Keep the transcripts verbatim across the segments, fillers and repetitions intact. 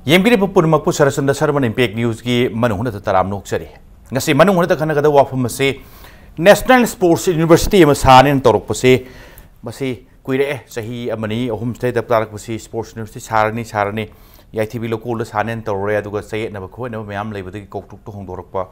ꯌꯦꯡꯕꯤꯔꯤꯕ ꯄꯨꯝꯅꯃꯛꯄꯨ ꯁꯔꯆꯟꯗ ꯁꯔꯃꯟ ꯏꯝꯄꯦꯛ ꯅ꯭ꯌꯨꯁꯀꯤ ꯃꯅꯨꯡ ꯍꯨꯠꯅ ꯇꯔꯥꯝꯅ ꯑꯣꯛꯆꯔꯤ꯫ ꯉꯁꯤ ꯃꯅꯨꯡ ꯍꯨꯠꯅ ꯈꯟꯅꯒꯗꯕ ꯋꯥꯐꯝ ꯑꯁꯤ National Sports University ꯑꯃ ꯁꯥꯅꯦꯅ ꯇꯧꯔꯛꯄꯁꯤ, ꯃꯁꯤ ꯀꯨꯏꯔꯛꯑꯦ, ꯆꯍꯤ ꯑꯃꯅꯤ ꯑꯍꯨꯝ ꯁꯤꯗꯩꯗ ꯇꯥꯔꯛꯄꯁꯤ Sports University ꯁꯥꯔꯅꯤ, ꯁꯥꯔꯅꯤ, ꯌꯥꯏꯊꯤꯕꯤ ꯂꯧꯀꯣꯜꯗ ꯁꯥꯅꯦꯅ ꯇꯧꯔꯦ꯫ ꯑꯗꯨꯒ ꯆꯌꯦꯠꯅꯕ ꯈꯣꯠꯅꯕ ꯃꯌꯥꯝ ꯂꯩꯕꯗꯒꯤ ꯀꯧꯇ꯭ꯔꯨꯛꯇ ꯍꯣꯡꯗꯣꯔꯛꯄ,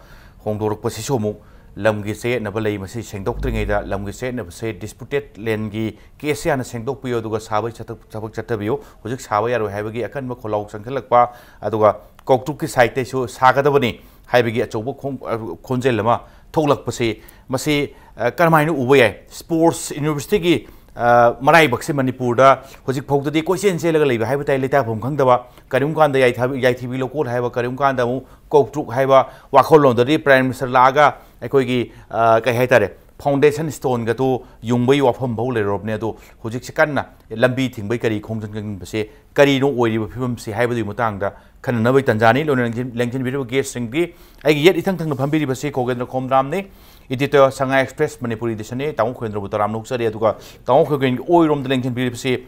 ꯍꯣꯡꯗꯣꯔꯛꯄꯁꯤꯁꯨ ꯑꯃꯨꯛ ꯂꯝꯒꯤ ꯆꯌꯦꯠꯅꯕ ꯂꯩ꯫ ꯃꯁꯤ ꯁꯦꯡꯗꯣꯛꯇ꯭ꯔꯤꯉꯩꯗ ꯂꯝꯒꯤ ꯆꯌꯦꯠꯅꯕꯁꯦ, disputed landꯒꯤ case ꯍꯥꯟꯅ ꯁꯦꯡꯗꯣꯛꯄꯤꯌꯨ, ꯑꯗꯨꯒ ꯁꯥꯕꯒꯤ ꯆꯠꯊ-, ꯊꯕꯛ ꯆꯠꯊꯕꯤꯌꯨ꯫ ꯍꯧꯖꯤꯛ ꯁꯥꯕ ꯌꯥꯔꯣꯏ ꯍꯥꯏꯕꯒꯤ ꯑꯀꯟꯕ ꯈꯣꯜꯂꯥꯎ ꯆꯪꯁꯤꯜꯂꯛꯄ, ꯑꯗꯨꯒ ꯀꯧꯇ꯭ꯔꯨꯛꯀꯤ sideꯇꯩꯁꯨ ꯁꯥꯒꯗꯕꯅꯤ ꯍꯥꯏꯕꯒꯤ ꯑꯆꯧꯕ ꯈꯣꯡ-, ꯈꯣꯟꯖꯦꯜ ꯑꯃ ꯊꯣꯛꯂꯛꯄꯁꯤ, ꯃꯁꯤ, ꯑ, ꯀꯔꯝꯍꯥꯏꯅ ꯎꯕ ꯌꯥꯏ? Sports Universityꯒꯤ, ꯑ, ꯃꯔꯥꯏꯕꯛꯁꯦ ꯃꯅꯤꯄꯨꯔꯗ ꯍꯧꯖꯤꯛ ꯐꯥꯎꯗꯗꯤ ꯀꯣꯏꯆꯦꯟ ꯆꯦꯜꯂꯒ ꯂꯩꯕ ꯍꯥꯏꯕ ꯇꯥꯏ, ꯂꯩꯇꯥꯐꯝ ꯈꯪꯗꯕ꯫ ꯀꯔꯤꯒꯨꯝꯕ ꯀꯥꯟꯗ ꯌꯥꯏꯊꯥꯕꯤ-, ꯌꯥꯏꯊꯤꯕꯤ ꯂꯧꯀꯣꯜ ꯍꯥꯏꯕ, ꯀꯔꯤꯒꯨꯝꯕ ꯀꯥꯟꯗ ꯑꯃꯨꯛ ꯀꯧꯇ꯭ꯔꯨꯛ ꯍꯥꯏꯕ ꯋꯥꯈꯜꯂꯣꯟꯗꯗꯤ Prime Minister ꯂꯥꯛꯑꯒ ꯑꯩꯈꯣꯏꯒꯤ, ꯑ, ꯀꯩ ꯍꯥꯏꯇꯥꯔꯦ, foundation stoneꯒꯗꯨ ꯌꯨꯡꯕꯒꯤ ꯋꯥꯐꯝ ꯐꯥꯎ ꯂꯩꯔꯨꯔꯕꯅꯦ꯫ ꯑꯗꯣ ꯍꯧꯖꯤꯛꯁꯦ ꯀꯟꯅ ꯂꯝꯕꯤ ꯊꯤꯡꯕꯒꯤ ꯀꯔꯤ ꯈꯣꯡꯖꯪ ꯆꯪꯁꯤꯟꯕꯁꯦ, ꯀꯔꯤꯅꯣ ꯑꯣꯏꯔꯤꯕ ꯐꯤꯕꯝꯁꯤ ꯍꯥꯏꯕꯗꯨꯒꯤ ꯃꯇꯥꯡꯗ ꯈꯟꯅꯅꯕꯒꯤ ꯇꯥꯟꯖꯥꯅꯤ꯫ ꯂꯣꯏꯅ ꯂꯦꯡꯁꯤꯟ-, ꯂꯦꯡꯁꯤꯟꯕꯤꯔꯤꯕ guestꯁꯤꯡꯗꯤ ꯑꯩꯒꯤ ꯌꯦꯠ ꯏꯊꯪ ꯊꯪꯅ ꯐꯝꯕꯤꯔꯤꯕꯁꯤ ꯈꯣꯒꯦꯟꯗ꯭ꯔ ꯈꯣꯝꯗ꯭ꯔꯥꯝꯅꯤ, editor ꯁꯉꯥꯏ Express ꯃꯅꯤꯄꯨꯔꯤ editionꯅꯤ꯫ ꯇꯥꯃꯣ ꯈꯣꯒꯦꯟꯗ꯭ꯔꯕꯨ ꯇꯔꯥꯝꯅ ꯑꯣꯛꯆꯔꯤ꯫ ꯑꯗꯨꯒ ꯇꯥꯃꯣ ꯈꯣꯒꯦꯟꯒꯤ ꯑꯣꯏꯔꯣꯝꯗ ꯂꯦꯡꯁꯤꯟꯕꯤꯔꯤꯕꯁꯤ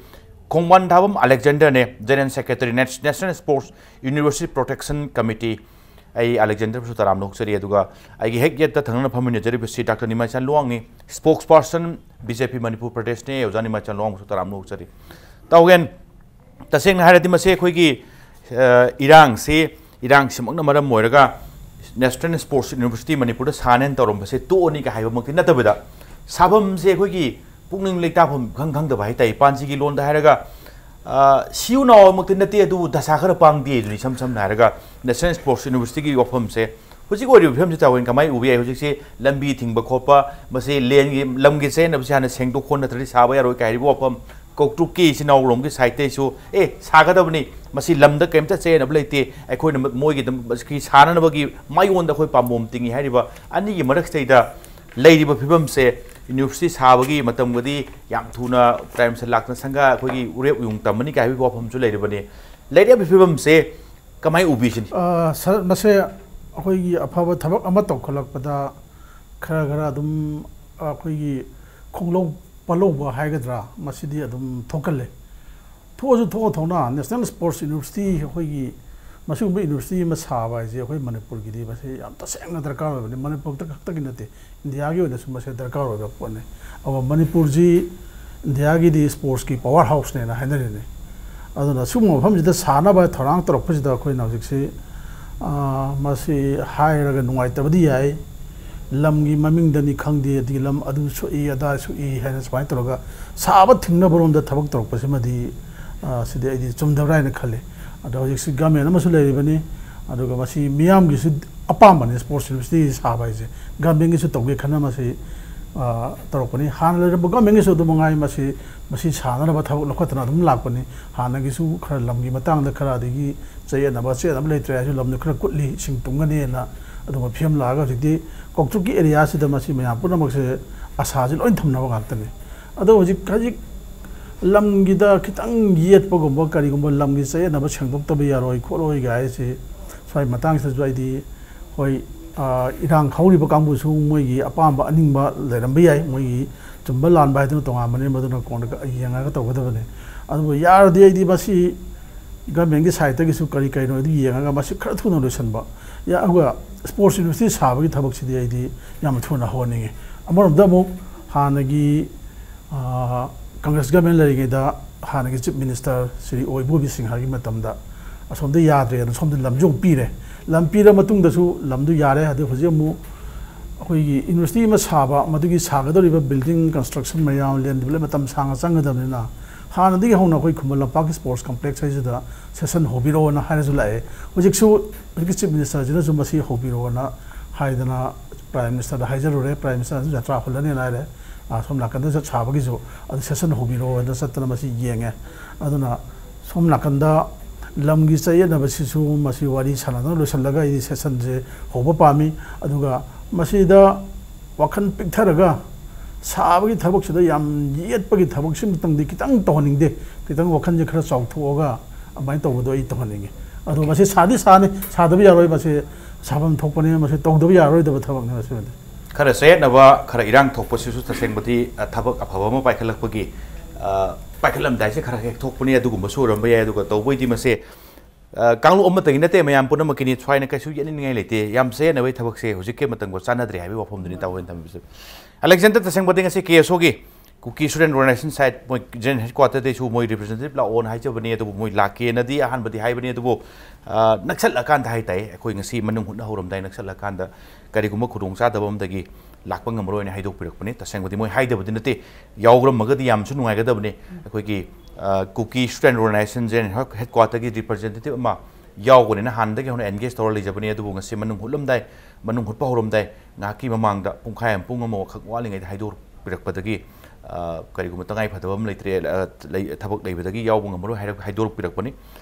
ꯈꯣꯡꯕꯥꯟ ꯊꯥꯕꯝ ꯑꯂꯦꯛꯖꯦꯟꯗꯔꯅꯦ, General Secretary, Nat-, National Sports University Protection Committee꯫ ꯑꯩ ꯑꯂꯦꯛꯖꯦꯟꯗꯔꯕꯨꯁꯨ ꯇꯔꯥꯝꯅ ꯑꯣꯛꯆꯔꯤ꯫ ꯑꯗꯨꯒ ꯑꯩꯒꯤ ꯍꯦꯛ ꯌꯦꯠꯇ ꯊꯪꯅꯅ ꯐꯝꯃꯤꯟꯅꯖꯔꯤꯕꯁꯤ Doctor ꯅꯤꯃꯥꯏꯆꯥꯟ ꯂꯨꯋꯥꯡꯅꯤ, spokesperson B J P Manipur ꯄ꯭ꯔꯗꯦꯁꯅꯦ꯫ ꯑꯣꯖꯥ ꯅꯤꯃꯥꯏꯆꯥꯟ ꯂꯨꯋꯥꯡꯕꯨꯁꯨ ꯇꯔꯥꯝꯅ ꯑꯣꯛꯆꯔꯤ꯫ ꯇꯥꯎꯒꯦꯟ, ꯇꯁꯦꯡꯅ ꯍꯥꯏꯔꯗꯤ ꯃꯁꯤ ꯑꯩꯈꯣꯏꯒꯤ, ꯑ, ꯏꯔꯥꯡꯁꯤ, ꯏꯔꯥꯡꯁꯤꯃꯛꯅ ꯃꯔꯝ ꯑꯣꯏꯔꯒ National Sports University ꯃꯅꯤꯄꯨꯔꯗ ꯁꯥꯅꯦꯅ ꯇꯧꯔꯝꯕꯁꯦ ꯇꯣꯛꯑꯅꯤꯒ ꯍꯥꯏꯕꯃꯛꯇꯤ ꯅꯠꯇꯕꯤꯗ, ꯁꯥꯐꯝꯁꯦ ꯑꯩꯈꯣꯏꯒꯤ ꯄꯨꯛꯅꯤꯡ ꯂꯩꯇꯥꯐꯝ ꯈꯪ ꯈꯪꯗꯕ ꯍꯥꯏꯇꯥꯔꯦ꯫ ꯄꯥꯟꯁꯤꯒꯤ ꯂꯣꯟꯗ ꯍꯥꯏꯔꯒ, ꯑ, ꯁꯤꯎ ꯅꯥꯎꯃꯛꯇꯤ ꯅꯠꯇꯦ, ꯑꯗꯨꯕꯨ ꯗꯁꯥ ꯈꯔ ꯄꯥꯡꯗꯦ ꯑꯗꯨꯅꯤ, ꯏꯁꯝ ꯁꯝꯅ ꯍꯥꯏꯔꯒ National Sports Universityꯒꯤ ꯋꯥꯐꯝꯁꯦ꯫ ꯍꯧꯖꯤꯛ ꯑꯣꯏꯔꯤꯕ ꯐꯤꯕꯝꯁꯤ ꯇꯥꯎꯒꯦꯟ ꯀꯃꯥꯏꯅ ꯎꯕ ꯌꯥꯏ? ꯍꯧꯖꯤꯛꯁꯤ ꯂꯝꯕꯤ ꯊꯤꯡꯕ ꯈꯣꯠꯄ, ꯃꯁꯤ landꯒꯤ, ꯂꯝꯒꯤ ꯆꯌꯦꯠꯅꯕꯁꯤ ꯍꯥꯟꯅ ꯁꯦꯡꯗꯣꯛ ꯈꯣꯠ ꯅꯠꯇ꯭ꯔꯗꯤ ꯁꯥꯕ ꯌꯥꯔꯣꯏ ꯀꯥꯏ ꯍꯥꯏꯔꯤꯕ ꯋꯥꯐꯝ, ꯀꯧꯇ꯭ꯔꯨꯛꯀꯤ ꯏꯆꯤꯟ ꯏꯅꯥꯎꯔꯣꯝꯒꯤ sideꯇꯩꯁꯨ, "ꯑꯦ, ꯁꯥꯒꯗꯕꯅꯤ, ꯃꯁꯤ ꯂꯝꯗ ꯀꯔꯤꯝꯇ ꯆꯌꯦꯠꯅꯕ ꯂꯩꯇꯦ, ꯑꯩꯈꯣꯏꯅ ꯃ-, ꯃꯣꯏꯒꯤꯗꯃꯛ ꯁꯤ ꯁꯥꯅꯅꯕꯒꯤ ꯃꯥꯏꯌꯣꯟꯗ ꯑꯩꯈꯣꯏ ꯄꯥꯝꯕꯣꯝ ꯇꯤꯡꯉꯤ" ꯍꯥꯏꯔꯤꯕ ꯑꯅꯤꯒꯤ ꯃꯔꯛꯁꯤꯗꯩꯗ ꯂꯩꯔꯤꯕ ꯐꯤꯕꯝꯁꯦ, university ꯁꯥꯕꯒꯤ ꯃꯇꯝꯒꯗꯤ ꯌꯥꯝ ꯊꯨꯅ Prime Minister ꯂꯥꯛꯇꯅ ꯁꯪꯒꯥ ꯑꯩꯈꯣꯏꯒꯤ ꯎꯔꯦꯞ ꯎꯌꯨꯡ ꯇꯝꯃꯅꯤ ꯀꯥꯏ ꯍꯥꯏꯕꯒꯤ ꯋꯥꯐꯝꯁꯨ ꯂꯩꯔꯤꯕꯅꯤ꯫ ꯂꯩꯔꯤꯕ ꯐꯤꯕꯝꯁꯦ ꯀꯃꯥꯏꯅ ꯎꯕꯤꯁꯤꯅꯤ? ꯑ, ꯁ-, ꯃꯁꯦ ꯑꯩꯈꯣꯏꯒꯤ ꯑꯐꯕ ꯊꯕꯛ ꯑꯃ ꯇꯧꯈꯠꯂꯛꯄꯗ ꯈꯔ ꯈꯔ ꯑꯗꯨꯝ ꯑꯩꯈꯣꯏꯒꯤ ꯈꯣꯡꯂꯧ ꯄꯜꯂꯧꯕ ꯍꯥꯏꯒꯗ꯭ꯔꯥ, ꯃꯁꯤꯗꯤ ꯑꯗꯨꯝ ꯊꯣꯛꯀꯜꯂꯦ꯫ ꯊꯣꯛꯑꯁꯨ ꯊꯣꯛꯑ ꯊꯣꯛꯅ National Sports University, ꯑꯩꯈꯣꯏꯒꯤ ꯃꯁꯤꯒꯨꯝꯕ university ꯑꯃ ꯁꯥꯕ ꯍꯥꯏꯁꯦ ꯑꯩꯈꯣꯏ ꯃꯅꯤꯄꯨꯔꯒꯤꯗꯤ ꯃꯁꯤ ꯌꯥꯝ ꯇꯁꯦꯡꯅ ꯗꯔꯀꯥꯔ ꯑꯣꯏꯕꯅꯤ꯫ ꯃꯅꯤꯄꯨꯔ ꯈꯛꯇ ꯈꯛꯇꯒꯤ ꯅꯠꯇꯦ, ꯏꯟꯗꯤꯌꯥꯒꯤ ꯑꯣꯏꯅꯁꯨ ꯃꯁꯤ ꯗꯔꯀꯥꯔ ꯑꯣꯏꯕ ꯄꯣꯠꯅꯤ꯫ ꯑꯗꯨꯒ ꯃꯅꯤꯄꯨꯔꯁꯤ ꯏꯟꯗꯤꯌꯥꯒꯤꯗꯤ sportsꯀꯤ power houseꯅꯦꯅ ꯍꯥꯏꯅꯔꯤꯅꯤ꯫ ꯑꯗꯨꯅ ꯁꯤꯒꯨꯝꯕ ꯃꯐꯝꯁꯤꯗ ꯁꯥꯅꯕ ꯊꯧꯔꯥꯡ ꯇꯧꯔꯛꯄꯁꯤꯗ ꯑꯩꯈꯣꯏꯅ ꯍꯧꯖꯤꯛꯁꯤ, ꯑꯥ, ꯃꯁꯤ ꯍꯥꯏꯔꯒ ꯅꯨꯡꯉꯥꯏꯇꯕꯗꯤ ꯌꯥꯏ, ꯂꯝꯒꯤ ꯃꯃꯤꯡꯗꯅꯤ ꯈꯪꯗꯦ, ꯑꯗꯒꯤ ꯂꯝ ꯑꯗꯨ ꯁꯣꯛꯏ, ꯑꯗꯥ ꯁꯣꯛꯏ ꯍꯥꯏꯅ ꯁꯨꯃꯥꯏꯅ ꯇꯧꯔꯒ ꯁꯥꯕ ꯊꯤꯡꯅꯕꯔꯣꯝꯗ ꯊꯕꯛ ꯇꯧꯔꯛꯄꯁꯤꯃꯗꯤ, ꯑꯥ, ꯁꯤꯗꯤ ꯑꯩꯗꯤ ꯆꯨꯝꯗꯕ꯭ꯔꯥ ꯍꯥꯏꯅ ꯈꯜꯂꯤ꯫ ꯑꯗꯣ ꯍꯧꯖꯤꯛꯁꯤ government ꯑꯃꯁꯨ ꯂꯩꯔꯤꯕꯅꯤ, ꯑꯗꯨꯒ ꯃꯁꯤ ꯃꯤꯌꯥꯝꯒꯤꯁꯨ ꯑꯄꯥꯝꯕꯅꯤ꯫ Sports university ꯁꯥꯕ ꯍꯥꯏꯁꯦ governmentꯒꯤꯁꯨ ꯇꯧꯒꯦ ꯈꯟꯅ ꯃꯁꯤ, ꯑꯥ, ꯇꯧꯔꯛꯄꯅꯤ꯫ ꯍꯥꯟꯅ ꯂꯩꯔꯝꯕ governmentꯒꯤꯁꯨ ꯑꯗꯨꯝ ꯃꯉꯥꯏ, ꯃꯁꯤ, ꯃꯁꯤ ꯁꯥꯅꯅꯕ ꯊꯕꯛ ꯂꯧꯈꯠꯇꯅ ꯑꯗꯨꯝ ꯂꯥꯛꯄꯅꯤ꯫ ꯍꯥꯟꯅꯒꯤꯁꯨ ꯈꯔ ꯂꯝꯒꯤ ꯃꯇꯥꯡꯗ ꯈꯔ, ꯑꯗꯒꯤ ꯆꯌꯦꯠꯅꯕ, ꯆꯌꯦꯠꯅꯕ ꯂꯩꯇ꯭ꯔꯦ ꯍꯥꯏꯁꯨ ꯂꯝꯗꯨ ꯈꯔ ꯀꯨꯠꯂꯤ, ꯏꯁꯤꯡ ꯇꯨꯡꯒꯅꯤꯅ ꯑꯗꯨꯒꯨꯝꯕ ꯐꯤꯕꯝ ꯂꯥꯛꯑꯒ ꯍꯧꯖꯤꯛꯇꯤ ꯀꯣꯛꯆꯨꯞꯀꯤ areaꯁꯤꯗ ꯃꯁꯤ ꯃꯌꯥꯝ ꯄꯨꯝꯅꯃꯛꯁꯦ ꯑꯁꯥꯁꯤ ꯂꯣꯏ ꯊꯝꯅꯕ ꯉꯥꯛꯇꯅꯤ꯫ ꯑꯗꯣ ꯍꯧꯖꯤꯛ, ꯍꯧꯖꯤꯛ ꯂꯝꯒꯤꯗ ꯈꯤꯇꯪ ꯌꯦꯠꯄꯒꯨꯝꯕ, ꯀꯔꯤꯒꯨꯝꯕ ꯂꯝꯒꯤ ꯆꯌꯦꯠꯅꯕ ꯁꯦꯡꯗꯣꯛꯇꯕ ꯌꯥꯔꯣꯏ ꯈꯣꯠꯂꯣꯏ ꯍꯥꯏꯁꯤ, ꯁ꯭ꯋꯥꯏ ꯃꯇꯥꯡꯁꯤꯗꯁꯨ ꯑꯩꯗꯤ, ꯍꯣꯏ, ꯑ, ꯏꯔꯥꯡ ꯍꯧꯔꯤꯕ ꯀꯥꯡꯕꯨꯁꯨ ꯃꯣꯏꯒꯤ ꯑꯄꯥꯝꯕ ꯑꯅꯤꯡꯕ ꯂꯩꯔꯝꯕ ꯌꯥꯏ, ꯃꯣꯏꯒꯤ ꯆꯨꯝꯕ ꯂꯥꯟꯕ ꯍꯥꯏꯗꯨꯅ ꯇꯣꯉꯥꯟꯕꯅꯤ, ꯃꯗꯨꯅ ꯀꯣꯟꯅ ꯌꯦꯡꯉꯒ ꯇꯧꯒꯗꯕꯅꯤ꯫ ꯑꯗꯨꯕꯨ ꯌꯥꯔꯗꯤ ꯑꯩꯗꯤ ꯃꯁꯤ governmentꯀꯤ sideꯇꯒꯤꯁꯨ ꯀꯔꯤ ꯀꯔꯤꯅꯣ ꯑꯗꯨ ꯌꯦꯡꯉꯒ ꯃꯁꯤ ꯈꯔ ꯊꯨꯅ ꯂꯣꯏꯁꯤꯟꯕ꯫ ꯌꯥ-, ꯑꯗꯨꯒ sports university ꯁꯥꯕꯒꯤ ꯊꯕꯛꯁꯤꯗꯤ ꯑꯩꯗꯤ ꯌꯥꯝ ꯊꯨꯅ ꯍꯧꯍꯟꯅꯤꯡꯉꯤ꯫ ꯑꯃꯔꯣꯝꯗ ꯑꯃꯨꯛ ꯍꯥꯟꯅꯒꯤ, ꯑ, Congress government ꯂꯩꯔꯤꯉꯩꯗ ꯍꯥꯟꯅꯒꯤ chief minister ꯁ꯭ꯔꯤ ꯑꯣ ꯏꯕꯣꯕꯤ ꯁꯤꯡꯍꯒꯤ ꯃꯇꯝꯗ ꯑꯁꯣꯝꯗ ꯌꯥꯗ꯭ꯔꯦꯅ ꯁꯣꯝꯗ ꯂꯝꯁꯨ ꯑꯃꯨꯛ ꯄꯤꯔꯦ꯫ ꯂꯝ ꯄꯤꯔ ꯃꯇꯨꯡꯗꯁꯨ ꯂꯝꯗꯨ ꯌꯥꯔꯦ, ꯑꯗꯨ ꯍꯧꯖꯤꯛ ꯑꯃꯨꯛ ꯑꯩꯈꯣꯏꯒꯤ university ꯑꯃ ꯁꯥꯕ, ꯃꯗꯨꯒꯤ ꯁꯥꯒꯗꯧꯔꯤꯕ building construction ꯃꯌꯥꯝ, land develop ꯃꯇꯝ ꯁꯥꯡꯅ ꯆꯪꯒꯗꯕꯅꯤꯅ, ꯍꯥꯟꯅꯗꯒꯤ ꯍꯧꯅ ꯑꯩꯈꯣꯏ ꯈꯨꯃꯟ ꯂꯝꯄꯥꯛꯀꯤ sports complex ꯍꯥꯏꯁꯤꯗ session ꯍꯧꯕꯤꯔꯛꯑꯣꯅ ꯍꯥꯏꯔꯁꯨ ꯂꯥꯛꯑꯦ꯫ ꯍꯧꯖꯤꯛꯁꯨ ꯍꯧꯖꯤꯛꯀꯤ chief ministerꯁꯤꯅꯁꯨ ꯃꯁꯤ ꯍꯧꯕꯤꯔꯛꯑꯣꯅ ꯍꯥꯏꯗꯅ prime ministerꯗ ꯍꯥꯏꯖꯔꯨꯔꯦ꯫ Prime ministerꯅꯁꯨ ꯖꯇ꯭ꯔꯥ ꯍꯨꯜꯂꯅꯤꯅ ꯍꯥꯏꯔꯦ꯫ ꯑ, ꯁꯣꯝ ꯅꯥꯀꯟꯗ ꯆꯠ ꯁꯥꯕꯒꯤꯁꯨ ꯑꯗꯨ session ꯍꯧꯕꯤꯔꯛꯑꯣꯅ ꯆꯠꯇꯅ ꯃꯁꯤ ꯌꯦꯡꯉꯦ꯫ ꯑꯗꯨꯅ ꯁꯣꯝ ꯅꯥꯀꯟꯗ ꯂꯝꯒꯤ ꯆꯌꯦꯠꯅꯕꯁꯤꯁꯨ ꯃꯁꯤ ꯋꯥꯔꯤ ꯁꯥꯟꯅꯗꯨꯅ ꯂꯣꯏꯁꯤꯜꯂꯒ ꯑꯩꯗꯤ sessionꯁꯦ ꯍꯧꯕ ꯄꯥꯝꯃꯤ꯫ ꯑꯗꯨꯒ ꯃꯁꯤꯗ ꯋꯥꯈꯜ ꯄꯤꯛꯊꯔꯒ ꯁꯥꯕꯒꯤ ꯊꯕꯛꯁꯤꯗ ꯌꯥꯝ ꯌꯦꯠꯄꯒꯤ ꯊꯕꯛꯁꯤꯃꯇꯪꯗꯤ ꯈꯤꯇꯪ ꯇꯧꯍꯟꯅꯤꯡꯗꯦ꯫ ꯈꯤꯇꯪ ꯋꯥꯈꯜꯁꯦ ꯈꯔ ꯆꯥꯎꯊꯣꯛꯑꯒ ꯑꯗꯨꯃꯥꯏꯅ ꯇꯧꯕꯗꯣ ꯑꯩ ꯇꯧꯍꯟꯅꯤꯡꯉꯤ꯫ ꯑꯗꯣ ꯃꯁꯤ ꯁꯥꯗꯤ ꯁꯥꯅꯤ, ꯁꯥꯗꯕ ꯌꯥꯔꯣꯏ, ꯃꯁꯤ ꯁꯥꯐꯝ ꯊꯣꯛꯄꯅꯤ, ꯃꯁꯤ ꯇꯧꯗꯕ ꯌꯥꯔꯣꯏꯗꯕ ꯊꯕꯛꯅꯤ ꯃꯁꯤꯃꯗꯤ꯫ ꯈꯔ ꯆꯌꯦꯠꯅꯕ, ꯈꯔ ꯏꯔꯥꯡ ꯊꯣꯛꯄꯁꯤꯁꯨ ꯇꯁꯦꯡꯕꯗꯤ, ꯑ, ꯊꯕꯛ ꯑꯐꯕ ꯑꯃ ꯄꯥꯏꯈꯠꯂꯛꯄꯒꯤ ꯑ, ꯄꯥꯏꯈꯠꯂꯝꯗꯥꯏꯁꯦ ꯈꯔ ꯍꯦꯛ ꯊꯣꯛꯄꯅꯤ꯫ ꯑꯗꯨꯒꯨꯝꯕꯁꯨ ꯑꯣꯏꯔꯝꯕ ꯌꯥꯏ꯫ ꯑꯗꯨꯒ ꯇꯧꯕꯩꯗꯤ ꯃꯁꯦ, ꯑ, ꯀꯥꯡꯂꯨꯞ ꯑꯃꯠꯇꯒꯤ ꯅꯠꯇꯦ, ꯃꯌꯥꯝ ꯄꯨꯝꯅꯃꯛꯀꯤꯅꯤ꯫ ꯁ꯭ꯋꯥꯏꯅ ꯀꯩꯁꯨ ꯌꯦꯠꯅꯅꯤꯡꯉꯥꯏ ꯂꯩꯇꯦ꯫ ꯌꯥꯝ ꯆꯌꯦꯠꯅꯕꯒꯤ ꯊꯕꯛꯁꯦ ꯍꯧꯖꯤꯛꯀꯤ ꯃꯇꯝꯒ ꯆꯥꯟꯅꯗ꯭ꯔꯦ ꯍꯥꯏꯕꯒꯤ ꯋꯥꯐꯝꯗꯨꯅꯤ ꯇꯥꯑꯣꯏꯅ ꯊꯝꯕꯤꯕꯁꯦ꯫ ꯑꯂꯦꯛꯖꯦꯟꯗꯔ, ꯇꯁꯦꯡꯕꯗꯤ ꯉꯁꯤ ꯀꯦ ꯑꯦꯁ ꯑꯣꯒꯤ ꯀꯨꯀꯤ ꯁ꯭ꯇꯨꯗꯦꯟꯠ ꯑꯣꯔꯒꯅꯥꯏꯖꯦꯁꯟ ꯁꯥꯏꯠ, ꯃꯣꯏ ꯖꯦꯅꯔꯦꯜ ꯍꯦꯗꯀ꯭ꯋꯥꯇꯔꯗꯩꯁꯨ ꯃꯣꯏ ꯔꯤꯄ꯭ꯔꯖꯦꯟꯇꯦꯇꯤꯚ ꯂꯥꯛꯑꯣꯅ ꯍꯥꯏꯖꯕꯅꯤ꯫ ꯑꯗꯨꯕꯨ ꯃꯣꯏ ꯂꯥꯛꯀꯦꯅꯗꯤ ꯑꯍꯥꯟꯕꯗꯤ ꯍꯥꯏꯕꯅꯤ꯫ ꯑꯗꯨꯕꯨ, ꯑ, ꯅꯛꯁꯜꯂꯀꯥꯟꯗ ꯍꯥꯏ ꯇꯥꯏ, ꯑꯩꯈꯣꯏ ꯉꯁꯤ ꯃꯅꯨꯡ ꯍꯨꯠꯅ ꯍꯧꯔꯝꯗꯥꯏ ꯅꯛꯁꯜꯂꯀꯥꯟꯗ ꯀꯔꯤꯒꯨꯝꯕ ꯈꯨꯗꯣꯡꯆꯥꯗꯕ ꯑꯃꯗꯒꯤ ꯂꯥꯛꯄ ꯉꯝꯃꯔꯣꯏꯅ ꯍꯥꯏꯗꯣꯛꯄꯤꯔꯛꯄꯅꯤ꯫ ꯇꯁꯦꯡꯕꯗꯤ ꯃꯣꯏ ꯍꯥꯏꯗꯕꯗꯤ ꯅꯠꯇꯦ, ꯌꯥꯎꯔꯝꯃꯒꯗꯤ ꯌꯥꯝꯁꯨ ꯅꯨꯡꯉꯥꯏꯒꯗꯕꯅꯤ꯫ ꯑꯩꯈꯣꯏꯒꯤ, ꯑ, ꯀꯨꯀꯤ ꯁ꯭ꯇꯨꯗꯦꯟꯠ ꯑꯣꯔꯒꯅꯥꯏꯖꯦꯁꯟ ꯖꯦꯅꯔꯦꯜ ꯍꯦꯗꯀ꯭ꯋꯥꯇꯔꯒꯤ ꯔꯤꯄ꯭ꯔꯖꯦꯟꯇꯦꯇꯤꯚ ꯑꯃ ꯌꯥꯎꯒꯅꯤꯅ ꯍꯥꯟꯅꯗꯒꯤ ꯍꯧꯅ ꯑꯦꯟꯒꯦꯖ ꯇꯧꯔ ꯂꯩꯖꯕꯅꯤ꯫ ꯑꯗꯨꯕꯨ ꯉꯁꯤ ꯃꯅꯨꯡ ꯍꯨꯠꯂꯝꯗꯥꯏ, ꯃꯅꯨꯡ ꯍꯨꯠꯄ ꯍꯧꯔꯝꯗꯥꯏ ꯉꯥꯏꯍꯥꯛꯀꯤ ꯃꯃꯥꯡꯗ, ꯄꯨꯡꯈꯥꯏ ꯑꯃ, ꯄꯨꯡ ꯑꯃꯈꯛ ꯋꯥꯠꯂꯤꯉꯩꯗ ꯍꯥꯏꯗꯣꯔꯛꯄꯤꯔꯛꯄꯗꯒꯤ, ꯑ, ꯀꯔꯤꯒꯨꯝꯕ ꯇꯉꯥꯏ ꯐꯗꯕ ꯑꯃ ꯂꯩꯇ꯭ꯔꯦ, ꯑ, ꯂꯩ-, ꯊꯕꯛ ꯂꯩꯕꯗꯒꯤ ꯌꯥꯎꯕ ꯉꯝꯃꯔꯣꯏ ꯍꯥꯏꯔ-, ꯍꯥꯏꯗꯣꯔꯛꯄꯤꯔꯛꯄꯅꯤ꯫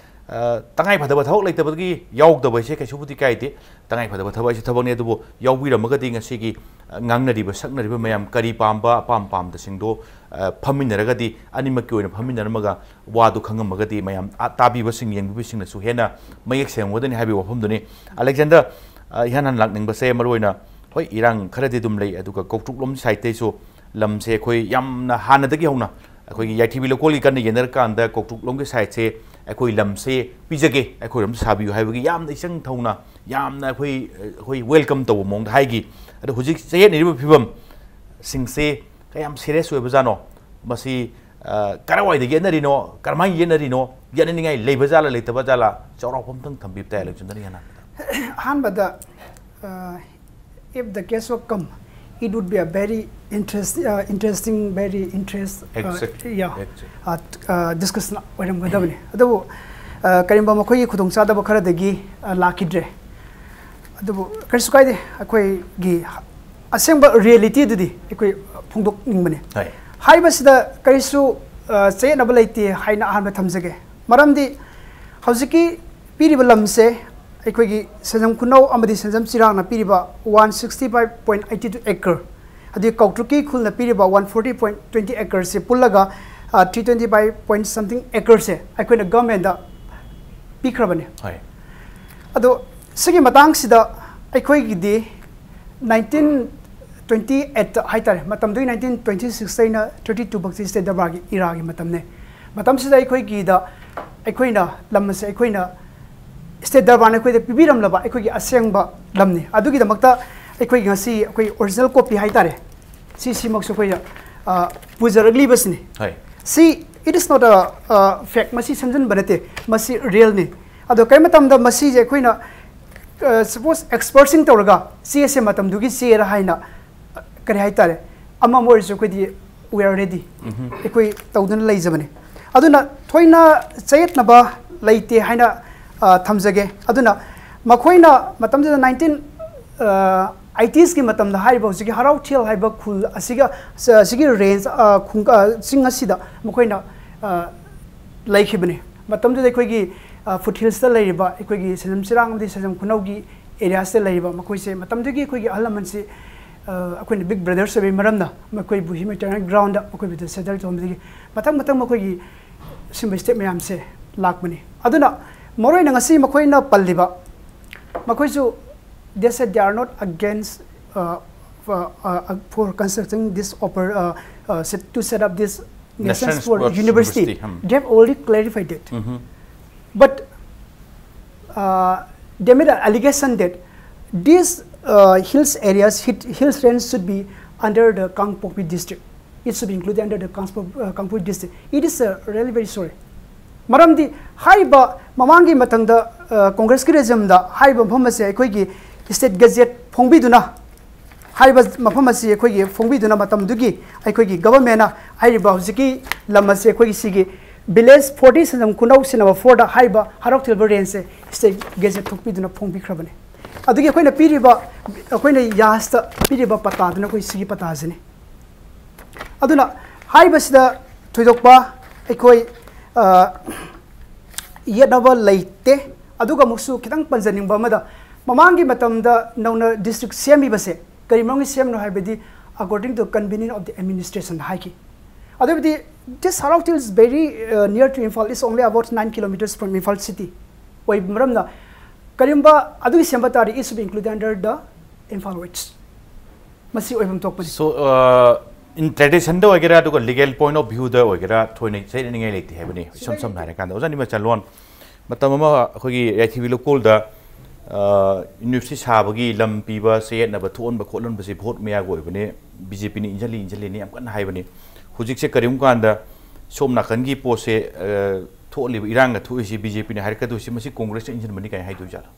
ꯑ, ꯇꯉꯥꯏ ꯐꯗꯕ ꯊꯕꯛ ꯂꯩꯇꯕꯗꯒꯤ ꯌꯥꯎꯗꯕ ꯍꯥꯏꯁꯦ ꯀꯩꯁꯨꯕꯨꯗꯤ ꯀꯥꯏꯗꯦ꯫ ꯇꯉꯥꯏ ꯐꯗꯕ ꯊꯕꯛ ꯍꯥꯏꯁꯦ ꯊꯕꯛꯅꯤ꯫ ꯑꯗꯨꯕꯨ ꯌꯥꯎꯕꯤꯔꯝꯃꯒꯗꯤ ꯉꯁꯤꯒꯤ, ꯑ, ꯉꯥꯡꯅꯔꯤꯕ, ꯁꯛꯅꯔꯤꯕ ꯃꯌꯥꯝ, ꯀꯔꯤ ꯄꯥꯝꯕ, ꯑꯄꯥꯝ ꯄꯥꯝꯗꯁꯤꯡꯗꯣ, ꯑ, ꯐꯝꯃꯤꯟꯅꯔꯒꯗꯤ, ꯑꯅꯤꯃꯛꯀꯤ ꯑꯣꯏꯅ ꯐꯝꯃꯤꯟꯅꯔꯝꯃꯒ ꯋꯥꯗꯨ ꯈꯪꯉꯝꯃꯒꯗꯤ ꯃꯌꯥꯝ, ꯑ, ꯇꯥꯕꯤꯕꯁꯤꯡ, ꯌꯦꯡꯕꯤꯕꯁꯤꯡꯅꯁꯨ ꯍꯦꯟꯅ ꯃꯌꯦꯛ ꯁꯦꯡꯉꯝꯒꯗꯅꯤ ꯍꯥꯏꯕꯒꯤ ꯋꯥꯐꯝꯗꯨꯅꯤ꯫ ꯑꯂꯦꯛꯖꯦꯟꯗꯔ, ꯑ, ꯏꯍꯥꯟ ꯍꯥꯟꯅ ꯂꯥꯛꯅꯤꯡꯕꯁꯦ ꯃꯔꯨꯑꯣꯏꯅ, ꯍꯣꯏ, ꯏꯔꯥꯡ ꯈꯔꯗꯤ ꯑꯗꯨꯝ ꯂꯩ, ꯑꯗꯨꯒ ꯀꯧꯇ꯭ꯔꯨꯛꯂꯣꯝ ꯁꯥꯏꯠꯇꯩꯁꯨ ꯂꯝꯁꯦ ꯑꯩꯈꯣꯏ ꯌꯥꯝꯅ ꯍꯥꯟꯅꯗꯒꯤ ꯍꯧꯅ ꯑꯩꯈꯣꯏꯒꯤ ꯌꯥꯏꯊꯤꯕꯤ ꯂꯧꯀꯣꯜꯒꯤ ꯀꯟꯅ ꯌꯦꯟꯅꯔꯀꯥꯟꯗ ꯀꯧꯇ꯭ꯔꯨꯛꯂꯣꯝꯒꯤ ꯁꯥꯏꯠꯁꯦ ꯑꯩꯈꯣꯏ ꯂꯝꯁꯦ ꯄꯤꯖꯒꯦ, ꯑꯩꯈꯣꯏꯔꯣꯝꯗ ꯁꯥꯕꯤꯌꯨ ꯍꯥꯏꯕꯒꯤ ꯌꯥꯝꯅ ꯏꯆꯪ ꯊꯧꯅ, ꯌꯥꯝꯅ ꯑꯩꯈꯣꯏ, ꯑꯩꯈꯣꯏ ꯋꯦꯜꯀꯝ ꯇꯧꯕ ꯃꯑꯣꯡꯗ ꯍꯥꯏꯈꯤ꯫ ꯑꯗꯣ ꯍꯧꯖꯤꯛ ꯆꯌꯦꯠꯅꯔꯤꯕ ꯐꯤꯕꯝꯁꯤꯡꯁꯦ ꯀꯌꯥꯝ ꯁꯤꯔꯤꯌꯁ ꯑꯣꯏꯕꯖꯥꯠꯅꯣ? ꯃꯁꯤ, ꯑ, ꯀꯔꯥꯏꯋꯥꯏꯗ ꯌꯦꯠꯅꯔꯤꯅꯣ? ꯀꯔꯝꯍꯥꯏꯅ ꯌꯦꯠꯅꯔꯤꯅꯣ? ꯌꯦꯠꯅꯅꯤꯡꯉꯥꯏ ꯂꯩꯕ ꯖꯥꯠꯂ, ꯂꯩꯇꯕ ꯖꯥꯠꯂ? ꯆꯥꯎꯔꯥꯛꯄ ꯑꯝꯇꯪ ꯊꯝꯕꯤꯕ ꯇꯥꯏ, ꯑꯂꯦꯛꯖꯦꯟꯗꯔ ꯏꯍꯥꯟ ꯍꯥꯟꯕꯗ꯫ ꯑꯍꯥꯟꯕꯗ, ꯑ, if the case will come, it would be a very interest, uh, interesting, very interest, uh, Exactly. yeah, Exactly. uh, uh, discussion ꯑꯣꯏꯔꯝꯒꯗꯕꯅꯤ꯫ ꯑꯗꯨꯕꯨ, ꯑ, ꯀꯔꯤꯒꯨꯝꯕ ꯃꯈꯣꯏꯒꯤ ꯈꯨꯗꯣꯡꯆꯥꯗꯕ ꯈꯔꯗꯒꯤ, ꯑ, ꯂꯥꯛꯈꯤꯗ꯭ꯔꯦ꯫ ꯑꯗꯨꯕꯨ ꯀꯔꯤꯁꯨ ꯀꯥꯏꯗꯦ, ꯑꯩꯈꯣꯏꯒꯤ ꯑꯁꯦꯡꯕ ꯔꯤꯌꯦꯂꯤꯇꯤꯗꯨꯗꯤ ꯑꯩꯈꯣꯏ ꯐꯣꯡꯗꯣꯛꯅꯤꯡꯕꯅꯤ꯫ ꯍꯣꯏ꯫ ꯍꯥꯏꯕꯁꯤꯗ ꯀꯔꯤꯁꯨ, ꯑ, ꯆꯌꯦꯠꯅꯕ ꯂꯩꯇꯦ ꯍꯥꯏꯅ ꯑꯍꯥꯟꯕ ꯊꯝꯖꯒꯦ꯫ ꯃꯔꯝꯗꯤ ꯍꯧꯖꯤꯛꯀꯤ ꯄꯤꯔꯤꯕ ꯂꯝꯁꯦ ꯑꯩꯈꯣꯏꯒꯤ ꯁꯦꯟꯖꯝ ꯈꯨꯅꯧ ꯑꯃꯗꯤ ꯁꯦꯟꯖꯝ ꯆꯤꯔꯥꯡꯅ ꯄꯤꯔꯤꯕ one sixty five point eighty two acre, ꯑꯗꯨꯒ ꯀꯧꯇ꯭ꯔꯨꯛꯀꯤ ꯈꯨꯜꯅ ꯄꯤꯔꯤꯕ one forty point twenty acreꯁꯦ ꯄꯨꯜꯂꯒ, ꯑ, three twenty five point something acreꯁꯦ ꯑꯩꯈꯣꯏꯅ ꯒꯚꯔꯟꯃꯦꯟꯗ ꯄꯤꯈ꯭ꯔꯕꯅꯦ꯫ ꯍꯣꯏ꯫ ꯑꯗꯣ ꯁꯤꯒꯤ ꯃꯇꯥꯡꯁꯤꯗ ꯑꯩꯈꯣꯏꯒꯤꯗꯤ nineteen ꯇ꯭ꯋꯦꯟꯇꯤ ꯑꯩꯠꯇ ꯍꯥꯏꯇꯥꯔꯦ, ꯃꯇꯝꯗꯨꯒꯤ ꯅꯥꯏꯟꯇꯤꯟ ꯇ꯭ꯋꯦꯟꯇꯤ ꯁꯤꯛꯁꯇꯩꯅ ꯊꯥꯔꯇꯤ ꯇꯨ ꯐꯥꯎꯁꯤ ꯁ꯭ꯇꯦꯠ ꯗꯔꯕꯥꯔꯒꯤ ꯏꯔꯥꯒꯤ ꯃꯇꯝꯅꯦ꯫ ꯃꯇꯝꯁꯤꯗ ꯑꯩꯈꯣꯏꯒꯤꯗ, ꯑꯩꯈꯣꯏꯅ ꯂꯝ ꯑꯁꯦ ꯑꯩꯈꯣꯏꯅ ꯁ꯭ꯇꯦꯠ ꯗꯔꯕꯥꯔꯅ ꯑꯩꯈꯣꯏꯗ ꯄꯤꯕꯤꯔꯝꯂꯕ ꯑꯩꯈꯣꯏꯒꯤ ꯑꯁꯦꯡꯕ ꯂꯝꯅꯤ꯫ ꯑꯗꯨꯒꯤꯗꯃꯛꯇ ꯑꯩꯈꯣꯏꯒꯤ ꯉꯁꯤ ꯑꯩꯈꯣꯏ ꯑꯣꯔꯤꯖꯤꯅꯦꯜ ꯀꯣꯄꯤ ꯍꯥꯏꯇꯥꯔꯦ, ꯁꯤꯁꯤꯃꯛꯁꯨ ꯑꯩꯈꯣꯏꯅ, ꯑ, ꯄꯨꯖꯔꯛꯂꯤꯕꯁꯤꯅꯤ꯫ ꯍꯣꯏ꯫ ꯁꯤ, it is not a, uh, fact, ꯃꯁꯤ ꯁꯦꯝꯖꯤꯟꯕ ꯅꯠꯇꯦ, ꯃꯁꯤ ꯔꯤꯌꯦꯜꯅꯤ꯫ ꯑꯗꯣ ꯀꯔꯤ ꯃꯇꯝꯗ ꯃꯁꯤꯁꯦ ꯑꯩꯈꯣꯏꯅ, ꯁꯄꯣꯁ, ꯑꯦꯛꯁꯄꯔꯠꯁꯤꯡ ꯇꯧꯔꯒ ꯆꯦ ꯑꯁꯦ ꯃꯇꯝꯗꯨꯒꯤ ꯆꯦꯔ ꯍꯥꯏꯅ, ꯑ, ꯀꯔꯤ ꯍꯥꯏꯇꯥꯔꯦ, ꯑꯃ ꯑꯃ ꯑꯣꯏꯔꯁꯨ ꯑꯩꯈꯣꯏꯗꯤ we are ready, ꯑꯩꯈꯣꯏ ꯇꯧꯗꯨꯅ ꯂꯩꯖꯕꯅꯤ꯫ ꯑꯗꯨꯅ ꯊꯣꯏꯅ ꯆꯌꯦꯠꯅꯕ ꯂꯩꯇꯦ ꯍꯥꯏꯅ, ꯑ, ꯊꯝꯖꯒꯦ꯫ ꯑꯗꯨꯅ ꯃꯈꯣꯏꯅ ꯃꯇꯝꯗꯨꯗ ꯅꯥꯏꯟꯇꯤꯟ ꯑꯩꯇꯤꯁꯀꯤ ꯃꯇꯝꯗ ꯍꯥꯏꯔꯤꯕ ꯍꯧꯖꯤꯛꯀꯤ ꯍꯔꯥꯎꯊꯦꯜ ꯍꯥꯏꯕ ꯈꯨꯜ ꯑꯁꯤꯒ, ꯑ, ꯑꯁꯤꯒꯤ ꯔꯦꯟꯖ, ꯑ, ꯈꯨꯡ-, ꯑ, ꯆꯤꯡ ꯑꯁꯤꯗ ꯃꯈꯣꯏꯅ, ꯑ, ꯂꯩꯈꯤꯕꯅꯤ꯫ ꯃꯇꯝꯗꯨꯗ ꯑꯩꯈꯣꯏꯒꯤ, ꯑ, ꯐꯨꯠ ꯍꯤꯜꯁꯇ ꯂꯩꯔꯤꯕ ꯑꯩꯈꯣꯏꯒꯤ ꯁꯦꯟꯖꯝ ꯆꯤꯔꯥꯡ ꯑꯃꯗꯤ ꯁꯦꯟꯖꯝ ꯈꯨꯅꯧꯒꯤ ꯑꯦꯔꯤꯌꯥꯁꯤꯗ ꯂꯩꯔꯤꯕ ꯃꯈꯣꯏꯁꯦ, ꯃꯇꯝꯗꯨꯒꯤ ꯑꯩꯈꯣꯏꯒꯤ ꯑꯍꯜ ꯂꯃꯟꯁꯤ, ꯑ, ꯑꯩꯈꯣꯏꯅ ꯕꯤꯛ ꯕ꯭ꯔꯗꯔꯁ ꯑꯣꯏꯕꯒꯤ ꯃꯔꯝꯅ ꯃꯈꯣꯏꯕꯨ ꯍ꯭ꯌꯨꯃꯦꯅꯤꯇꯦꯔꯤꯌꯟ ꯒ꯭ꯔꯥꯎꯟꯗ ꯃꯈꯣꯏꯕꯨꯗ ꯁꯦꯇꯜ ꯇꯧꯍꯟꯕꯗꯒꯤ ꯃꯊꯪ ꯃꯊꯪ ꯃꯈꯣꯏꯒꯤ ꯁꯤꯒꯨꯝꯕ ꯁ꯭ꯇꯦꯞ ꯃꯌꯥꯝꯁꯦ ꯂꯥꯛꯄꯅꯤ꯫ ꯑꯗꯨꯅ ꯃꯔꯨꯑꯣꯏꯅ ꯉꯁꯤ ꯃꯈꯣꯏꯅ ꯄꯜꯂꯤꯕ, ꯃꯈꯣꯏꯁꯨ, they said they are not against, uh, uh, uh, for constructing this oper-, uh, uh, set, to set up this National National Sports Sports University. University, hmm. They have already clarified it. But, uh, they made an allegation that these, uh, hills areas, hit-, hills range should be under the Kangpokpi district. It should be included under the Kangpok-, uh, Kangpokpi district. It is, uh, really very sorry. ꯃꯔꯝꯗꯤ ꯍꯥꯏꯔꯤꯕ ꯃꯃꯥꯡꯒꯤ ꯃꯇꯝꯗ, ꯑ, ꯀꯣꯡꯒ꯭ꯔꯦꯁꯀꯤ ꯔꯦꯖꯤꯝꯗ ꯍꯥꯏꯔꯤꯕ ꯃꯐꯝ ꯑꯁꯦ ꯑꯩꯈꯣꯏꯒꯤ state gadget ꯐꯣꯡꯕꯤꯗꯨꯅ, ꯍꯥꯏꯔꯤꯕ ꯃꯐꯝ ꯑꯁꯤ ꯑꯩꯈꯣꯏꯒꯤ ꯐꯣꯡꯕꯤꯗꯨꯅ ꯃꯇꯝꯗꯨꯒꯤ ꯑꯩꯈꯣꯏꯒꯤ ꯒꯚꯔꯟꯃꯦꯟꯅ ꯍꯥꯏꯔꯤꯕ ꯍꯧꯖꯤꯛꯀꯤ ꯂꯝ ꯑꯁꯤ ꯑꯩꯈꯣꯏꯒꯤ ꯁꯤꯒꯤ ꯚꯤꯂꯦꯖ ꯐꯣꯔꯇꯤ ꯁꯦꯟꯖꯝ ꯈꯨꯅꯧ ꯁꯤꯅꯦꯃꯥ ꯐꯣꯔꯗ ꯍꯥꯏꯔꯤꯕ ꯍꯔꯥꯎꯊꯦꯜꯕ ꯔꯦꯟꯖꯁꯦ ꯁ꯭ꯇꯦꯠ ꯒꯦꯖꯦꯠ ꯊꯣꯛꯄꯤꯗꯨꯅ ꯐꯣꯡꯕꯤꯈ꯭ꯔꯕꯅꯤ꯫ ꯑꯗꯨꯒꯤ ꯑꯩꯈꯣꯏꯅ ꯄꯤꯔꯤꯕ, ꯑꯩꯈꯣꯏꯅ ꯌꯥꯁꯇ ꯄꯤꯔꯤꯕ ꯄꯇꯥꯗꯨꯅ ꯑꯩꯈꯣꯏ ꯁꯤꯒꯤ ꯄꯇꯥꯁꯤꯅꯤ꯫ ꯑꯗꯨꯅ ꯍꯥꯏꯔꯤꯕꯁꯤꯗ ꯊꯣꯏꯗꯣꯛꯄ ꯑꯩꯈꯣꯏ, ꯑ, ꯌꯦꯠꯅꯕ ꯂꯩꯇꯦ꯫ ꯑꯗꯨꯒ ꯑꯃꯨꯛꯁꯨ ꯈꯤꯇꯪ ꯄꯟꯖꯅꯤꯡꯕ ꯑꯃꯗ, ꯃꯃꯥꯡꯒꯤ ꯃꯇꯝꯗ ꯅꯧꯅ ꯗꯤꯁꯇ꯭ꯔꯤꯛ ꯁꯦꯝꯃꯤꯕꯁꯦ ꯀꯔꯤ ꯃꯔꯝꯒꯤ ꯁꯦꯝꯕꯅꯣ ꯍꯥꯏꯕꯗꯤ, according to convenience of the administration ꯍꯥꯏꯈꯤ꯫ ꯑꯗꯨꯕꯨꯗꯤ this Harauthial is very, uh, near to Imphal, it's only about nine kilometers from Imphal city ꯑꯣꯏꯕ ꯃꯔꯝꯅ, ꯀꯔꯤꯒꯨꯝꯕ ꯑꯗꯨꯒꯤ ꯁꯦꯝꯕ ꯇꯥꯔꯗꯤ, it should be included under the Imphal West꯫ ꯃꯁꯤ ꯑꯣꯏꯐꯝ ꯊꯣꯛꯄꯅꯤ꯫ So, uh, in traditionꯗ ꯑꯣꯏꯒꯦꯔꯥ, ꯑꯗꯨꯒ legal point of viewꯗ ꯑꯣꯏꯒꯦꯔꯥ, ꯊꯣꯏꯅ ꯆꯌꯦꯠꯅꯅꯤꯡꯉꯥꯏ ꯂꯩꯇꯦ ꯍꯥꯏꯕꯅꯤ꯫ ꯏꯁꯝ ꯁꯝꯅ ꯍꯥꯏꯔꯀꯥꯟꯗ, ꯑꯣꯖꯥ ꯅꯤꯃꯆꯥꯂꯣꯟ, ꯃꯇꯝ ꯑꯃ ꯑꯩꯈꯣꯏꯒꯤ ꯌꯥꯏꯊꯤꯕꯤ ꯂꯧꯀꯣꯜꯗ, uh, university ꯁꯥꯕꯒꯤ ꯂꯝ ꯄꯤꯕ, ꯆꯌꯦꯠꯅꯕ ꯊꯣꯛꯍꯟꯕ ꯈꯣꯠꯍꯟꯕꯁꯤ vote ꯃꯌꯥꯒ ꯑꯣꯏꯕꯅꯤ, BJPꯅ ꯏꯟꯖꯜꯂꯤ ꯏꯟꯖꯜꯂꯤꯅ ꯌꯥꯝ ꯀꯟꯅ ꯍꯥꯏꯕꯅꯤ꯫ ꯍꯧꯖꯤꯛꯁꯦ ꯀꯔꯤꯒꯨꯝꯕ ꯀꯥꯟꯗ ꯁꯣꯝ ꯅꯥꯀꯟꯒꯤ ꯄꯣꯠꯁꯦ, uh, ꯊꯣꯛꯍꯜꯂꯤꯕ ꯏꯔꯥꯡꯒ ꯊꯣꯛꯏꯁꯤ BJPꯅ ꯍꯥꯏꯔꯛꯀꯗꯣꯏꯁꯤ, ꯃꯁꯤ ꯀꯣꯡꯒ꯭ꯔꯦꯁꯅ ꯏꯟꯖꯟꯕꯅꯤ ꯀꯥꯏꯅ ꯍꯥꯏꯗꯣꯏꯖꯥꯠꯂꯣ?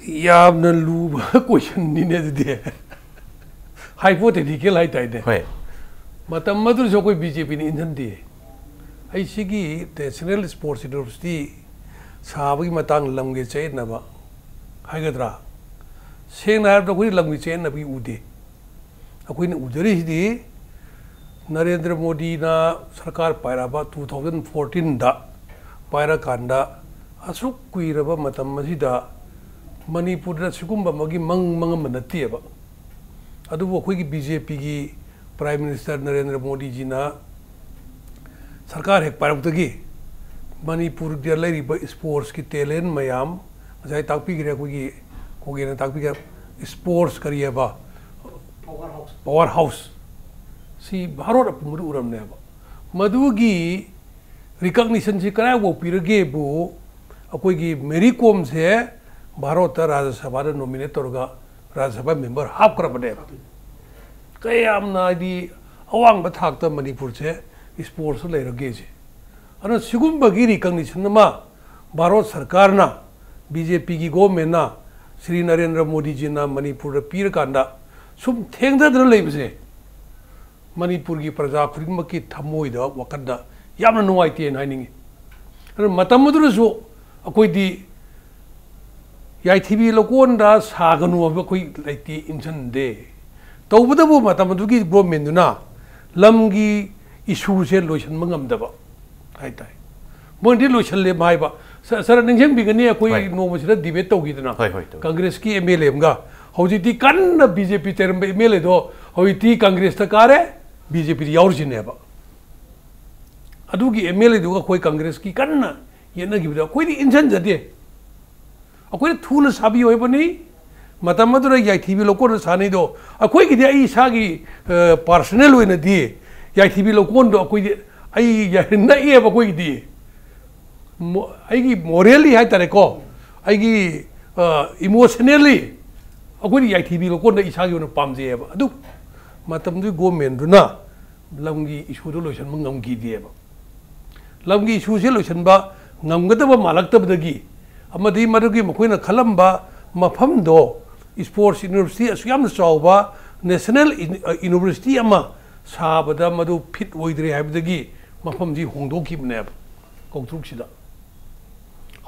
ꯌꯥꯝꯅ ꯂꯨꯕ questionꯅꯤꯅꯦ ꯑꯗꯨꯗꯤ꯫ Hypothetical ꯍꯥꯏꯇꯥꯏꯅꯦ꯫ ꯍꯣꯏ꯫ ꯃꯇꯝ ꯑꯗꯨꯗꯁꯨ ꯑꯩꯈꯣꯏ BJPꯅ ꯏꯟꯍꯟꯗꯦ꯫ ꯑꯩ ꯁꯤꯒꯤ National Sports University ꯁꯥꯕꯒꯤ ꯃꯇꯥꯡ ꯂꯝꯒꯤ ꯆꯌꯦꯠꯅꯕ ꯍꯥꯏꯒꯗ꯭ꯔꯥ? ꯁꯦꯡꯅ ꯍꯥꯏꯔꯕꯗ ꯑꯩꯈꯣꯏ ꯂꯝꯒꯤ ꯆꯌꯦꯠꯅꯕꯒꯤ ꯎꯗꯦ꯫ ꯑꯩꯈꯣꯏꯅ ꯎꯖꯔꯤꯁꯤꯗꯤ ꯅꯔꯦꯟꯗ꯭ꯔ ꯃꯣꯗꯤꯅ ꯁꯔꯀꯥꯔ ꯄꯥꯏꯔꯛꯑꯕ two thousand fourteenꯗ ꯄꯥꯏꯔꯀꯥꯟꯗ ꯑꯁꯨꯛ ꯀꯨꯏꯔꯕ ꯃꯇꯝ ꯑꯁꯤꯗ ꯃꯅꯤꯄꯨꯔꯗ ꯁꯤꯒꯨꯝꯕ ꯑꯃꯒꯤ ꯃꯪ ꯃꯪꯉꯝꯕ ꯅꯠꯇꯦꯕ꯫ ꯑꯗꯨꯕꯨ ꯑꯩꯈꯣꯏꯒꯤ BJPꯒꯤ Prime Minister ꯅꯔꯦꯟꯗ꯭ꯔ ꯃꯣꯗꯤꯖꯤꯅ ꯁꯔꯀꯥꯔ ꯍꯦꯛ ꯄꯥꯏꯔꯛꯄꯗꯒꯤ ꯃꯅꯤꯄꯨꯔꯗ ꯂꯩꯔꯤꯕ sportsꯀꯤ talent ꯃꯌꯥꯝ ꯉꯁꯥꯏ ꯇꯥꯛꯄꯤꯈ꯭ꯔꯦ, ꯑꯩꯈꯣꯏꯒꯤ ꯈꯣꯒꯦꯅ ꯇꯥꯛꯄꯤꯈ꯭ꯔꯦ꯫ Sports ꯀꯔꯤ ꯍꯥꯏꯕ? Power house꯫ Power house꯫ ꯁꯤ ꯚꯥꯔꯠ ꯑꯄꯨꯝꯕꯗ ꯎꯔꯝꯅꯦꯕ꯫ ꯃꯗꯨꯒꯤ recognitionꯁꯤ ꯀꯗꯥꯏꯐꯥꯎ ꯄꯤꯔꯒꯦꯕꯨ, ꯑꯩꯈꯣꯏꯒꯤ ꯃꯦꯔꯤ ꯀꯣꯝꯁꯦ ꯚꯥꯔꯠꯇ ꯔꯥꯖ꯭ꯌ ꯁꯚꯥꯗ nominate ꯇꯧꯔꯒ ꯔꯥꯖ꯭ꯌ ꯁꯚꯥ member ꯍꯥꯞꯈ꯭ꯔꯕꯅꯦꯕ꯫ ꯀꯌꯥꯝꯅ ꯍꯥꯏꯗꯤ ꯑꯋꯥꯡꯕ ꯊꯥꯛꯇ ꯃꯅꯤꯄꯨꯔꯁꯦ sportsꯇ ꯂꯩꯔꯒꯦꯁꯦ꯫ ꯑꯗꯨꯅ ꯁꯤꯒꯨꯝꯕꯒꯤ recognition ꯑꯃ ꯚꯥꯔꯠ ꯁꯔꯀꯥꯔꯅ, BJPꯒꯤ governmentꯅ, ꯁ꯭ꯔꯤ ꯅꯔꯦꯟꯗ꯭ꯔ ꯃꯣꯗꯤꯖꯤꯅ ꯃꯅꯤꯄꯨꯔꯗ ꯄꯤꯔꯀꯥꯟꯗ ꯁꯨꯝ ꯊꯦꯡꯊꯗꯅ ꯂꯩꯕꯁꯦ ꯃꯅꯤꯄꯨꯔꯒꯤ ꯄ꯭ꯔꯖꯥ ꯈꯨꯗꯤꯡꯃꯛꯀꯤ ꯊꯃꯣꯏꯗ, ꯋꯥꯈꯜꯗ ꯌꯥꯝꯅ ꯅꯨꯡꯉꯥꯏꯇꯦꯅ ꯍꯥꯏꯅꯤꯡꯉꯤ꯫ ꯑꯗꯨꯅ ꯃꯇꯝ ꯑꯗꯨꯗꯁꯨ ꯑꯩꯈꯣꯏꯗꯤ ꯌꯥꯏꯊꯤꯕꯤ ꯂꯧꯀꯣꯟꯗ ꯁꯥꯒꯅꯨ ꯍꯥꯏꯕ ꯑꯩꯈꯣꯏ ꯂꯩꯇꯦ, ꯏꯟꯁꯤꯟꯗꯦ꯫ ꯇꯧꯕꯇꯕꯨ ꯃꯇꯝ ꯑꯗꯨꯒꯤ governmentꯗꯨꯅ ꯂꯝꯒꯤ issueꯁꯦ ꯂꯣꯏꯁꯤꯟꯕ ꯉꯝꯗꯕ ꯍꯥꯏꯇꯥꯔꯦ꯫ ꯃꯣꯏꯅꯗꯤ ꯂꯣꯏꯁꯤꯜꯂꯦ ꯍꯥꯏꯕ꯫ ꯁ-, ꯁꯥꯔ ꯅꯤꯡꯁꯤꯡꯕꯤꯒꯅꯤ, ꯑꯩꯈꯣꯏ ꯍꯣꯏ꯫ ꯅꯣꯡꯃꯁꯤꯗ debate ꯇꯧꯈꯤꯗꯅ꯫ ꯍꯣꯏ, ꯍꯣꯏ, ꯇꯧꯏ꯫ Congressꯀꯤ MLA ꯑꯃꯒ꯫ ꯍꯧꯖꯤꯛꯇꯤ ꯀꯟꯅ BJP ꯆꯩꯔꯝꯕ MLAꯗꯣ ꯍꯧꯖꯤꯛꯇꯤ Congressꯇ ꯀꯥꯔꯦ, BJPꯗ ꯌꯥꯎꯔꯤꯁꯤꯅꯦꯕ꯫ ꯑꯗꯨꯒꯤ MLAꯗꯨꯒ ꯑꯩꯈꯣꯏ Congressꯀꯤ ꯀꯟꯅ ꯌꯦꯠꯅꯈꯤꯕꯗ ꯑꯩꯈꯣꯏꯗꯤ ꯏꯟꯁꯤꯟꯖꯗꯦ꯫ ꯑꯩꯈꯣꯏꯅ ꯊꯨꯅ ꯁꯥꯕꯤꯌꯨ ꯍꯥꯏꯕꯅꯤ, ꯃꯇꯝ ꯑꯗꯨꯗ ꯌꯥꯏꯊꯤꯕꯤ ꯂꯧꯀꯣꯟꯗ ꯁꯥꯟꯅꯩꯗꯣ, ꯑꯩꯈꯣꯏꯒꯤꯗꯤ, ꯑꯩ ꯏꯁꯥꯒꯤ ꯄꯥꯔꯁꯅꯦꯜ ꯑꯣꯏꯅꯗꯤ ꯌꯥꯏꯊꯤꯕꯤ ꯂꯧꯀꯣꯟꯗꯣ ꯑꯩꯈꯣꯏꯗꯤ, ꯑꯩ ꯌꯥ- ꯅꯛꯑꯦꯕ ꯑꯩꯈꯣꯏꯒꯤꯗꯤ꯫ ꯃꯣ- ꯑꯩꯒꯤ ꯃꯣꯔꯦꯜꯂꯤ ꯍꯥꯏꯇꯥꯔꯦꯀꯣ, ꯑꯩꯒꯤ ꯏꯃꯣꯁꯅꯦꯜꯂꯤ ꯑꯩꯈꯣꯏꯗꯤ ꯌꯥꯏꯊꯤꯕꯤ ꯂꯧꯀꯣꯟꯗ ꯏꯁꯥꯒꯤ ꯑꯣꯏꯅ ꯄꯥꯝꯖꯩꯑꯕ꯫ ꯑꯗꯨ ꯃꯇꯝꯗꯨꯒꯤ ꯒꯣꯔꯃꯦꯟꯗꯨꯅ ꯂꯝꯒꯤ ꯏꯁꯨꯗꯣ ꯂꯣꯏꯁꯤꯟꯕ ꯉꯝꯈꯤꯗꯦꯕ꯫ ꯂꯝꯒꯤ ꯏꯁꯨꯁꯦ ꯂꯣꯏꯁꯤꯟꯕ ꯉꯝꯒꯗꯕ ꯃꯥꯜꯂꯛꯇꯕꯗꯒꯤ, ꯑꯃꯗꯤ ꯃꯗꯨꯒꯤ ꯃꯈꯣꯏꯅ ꯈꯜꯂꯝꯕ ꯃꯐꯝꯗꯣ, ꯏꯁꯄꯣꯔꯠꯁ ꯌꯨꯅꯤꯚꯔꯁꯤꯇꯤ ꯑꯁꯨꯛ ꯌꯥꯝꯅ ꯆꯥꯎꯕ ꯅꯦꯁꯅꯦꯜ ꯏꯟ- ꯑ, ꯌꯨꯅꯤꯚꯔꯁꯤꯇꯤ ꯑꯃ ꯁꯥꯕꯗ ꯃꯗꯨ ꯐꯤꯠ ꯑꯣꯏꯗ꯭ꯔꯦ ꯍꯥꯏꯕꯗꯒꯤ ꯃꯐꯝꯁꯤ ꯍꯣꯡꯗꯣꯛꯈꯤꯕꯅꯦꯕ ꯀꯧꯇ꯭ꯔꯨꯛꯁꯤꯗ꯫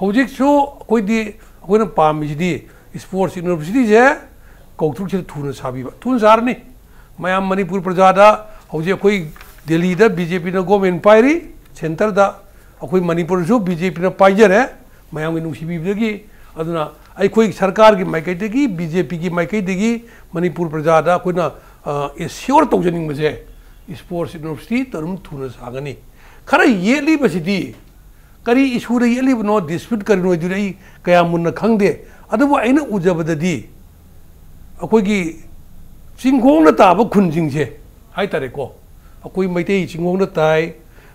ꯍꯧꯖꯤꯛꯁꯨ ꯑꯩꯈꯣꯏꯗꯤ, ꯑꯩꯈꯣꯏꯅ ꯄꯥꯝꯃꯤꯁꯤꯗꯤ ꯏꯁꯄꯣꯔꯠꯁ ꯌꯨꯅꯤꯚꯔꯁꯤꯇꯤꯁꯦ ꯀꯧꯇ꯭ꯔꯨꯛꯁꯤꯗ ꯊꯨꯅ ꯁꯥꯕꯤꯕ, ꯊꯨꯅ ꯁꯥꯔꯅꯤ꯫ ꯃꯌꯥꯝ ꯃꯅꯤꯄꯨꯔ ꯄ꯭ꯔꯖꯥꯗ ꯍꯧꯖꯤꯛ ꯑꯩꯈꯣꯏ ꯗꯦꯜꯂꯤꯗ ꯕꯤ ꯖꯦ ꯄꯤꯅ ꯒꯣꯔꯃꯦꯟ ꯄꯥꯏꯔꯤ, ꯁꯦꯟꯇꯔꯗ ꯑꯩꯈꯣꯏ ꯃꯅꯤꯄꯨꯔꯁꯨ ꯕꯤ ꯖꯦ ꯄꯤꯅ ꯄꯥꯏꯖꯔꯦ꯫ ꯃꯌꯥꯝꯒꯤ ꯅꯨꯡꯁꯤꯕꯤꯕꯗꯒꯤ, ꯑꯗꯨꯅ ꯑꯩꯈꯣꯏ ꯁꯔꯀꯥꯔꯒꯤ ꯃꯥꯏꯀꯩꯗꯒꯤ, ꯕꯤ ꯖꯦ ꯄꯤꯒꯤ ꯃꯥꯏꯀꯩꯗꯒꯤ ꯃꯅꯤꯄꯨꯔ ꯄ꯭ꯔꯖꯥꯗ ꯑꯩꯈꯣꯏꯅ ꯑꯦꯁꯤꯌꯣꯔ ꯇꯧꯖꯅꯤꯡꯕꯁꯦ, ꯏꯁꯄꯣꯔꯠꯁ ꯌꯨꯅꯤꯚꯔꯁꯤꯇꯤ ꯇꯔꯨꯝ ꯊꯨꯅ ꯁꯥꯒꯅꯤ꯫ ꯈꯔ ꯌꯦꯠꯂꯤꯕꯁꯤꯗꯤ ꯀꯔꯤ ꯏꯁꯨꯗ ꯌꯦꯠꯂꯤꯕꯅꯣ, ꯗꯤꯁꯄ꯭ꯌꯨꯠ ꯀꯔꯤꯅꯣ ꯍꯥꯏꯗꯨꯗꯤ ꯑꯩ ꯀꯌꯥ ꯃꯨꯟꯅ ꯈꯪꯗꯦ꯫ ꯑꯗꯨꯕꯨ ꯑꯩꯅ ꯎꯖꯕꯗꯗꯤ ꯑꯩꯈꯣꯏꯒꯤ ꯆꯤꯡꯈꯣꯡꯗ ꯇꯥꯕ ꯈꯨꯟꯁꯤꯡꯁꯦ ꯍꯥꯏꯇꯥꯔꯦꯀꯣ, ꯑꯩꯈꯣꯏ ꯃꯩꯇꯩ ꯆꯤꯡꯈꯣꯡꯗ ꯇꯥꯏ,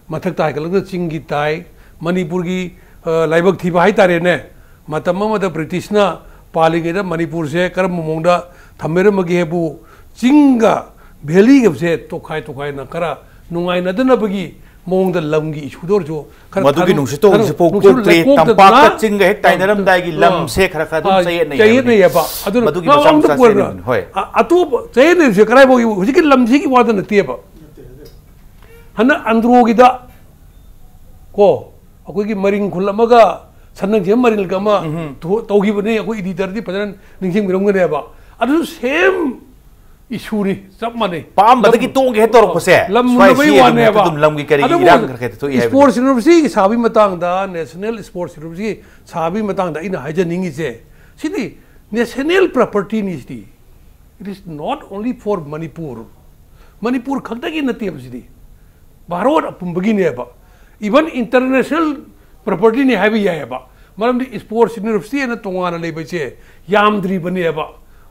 ꯃꯊꯛꯇ ꯍꯥꯏꯒꯠꯂꯒ ꯆꯤꯡꯒꯤ ꯇꯥꯏ, ꯃꯅꯤꯄꯨꯔꯒꯤ, ꯑ, ꯂꯥꯏꯕꯛ ꯊꯤꯕ ꯍꯥꯏꯇꯥꯔꯦꯅꯦ, ꯃꯇꯝ ꯑꯃꯗ ꯕ꯭ꯔꯤꯇꯤꯁꯅ ꯄꯥꯜꯂꯤꯉꯩꯗ ꯃꯅꯤꯄꯨꯔꯁꯦ ꯀꯔꯝꯕ ꯃꯑꯣꯡꯗ ꯊꯝꯕꯤꯔꯝꯃꯒꯦ ꯍꯥꯏꯕꯨ, ꯆꯤꯡꯒ ꯚꯦꯂꯤꯒꯁꯦ ꯇꯣꯈꯥꯏ ꯇꯣꯈꯥꯏꯅ ꯈꯔ ꯅꯨꯡꯉꯥꯏꯅꯗꯅꯕꯒꯤ ꯃꯑꯣꯡꯗ ꯂꯝꯒꯤ ꯏꯁꯨꯗ ꯑꯣꯏꯔꯁꯨ ꯈꯔ ꯃꯗꯨꯒꯤ ꯊꯥꯗꯣꯛ- ꯅꯨꯡꯁꯤꯠꯇꯣ ꯊꯥꯗꯣꯛ- ꯍꯧꯖꯤꯛꯐꯥꯎ ꯅꯨꯡꯁꯤꯠ ꯀꯣꯛꯇ꯭ꯔꯤ꯫ ꯂꯩꯈꯣꯛꯇꯗꯅ, ꯇꯝꯄꯥꯛꯀ ꯆꯤꯡꯒ ꯍꯦꯛ ꯑ, ꯇꯥꯏꯅꯔꯝꯗꯥꯏꯒꯤ ꯑ, ꯂꯝꯁꯦ ꯈꯔ ꯈꯔ ꯑꯗꯨꯝ ꯑ, ꯆꯌꯦꯠꯅꯩ ꯍꯥꯏꯕꯅꯤ꯫ ꯆꯌꯦꯠꯅꯩꯌꯦꯕ꯫ ꯑꯗꯨꯅ ꯃꯗꯨꯒꯤ ꯃꯆꯥ ꯃꯆꯥ ꯄꯣꯠꯅ ꯆꯌꯦꯠꯅꯕꯅꯤ꯫ ꯍꯣꯏ꯫ ꯑ-, ꯑꯇꯣꯞꯄ ꯆꯌꯦꯠꯅꯔꯤꯁꯦ ꯀꯗꯥꯏꯐꯥꯎꯒꯤ ꯍꯧꯖꯤꯛꯀꯤ ꯂꯝꯁꯤꯒꯤ ꯋꯥꯗ ꯅꯠꯇꯦꯕ꯫ ꯍꯟꯗꯛ ꯑꯟꯗ꯭ꯔꯣꯒꯤꯗ ꯀꯣ, ꯑꯩꯈꯣꯏꯒꯤ ꯃꯔꯤꯡ ꯈꯨꯜ ꯑꯃꯒ ꯁꯟꯅꯪꯁꯤꯕ ꯃꯔꯤꯜꯒ ꯑꯃ ꯎꯝꯍꯨꯝ꯫ ꯊꯣ-, ꯇꯧꯈꯤꯕꯅꯤ꯫ ꯑꯩꯈꯣꯏ ꯏꯗꯤꯇꯔꯗꯤ ꯐꯖꯅ ꯅꯤꯡꯁꯤꯡꯕꯤꯔꯝꯒꯅꯦꯕ꯫ ꯑꯗꯨꯁꯨ ꯁꯦꯝ ꯏꯁꯨꯅꯤ, ꯆꯞ ꯃꯥꯟꯅꯩ꯫ ꯄꯥꯝꯕꯗꯒꯤ ꯂꯝ-, ꯇꯣꯡꯒꯦ ꯍꯦꯛ ꯇꯧꯔꯛꯄꯁꯦ, ꯂꯝ ꯁ꯭ꯋꯥꯏ ꯃꯨꯟꯅꯕꯩ ꯁꯤ ꯑꯗꯨꯝ ꯋꯥꯅꯦꯕ꯫ ꯑꯗꯨꯝ ꯂꯝꯒꯤ ꯀꯔꯤꯒꯤ ꯑꯗꯨꯕꯨ ꯏꯔꯥꯡ ꯈꯔ ꯈꯔ ꯊꯣꯛꯏ ꯍꯥꯏꯕꯅꯤ꯫ ꯏꯁꯄꯣꯔꯠꯁ ꯌꯨꯅꯤꯚꯔꯁꯤꯇꯤꯒꯤ ꯁꯥꯕꯒꯤ ꯃꯇꯥꯡꯗ, ꯅꯦꯁꯅꯦꯜ ꯏꯁꯄꯣꯔꯠꯁ ꯌꯨꯅꯤꯚꯔꯁꯤꯇꯤ ꯁꯥꯕꯒꯤ ꯃꯇꯥꯡꯗ ꯑꯩꯅ ꯍꯥꯏꯖꯅꯤꯡꯉꯤꯁꯦ, ꯁꯤꯗꯤ ꯅꯦꯁꯅꯦꯜ ꯄ꯭ꯔꯣꯄꯔꯇꯤꯅꯤ꯫ ꯁꯤꯗꯤ, it is not only for Manipur, Manipur ꯈꯛꯇꯒꯤ ꯅꯠꯇꯦꯕ꯫ ꯁꯤꯗꯤ ꯚꯥꯔꯠ ꯑꯄꯨꯝꯕꯒꯤꯅꯦꯕ꯫ ꯏꯚꯟ ꯏꯟꯇꯔꯅꯦꯁꯅꯦꯜ ꯄ꯭ꯔꯣꯄꯔꯇꯤꯅꯤ ꯍꯥꯏꯕ ꯌꯥꯏꯑꯕ꯫ ꯃꯔꯝꯗꯤ sports university ꯑꯅ ꯇꯣꯉꯥꯟꯅ ꯂꯩꯕꯁꯦ ꯌꯥꯝꯗ꯭ꯔꯤꯕꯅꯦꯕ꯫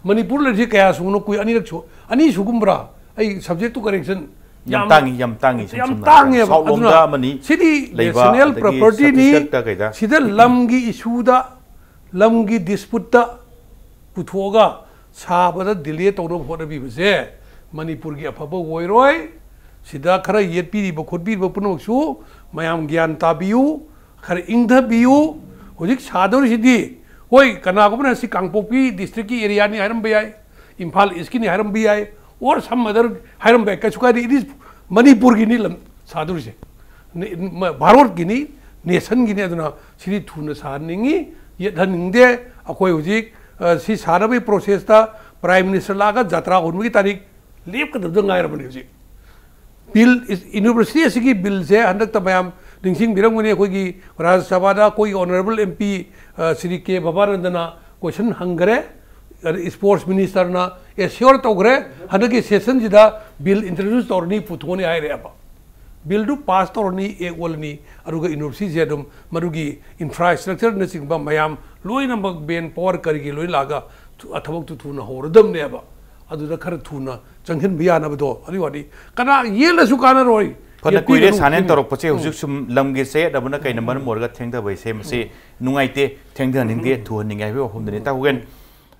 ꯃꯅꯤꯄꯨꯔ ꯂꯩꯔꯤꯁꯦ ꯀꯌꯥ ꯁꯨꯕꯅꯣ? ꯀꯨꯏ ꯑꯅꯤꯔꯛ ꯁꯨ ꯑꯅꯤ ꯁꯨꯒꯨꯝꯕ꯭ꯔꯥ? ꯑꯩ subject ꯇꯨ correction ꯌꯥꯝ ꯇꯥꯡꯉꯤ, ꯌꯥꯝ ꯇꯥꯡꯉꯤ꯫ ꯏꯁꯝ ꯌꯥꯝ ꯁꯝꯅ ꯍꯥꯏꯔꯕꯗ ꯇꯥꯡꯉꯦꯕ꯫ ꯁꯥꯎꯠ ꯂꯣꯝꯗ ꯑꯗꯨꯅ ꯑꯃꯅꯤ ꯁꯤꯗꯤ ꯂꯩꯕ, national ꯑꯗꯒꯤ property ꯅꯤ꯫ ꯆꯠꯇꯤꯁꯒꯠꯇ ꯀꯩꯗ꯫ ꯁꯤꯗ ꯂꯝꯒꯤ issue ꯗ, ꯂꯝꯒꯤ dispute ꯇ ꯄꯨꯊꯣꯛꯑꯒ ꯁꯥꯕꯗ delay ꯇꯧꯅꯕ ꯍꯣꯠꯅꯕꯤꯕꯁꯦ ꯃꯅꯤꯄꯨꯔꯒꯤ ꯑꯐꯕ ꯑꯣꯏꯔꯣꯏ꯫ ꯁꯤꯗ ꯈꯔ ꯌꯦꯠꯄꯤꯔꯤꯕ ꯈꯣꯠꯄꯤꯔꯤꯕ ꯄꯨꯝꯅꯃꯛꯁꯨ ꯃꯌꯥꯝ ꯒ꯭ꯌꯥꯟ ꯇꯥꯕꯤꯌꯨ, ꯈꯔ ꯏꯪꯊꯕꯤꯌꯨ꯫ ꯍꯧꯖꯤꯛ ꯁꯥꯗꯧꯔꯤꯁꯤꯗꯤ, ꯍꯣꯏ, ꯀꯅꯥꯒꯨꯝꯕꯅ ꯁꯤ ꯀꯥꯡꯄꯣꯛꯄꯤ district ꯀꯤ area ꯅꯤ ꯍꯥꯏꯔꯝꯕ ꯌꯥꯏ, ꯏꯝꯐꯥꯜ East ꯀꯤꯅꯤ ꯍꯥꯏꯔꯝꯕ ꯌꯥꯏ, or some other ꯍꯥꯏꯔꯝꯕ ꯌꯥꯏ, ꯀꯩꯁꯨ ꯀꯥꯏꯗꯦ꯫ It is ꯃꯅꯤꯄꯨꯔꯒꯤꯅꯤ ꯂꯝ ꯁꯥꯗꯧꯔꯤꯁꯦ, ꯅꯦ-, ꯃ-, ꯚꯥꯔꯠꯀꯤꯅꯤ, nation ꯒꯤꯅꯤ꯫ ꯑꯗꯨꯅ ꯁꯤꯗꯤ ꯊꯨꯅ ꯁꯥꯍꯟꯅꯤꯡꯉꯤ, ꯌꯦꯠꯍꯟꯅꯤꯡꯗꯦ꯫ ꯑꯩꯈꯣꯏ ꯍꯧꯖꯤꯛ, ꯑ, ꯁꯤ ꯁꯥꯅꯕꯒꯤ process ꯇ Prime Minister ꯂꯥꯛꯑꯒ ꯖꯇ꯭ꯔꯥ ꯍꯣꯟꯕꯒꯤ ꯇꯥꯔꯤꯛ ꯂꯦꯞꯀꯗꯕꯗ ꯉꯥꯏꯔꯕꯅꯤ ꯍꯧꯖꯤꯛ꯫ Bill is-, university ꯑꯁꯤꯒꯤ bill ꯁꯦ ꯍꯟꯗꯛꯇ ꯃꯌꯥꯝ ꯅꯤꯡꯁꯤꯡꯕꯤꯔꯝꯒꯅꯤ, ꯑꯩꯈꯣꯏꯒꯤ ꯔꯥꯖ꯭ꯌ ꯁꯚꯥꯗ ꯑꯩꯈꯣꯏꯒꯤ honourable M P, ꯑ, ꯁ꯭ꯔꯤ ꯀꯦ ꯕꯕꯥꯅꯟꯗꯅ question ꯍꯪꯈꯔꯦ, ꯑꯗ sports minister ꯅ assure ꯇꯧꯈ꯭ꯔꯦ, ꯍꯟꯗꯛꯀꯤ session ꯁꯤꯗ bill introduce ꯇꯧꯔꯅꯤ, ꯄꯨꯊꯣꯛꯑꯅꯤ ꯍꯥꯏꯔꯦꯕ꯫ Bill ꯗꯨ pass ꯇꯧꯔꯅꯤ, act ꯑꯣꯜꯂꯅꯤ, ꯑꯗꯨꯒ university ꯁꯦ ꯑꯗꯨꯝ ꯃꯗꯨꯒꯤ infrastructure ꯅꯆꯤꯡꯕ ꯃꯌꯥꯝ ꯂꯣꯏꯅꯃꯛ man power ꯀꯔꯤꯒꯤ ꯂꯣꯏ ꯂꯥꯛꯑꯒ ꯊꯨ-, ꯊꯕꯛꯇꯨ ꯊꯨꯅ ꯍꯧꯔꯗꯕꯅꯦꯕ꯫ ꯑꯗꯨꯗ ꯈꯔ ꯊꯨꯅ ꯆꯪꯁꯤꯟꯕ ꯌꯥꯅꯕꯗꯣ, ꯑꯗꯨꯒꯤ ꯋꯥꯗꯤ ꯀꯅꯥ ꯌꯦꯠꯂꯁꯨ ꯀꯥꯟꯅꯔꯣꯏ꯫ ꯐꯅ ꯀꯨꯏꯔꯦ ꯌꯦꯠꯄꯤꯒꯅꯨ꯫ ꯁꯥꯅꯦꯟ ꯎꯝ꯫ ꯇꯧꯔꯛꯄꯁꯦ꯫ ꯎꯝ꯫ ꯍꯧꯖꯤꯛ ꯁꯨꯝ ꯂꯝꯒꯤ ꯆꯌꯦꯠꯅꯕꯅ ꯀꯩꯅ ꯃꯔꯝ ꯑꯣꯏꯔꯒ ꯊꯦꯡꯊꯕ ꯍꯥꯏꯁꯦ ꯃꯁꯤ ꯅꯨꯡꯉꯥꯏꯇꯦ, ꯊꯦꯡꯊꯍꯟꯅꯤꯡꯗꯦ, ꯊꯨꯍꯟꯅꯤꯡꯉꯦ ꯍꯥꯏꯕꯒꯤ ꯋꯥꯐꯝꯗꯨꯅꯤ꯫ ꯏꯇꯥꯎ ꯍꯣꯔꯦꯟ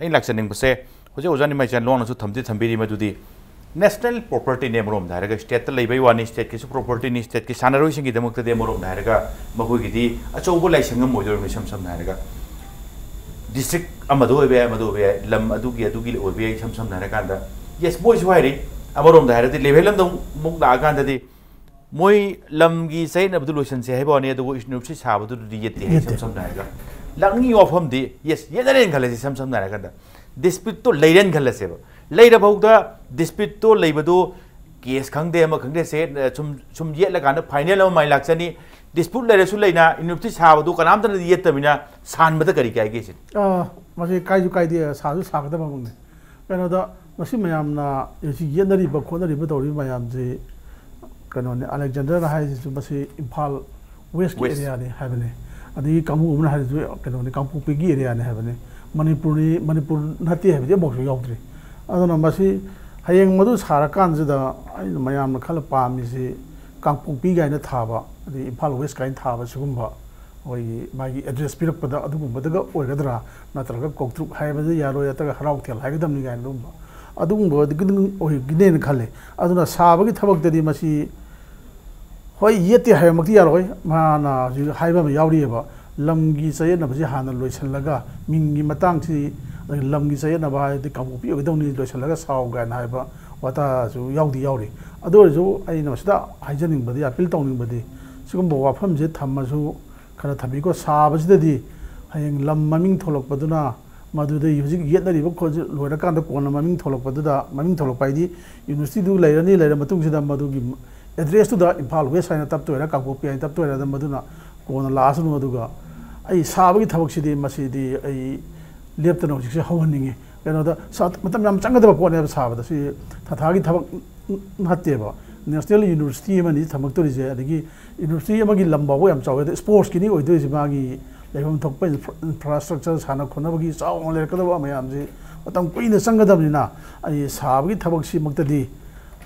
ꯑꯩꯅ ꯂꯥꯛꯆꯅꯤꯡꯕꯁꯦ, ꯍꯧꯖꯤꯛ ꯑꯣꯖꯥ ꯅꯤꯃꯩꯆꯥꯟ ꯂꯣꯡꯅꯁꯨ ꯊꯝꯗꯤ ꯊꯝꯕꯤꯔꯤ, ꯃꯗꯨꯗꯤ national property ꯅꯦ ꯑꯃꯔꯣꯝꯗ ꯍꯥꯏꯔꯒ, state ꯇ ꯂꯩꯕꯩ ꯋꯥꯅꯤ, state ꯀꯤꯁꯨ property ꯅꯤ, state ꯀꯤ ꯁꯥꯟꯅꯔꯣꯏꯁꯤꯡꯒꯤꯗꯃꯛꯇꯗꯤ ꯑꯃꯔꯣꯝꯗ ꯍꯥꯏꯔꯒ ꯃꯈꯣꯏꯒꯤꯗꯤ ꯑꯆꯧꯕ ꯂꯥꯏꯁꯪ ꯑꯃ ꯑꯣꯏꯗꯣꯔꯤꯕꯅꯤ꯫ ꯏꯁꯝ ꯁꯝꯅ ꯍꯥꯏꯔꯒ district ꯑꯃꯗ ꯑꯣꯏꯕ ꯌꯥꯏ, ꯑꯃꯗ ꯑꯣꯏꯕ ꯌꯥꯏ, ꯂꯝ ꯑꯗꯨꯒꯤ ꯑꯗꯨꯒꯤ ꯑꯣꯏꯕ ꯌꯥꯏ꯫ ꯏꯁꯝ ꯁꯝꯅ ꯍꯥꯏꯔꯀꯥꯟꯗ, yes, ꯃꯣꯏꯁꯨ ꯍꯥꯏꯔꯤ, ꯑꯃꯔꯣꯝꯗ ꯍꯥꯏꯔꯗꯤ level ꯑꯃꯗ ꯑꯃꯨꯛ ꯂꯥꯛꯑꯀꯥꯟꯗꯗꯤ ꯃꯣꯏ ꯂꯝꯒꯤ ꯆꯌꯦꯠꯅꯕꯗꯨ ꯂꯣꯏꯁꯤꯟꯁꯦ ꯍꯥꯏꯕ ꯋꯥꯅꯤ, ꯑꯗꯨꯕꯨ university ꯁꯥꯕꯗꯨꯗꯤ ꯌꯦꯠꯇꯦ ꯍꯥꯏ꯫ ꯏꯁꯝ ꯌꯦꯠꯇꯦ꯫ ꯁꯝꯅ ꯍꯥꯏꯔꯒ ꯂꯥꯛꯅꯤꯡꯉꯤ ꯋꯥꯐꯝꯗꯤ, yes, ꯌꯦꯠꯅꯔꯦꯅ ꯈꯜꯂꯁꯤ, ꯏꯁꯝ ꯁꯝꯅ ꯍꯥꯏꯔꯀꯥꯟꯗ dispute ꯇꯣ ꯂꯩꯔꯦꯅ ꯈꯜꯂꯁꯦꯕ꯫ ꯂꯩꯔꯐꯥꯎꯗ dispute ꯇꯣ ꯂꯩꯕꯗꯨ case ꯈꯪꯗꯦ, ꯑꯃ ꯈꯪꯗꯦ, ꯁꯦ, ꯑ, ꯁꯨꯝ, ꯁꯨꯝ ꯌꯦꯠꯂꯀꯥꯟꯗ final ꯑꯃ ꯃꯥꯏ ꯂꯥꯛꯆꯅꯤ꯫ Dispute ꯂꯩꯔꯁꯨ ꯂꯩꯅ university ꯁꯥꯕꯗꯨ ꯀꯅꯥꯝꯇꯅꯗꯤ ꯌꯦꯠꯇꯕꯅꯤꯅ ꯁꯥꯍꯟꯕꯗ ꯀꯔꯤ ꯀꯥꯏꯒꯦ ꯁꯤꯅꯤ? ꯑꯥ, ꯃꯁꯤ ꯀꯥꯏꯁꯨ ꯀꯥꯏꯗꯦ, ꯁꯥꯁꯨ ꯁꯥꯒꯗꯕ ꯑꯃꯅꯤ꯫ ꯀꯩꯅꯣꯗ ꯃꯁꯤ ꯃꯌꯥꯝꯅ ꯍꯧꯖꯤꯛ ꯌꯦꯠꯅꯔꯤꯕ ꯈꯣꯠꯅꯔꯤꯕ ꯇꯧꯔꯤꯕ ꯃꯌꯥꯝꯁꯤ ꯀꯩꯅꯣꯅꯤ, ꯑꯂꯦꯛꯖꯦꯟꯗꯔ ꯍꯥꯏꯁꯤꯁꯨ ꯃꯁꯤ ꯏꯝꯐꯥꯜ West ꯀꯤ West꯫ Area ꯅꯤ ꯍꯥꯏꯕꯅꯤ꯫ ꯑꯗꯒꯤ ꯀꯥꯡꯕꯨ ꯑꯃꯅ ꯍꯥꯏꯔꯤꯁꯨ ꯀꯩꯅꯣꯅꯤ, ꯀꯥꯡꯄꯣꯛꯄꯤꯒꯤ ꯑꯦꯔꯤꯌꯥꯅꯤ ꯍꯥꯏꯕꯅꯤ꯫ ꯃꯅꯤꯄꯨꯔꯅꯤ, ꯃꯅꯤꯄꯨꯔ ꯅꯠꯇꯦ ꯍꯥꯏꯕꯗꯤ ꯑꯃꯐꯥꯎꯁꯨ ꯌꯥꯎꯗ꯭ꯔꯤ꯫ ꯑꯗꯨꯅ ꯃꯁꯤ ꯍꯌꯦꯡ ꯃꯗꯨ ꯁꯥꯔꯀꯥꯟꯁꯤꯗ ꯑꯩꯅ ꯃꯌꯥꯝꯅ ꯈꯜꯂ ꯄꯥꯝꯃꯤꯁꯤ ꯀꯥꯡꯄꯣꯛꯄꯤ ꯀꯥꯏꯅ ꯊꯥꯕ, ꯑꯗꯩ ꯏꯝꯐꯥꯜ ꯋꯦꯁ ꯀꯥꯏꯅ ꯊꯥꯕ, ꯁꯤꯒꯨꯝꯕ ꯑꯩꯈꯣꯏꯒꯤ ꯃꯥꯒꯤ ꯑꯦꯗ꯭ꯔꯦꯁ ꯄꯤꯔꯛꯄꯗ ꯑꯗꯨꯒꯨꯝꯕꯗꯒ ꯑꯣꯏꯒꯗ꯭ꯔꯥ, ꯅꯠꯇ꯭ꯔꯒ ꯀꯧꯇ꯭ꯔꯨꯛ ꯍꯥꯏꯕꯗ ꯌꯥꯔꯣꯏ, ꯅꯠꯇ꯭ꯔꯒ ꯍꯔꯥꯎꯊꯦꯜ ꯍꯥꯏꯒꯗꯕꯅꯤ ꯀꯥꯏꯅ ꯑꯗꯨꯒꯨꯝꯕ, ꯑꯗꯨꯒꯨꯝꯕꯗꯒꯤ ꯑꯗꯨꯝ ꯑꯣꯏꯒꯅꯦꯅ ꯈꯜꯂꯦ꯫ ꯑꯗꯨꯅ ꯁꯥꯕꯒꯤ ꯊꯕꯛꯇꯗꯤ ꯃꯁꯤ ꯍꯣꯏ, ꯌꯦꯠꯇꯦ ꯍꯥꯏꯕꯃꯛꯇꯤ ꯌꯥꯔꯣꯏ꯫ ꯃꯥꯅ ꯍꯧꯖꯤꯛ ꯍꯥꯏꯕ ꯑꯃ ꯌꯥꯎꯔꯤꯑꯕ, ꯂꯝꯒꯤ ꯆꯌꯦꯠꯅꯕꯁꯤ ꯍꯥꯟꯅ ꯂꯣꯏꯁꯤꯜꯂꯒ, ꯃꯤꯡꯒꯤ ꯃꯇꯥꯡꯁꯤ, ꯑꯗꯒꯤ ꯂꯝꯒꯤ ꯆꯌꯦꯠꯅꯕ ꯍꯥꯏꯔꯗꯤ ꯀꯥꯡꯄꯣꯛꯄꯤ ꯑꯣꯏꯒꯗꯧꯅꯤ, ꯂꯣꯏꯁꯤꯜꯂꯒ ꯁꯥꯎ ꯀꯥꯏꯅ ꯍꯥꯏꯕ ꯋꯥꯇꯥꯁꯨ ꯌꯥꯎꯗꯤ ꯌꯥꯎꯔꯤ꯫ ꯑꯗꯨ ꯑꯣꯏꯔꯁꯨ ꯑꯩꯅ ꯃꯁꯤꯗ ꯍꯥꯏꯖꯅꯤꯡꯕꯗꯤ, ꯑꯄꯤꯜ ꯇꯧꯅꯤꯡꯕꯗꯤ, ꯁꯤꯒꯨꯝꯕ ꯋꯥꯐꯝꯁꯦ ꯊꯝꯃꯁꯨ ꯈꯔ ꯊꯝꯕꯤꯀꯣ꯫ ꯁꯥꯕꯁꯤꯗꯗꯤ ꯍꯌꯦꯡ ꯂꯝ ꯃꯃꯤꯡ ꯊꯣꯂꯛꯄꯗꯨꯅ, ꯃꯗꯨꯗ ꯍꯧꯖꯤꯛ ꯌꯦꯠꯅꯔꯤꯕ ꯈꯣꯠ-, ꯂꯣꯏꯔꯀꯥꯟꯗ ꯀꯣꯟꯅ ꯃꯃꯤꯡ ꯊꯣꯂꯛꯄꯗꯨꯗ, ꯃꯃꯤꯡ ꯊꯣꯂꯛꯄ ꯍꯥꯏꯗꯤ ꯌꯨꯅꯤꯚꯔꯁꯤꯇꯤꯗꯨ ꯂꯩꯔꯅꯤ, ꯂꯩꯔ ꯃꯇꯨꯡꯁꯤꯗ ꯃꯗꯨꯒꯤ ꯑꯦꯗ꯭ꯔꯦꯁꯇꯨꯗ ꯏꯝꯐꯥꯜ ꯋꯦꯁ ꯍꯥꯏꯅ ꯇꯞꯇꯣꯏꯔꯥ, ꯀꯥꯡꯄꯣꯛꯄꯤ ꯍꯥꯏꯅ ꯇꯞꯇꯣꯏꯔꯥ, ꯃꯗꯨꯅ ꯀꯣꯟꯅ ꯂꯥꯛꯑꯁꯅꯨ꯫ ꯑꯗꯨꯒ ꯑꯩ ꯁꯥꯕꯒꯤ ꯊꯕꯛꯁꯤꯗꯤ, ꯃꯁꯤꯗꯤ ꯑꯩ ꯂꯦꯞꯇꯅ ꯍꯧꯖꯤꯛꯁꯦ ꯍꯧꯍꯟꯅꯤꯡꯉꯤ꯫ ꯀꯩꯅꯣꯗ ꯁꯥ-, ꯃꯇꯝ ꯌꯥꯝ ꯆꯪꯒꯗꯕ ꯄꯣꯠꯅꯦꯕ ꯁꯥꯕꯗ꯫ ꯁꯤ ꯊꯥꯊꯥꯒꯤ ꯊꯕꯛ ꯅꯠꯇꯦꯕ꯫ ꯅꯦꯁꯅꯦꯜ ꯌꯨꯅꯤꯚꯔꯁꯤꯇꯤ ꯑꯃꯅꯤ ꯊꯝꯃꯛꯇꯣꯔꯤꯁꯦ, ꯑꯗꯒꯤ ꯌꯨꯅꯤꯚꯔꯁꯤꯇꯤ ꯑꯃꯒꯤ ꯂꯝ ꯐꯥꯎꯕ ꯌꯥꯝ ꯆꯥꯎꯋꯦ꯫ ꯑꯗ ꯏꯁꯄꯣꯔꯠꯁꯀꯤꯅꯤ ꯑꯣꯏꯗꯣꯏꯁꯦ, ꯃꯥꯒꯤ ꯂꯩꯐꯝ ꯊꯣꯛꯄ ꯏꯟꯐ꯭ꯔꯥ-, ꯏꯟꯐ꯭ꯔꯥꯁ꯭ꯇ꯭ꯔꯛꯆꯔ, ꯁꯥꯟꯅ ꯈꯣꯠꯅꯕꯒꯤ ꯆꯥꯎꯅ ꯂꯩꯔꯛꯀꯗꯕ ꯃꯌꯥꯝꯁꯦ ꯃꯇꯝ ꯀꯨꯏꯅ ꯆꯪꯒꯗꯕꯅꯤꯅ, ꯑꯩ ꯁꯥꯕꯒꯤ ꯊꯕꯛꯁꯤꯃꯛꯇꯗꯤ,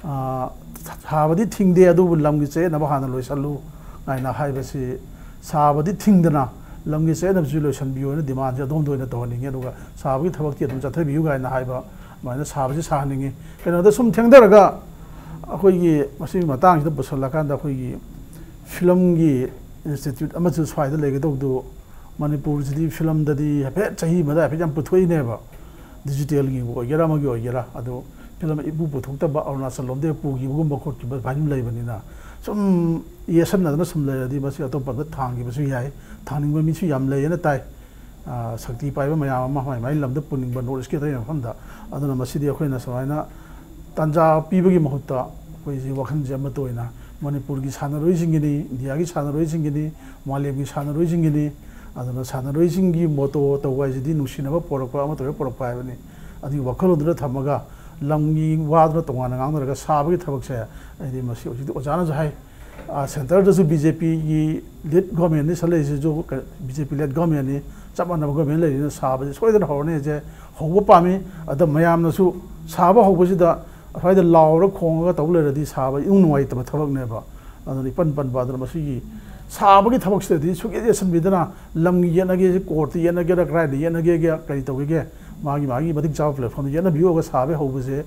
ꯑꯥ, ꯁꯥꯕꯗꯤ ꯊꯤꯡꯗꯦ, ꯑꯗꯨꯕꯨ ꯂꯝꯒꯤ ꯆꯌꯦꯠꯅꯕ ꯍꯥꯟꯅ ꯂꯣꯏꯁꯤꯜꯂꯨ ꯍꯥꯏꯅ ꯍꯥꯏꯕꯁꯤ, ꯁꯥꯕꯗꯤ ꯊꯤꯡꯗꯅ ꯂꯝꯒꯤ ꯆꯌꯦꯠꯅꯕꯁꯤ ꯂꯣꯏꯁꯤꯟꯕꯤꯌꯨ ꯍꯥꯏꯅ ꯗꯤꯃꯥꯟꯁꯦ ꯑꯗꯣꯝꯗ ꯑꯣꯏꯅ ꯇꯧꯍꯟꯅꯤꯡꯉꯤ꯫ ꯑꯗꯨꯒ ꯁꯥꯕꯒꯤ ꯊꯕꯛꯇꯤ ꯑꯗꯨꯝ ꯆꯠꯊꯕꯤꯌꯨ ꯀꯥꯏꯅ ꯍꯥꯏꯕ ꯑꯗꯨꯃꯥꯏꯅ ꯁꯥꯕꯁꯤ ꯁꯥꯍꯟꯅꯤꯡꯉꯤ꯫ ꯀꯩꯅꯣꯗ ꯁꯨꯝ ꯊꯦꯡꯊꯔꯒ ꯑꯩꯈꯣꯏꯒꯤ ꯃꯁꯤꯒꯤ ꯃꯇꯥꯡꯁꯤꯗ ꯄꯨꯁꯜꯂꯀꯥꯟꯗ ꯑꯩꯈꯣꯏꯒꯤ ꯐꯤꯂꯝꯒꯤ ꯏꯟꯁꯇꯤꯇ꯭ꯌꯨꯠ ꯑꯃꯁꯨ ꯁ꯭ꯋꯥꯏꯗ ꯂꯩꯒꯗꯧꯕꯗꯨ, ꯃꯅꯤꯄꯨꯔꯁꯤꯗꯤ ꯐꯤꯂꯝꯗꯗꯤ ꯍꯥꯏꯐꯦꯠ ꯆꯍꯤ ꯑꯃꯗ ꯍꯥꯏꯐꯦꯠ ꯌꯥꯝ ꯄꯨꯊꯣꯛꯏꯅꯦꯕ꯫ ꯗꯤꯖꯤꯇꯦꯜꯒꯤꯕꯨ ꯑꯣꯏꯒꯦꯔꯥ, ꯑꯃꯒꯤ ꯑꯣꯏꯒꯦꯔꯥ, ꯑꯗꯨ ꯐꯤꯂꯝ ꯏꯄꯨ ꯄꯨꯊꯣꯛꯇꯕ, ꯑꯔꯨꯅꯥꯆꯜ ꯂꯣꯝꯗꯒꯤ ꯄꯨꯈꯤꯕ ꯈꯣꯠꯈꯤꯕ ꯑꯗꯨꯃꯥꯏꯅ ꯂꯩꯕꯅꯤꯅ, ꯁꯨꯝ ꯌꯦꯠꯁꯟꯅꯗꯅ ꯁꯨꯝ ꯂꯩꯔꯗꯤ ꯃꯁꯤ ꯑꯇꯣꯞꯄ ꯑꯝꯗ ꯊꯥꯡꯈꯤꯕꯁꯨ ꯌꯥꯏ, ꯊꯥꯡꯅꯤꯡꯕ ꯃꯤꯁꯨ ꯌꯥꯝ ꯂꯩꯌꯦꯅ ꯇꯥꯏ꯫ ꯑ, ꯁꯛꯇꯤ ꯄꯥꯏꯕ ꯃꯌꯥꯝ ꯑꯃ ꯃꯥꯏ ꯃꯥꯏ ꯂꯝꯗ ꯄꯨꯅꯤꯡꯕ, ꯅꯣꯔꯠ ꯏꯁꯀꯤ ꯑꯇꯩ ꯃꯐꯝꯗ꯫ ꯑꯗꯨꯅ ꯃꯁꯤꯗꯤ ꯑꯩꯈꯣꯏꯅ ꯁꯨꯃꯥꯏꯅ ꯇꯥꯟꯖꯥ ꯄꯤꯕꯒꯤ ꯃꯍꯨꯠꯇ ꯑꯩꯈꯣꯏꯁꯤ ꯋꯥꯈꯜꯁꯦ ꯑꯃꯠꯇ ꯑꯣꯏꯅ, ꯃꯅꯤꯄꯨꯔꯒꯤ ꯁꯥꯟꯅꯔꯣꯏꯁꯤꯡꯒꯤꯅꯤ, ꯏꯟꯗꯤꯌꯥꯒꯤ ꯁꯥꯟꯅꯔꯣꯏꯁꯤꯡꯒꯤꯅꯤ, ꯃꯥꯂꯦꯝꯒꯤ ꯁꯥꯟꯅꯔꯣꯏꯁꯤꯡꯒꯤꯅꯤ꯫ ꯑꯗꯨꯅ ꯁꯥꯟꯅꯔꯣꯏꯁꯤꯡꯒꯤ ꯃꯣꯇꯣ ꯇꯧꯕ ꯍꯥꯏꯁꯤꯗꯤ ꯅꯨꯡꯁꯤꯅꯕ ꯄꯣꯔꯛꯄ, ꯑꯃꯠꯇ ꯑꯣꯏꯕ ꯄꯣꯔꯛꯄ ꯍꯥꯏꯕꯅꯤ꯫ ꯑꯗꯨꯒꯤ ꯋꯥꯈꯜꯂꯣꯟꯗꯨꯅ ꯊꯝꯃꯒ, ꯂꯝꯒꯤ ꯋꯥꯗꯨꯅ ꯇꯣꯉꯥꯟꯅ ꯉꯥꯡꯅꯔꯒ ꯁꯥꯕꯒꯤ ꯊꯕꯛꯁꯦ, ꯑꯩꯗꯤ ꯃꯁꯤ ꯍꯧꯖꯤꯛꯇꯤ ꯑꯣꯖꯥꯅꯁꯨ ꯍꯥꯏ, ꯁꯦꯟꯇꯔꯗꯁꯨ ꯕꯤ ꯖꯦ ꯄꯤꯒꯤ ꯂꯤꯗ ꯒꯣꯔꯃꯦꯟꯅꯤ ꯁꯤꯜꯂꯛꯏꯁꯤꯁꯨ, ꯕꯤ ꯖꯦ ꯄꯤ ꯂꯤꯗ ꯒꯣꯔꯃꯦꯟꯅꯤ, ꯆꯞ ꯃꯥꯟꯅꯕ ꯒꯣꯔꯃꯦꯟ ꯂꯩꯔꯤꯅ ꯁꯥꯕꯁꯦ ꯁꯣꯏꯗꯅ ꯍꯧꯔꯅꯤ ꯍꯥꯏꯁꯦ ꯍꯧꯕ ꯄꯥꯝꯃꯤ꯫ ꯑꯗ ꯃꯌꯥꯝꯅꯁꯨ ꯁꯥꯕ ꯍꯧꯕꯁꯤꯗ ꯑꯁ꯭ꯋꯥꯏꯗ ꯂꯥꯎꯔ ꯈꯣꯡꯉꯒ ꯇꯧ ꯂꯩꯔꯗꯤ ꯁꯥꯕ ꯏꯅꯨꯡ ꯅꯨꯡꯉꯥꯏꯇꯕ ꯊꯕꯛꯅꯦꯕ꯫ ꯑꯗꯨꯅ ꯏꯄꯟ ꯄꯟꯕ ꯑꯗꯨꯅ ꯃꯁꯤꯒꯤ ꯁꯥꯕꯒꯤ ꯊꯕꯛꯁꯤꯗꯗꯤ ꯁꯨꯛꯌꯦꯠ ꯌꯦꯠꯁꯟꯕꯤꯗꯅ ꯂꯝꯒꯤ ꯌꯦꯠꯅꯒꯦ, ꯀꯣꯔꯠꯇ ꯌꯦꯠꯅꯒꯦꯔꯥ, ꯀꯗꯥꯏꯗ ꯌꯦꯠꯅꯒꯦꯒꯦ, ꯀꯔꯤ ꯇꯧꯒꯦꯒꯦ, ꯃꯥꯒꯤ ꯃꯥꯒꯤ ꯃꯇꯤꯛ ꯆꯥꯕ ꯄ꯭ꯂꯦꯠꯐꯣꯝꯗ ꯌꯦꯠꯅꯕꯤꯌꯣꯒ ꯁꯥꯕ ꯍꯧꯕꯁꯦ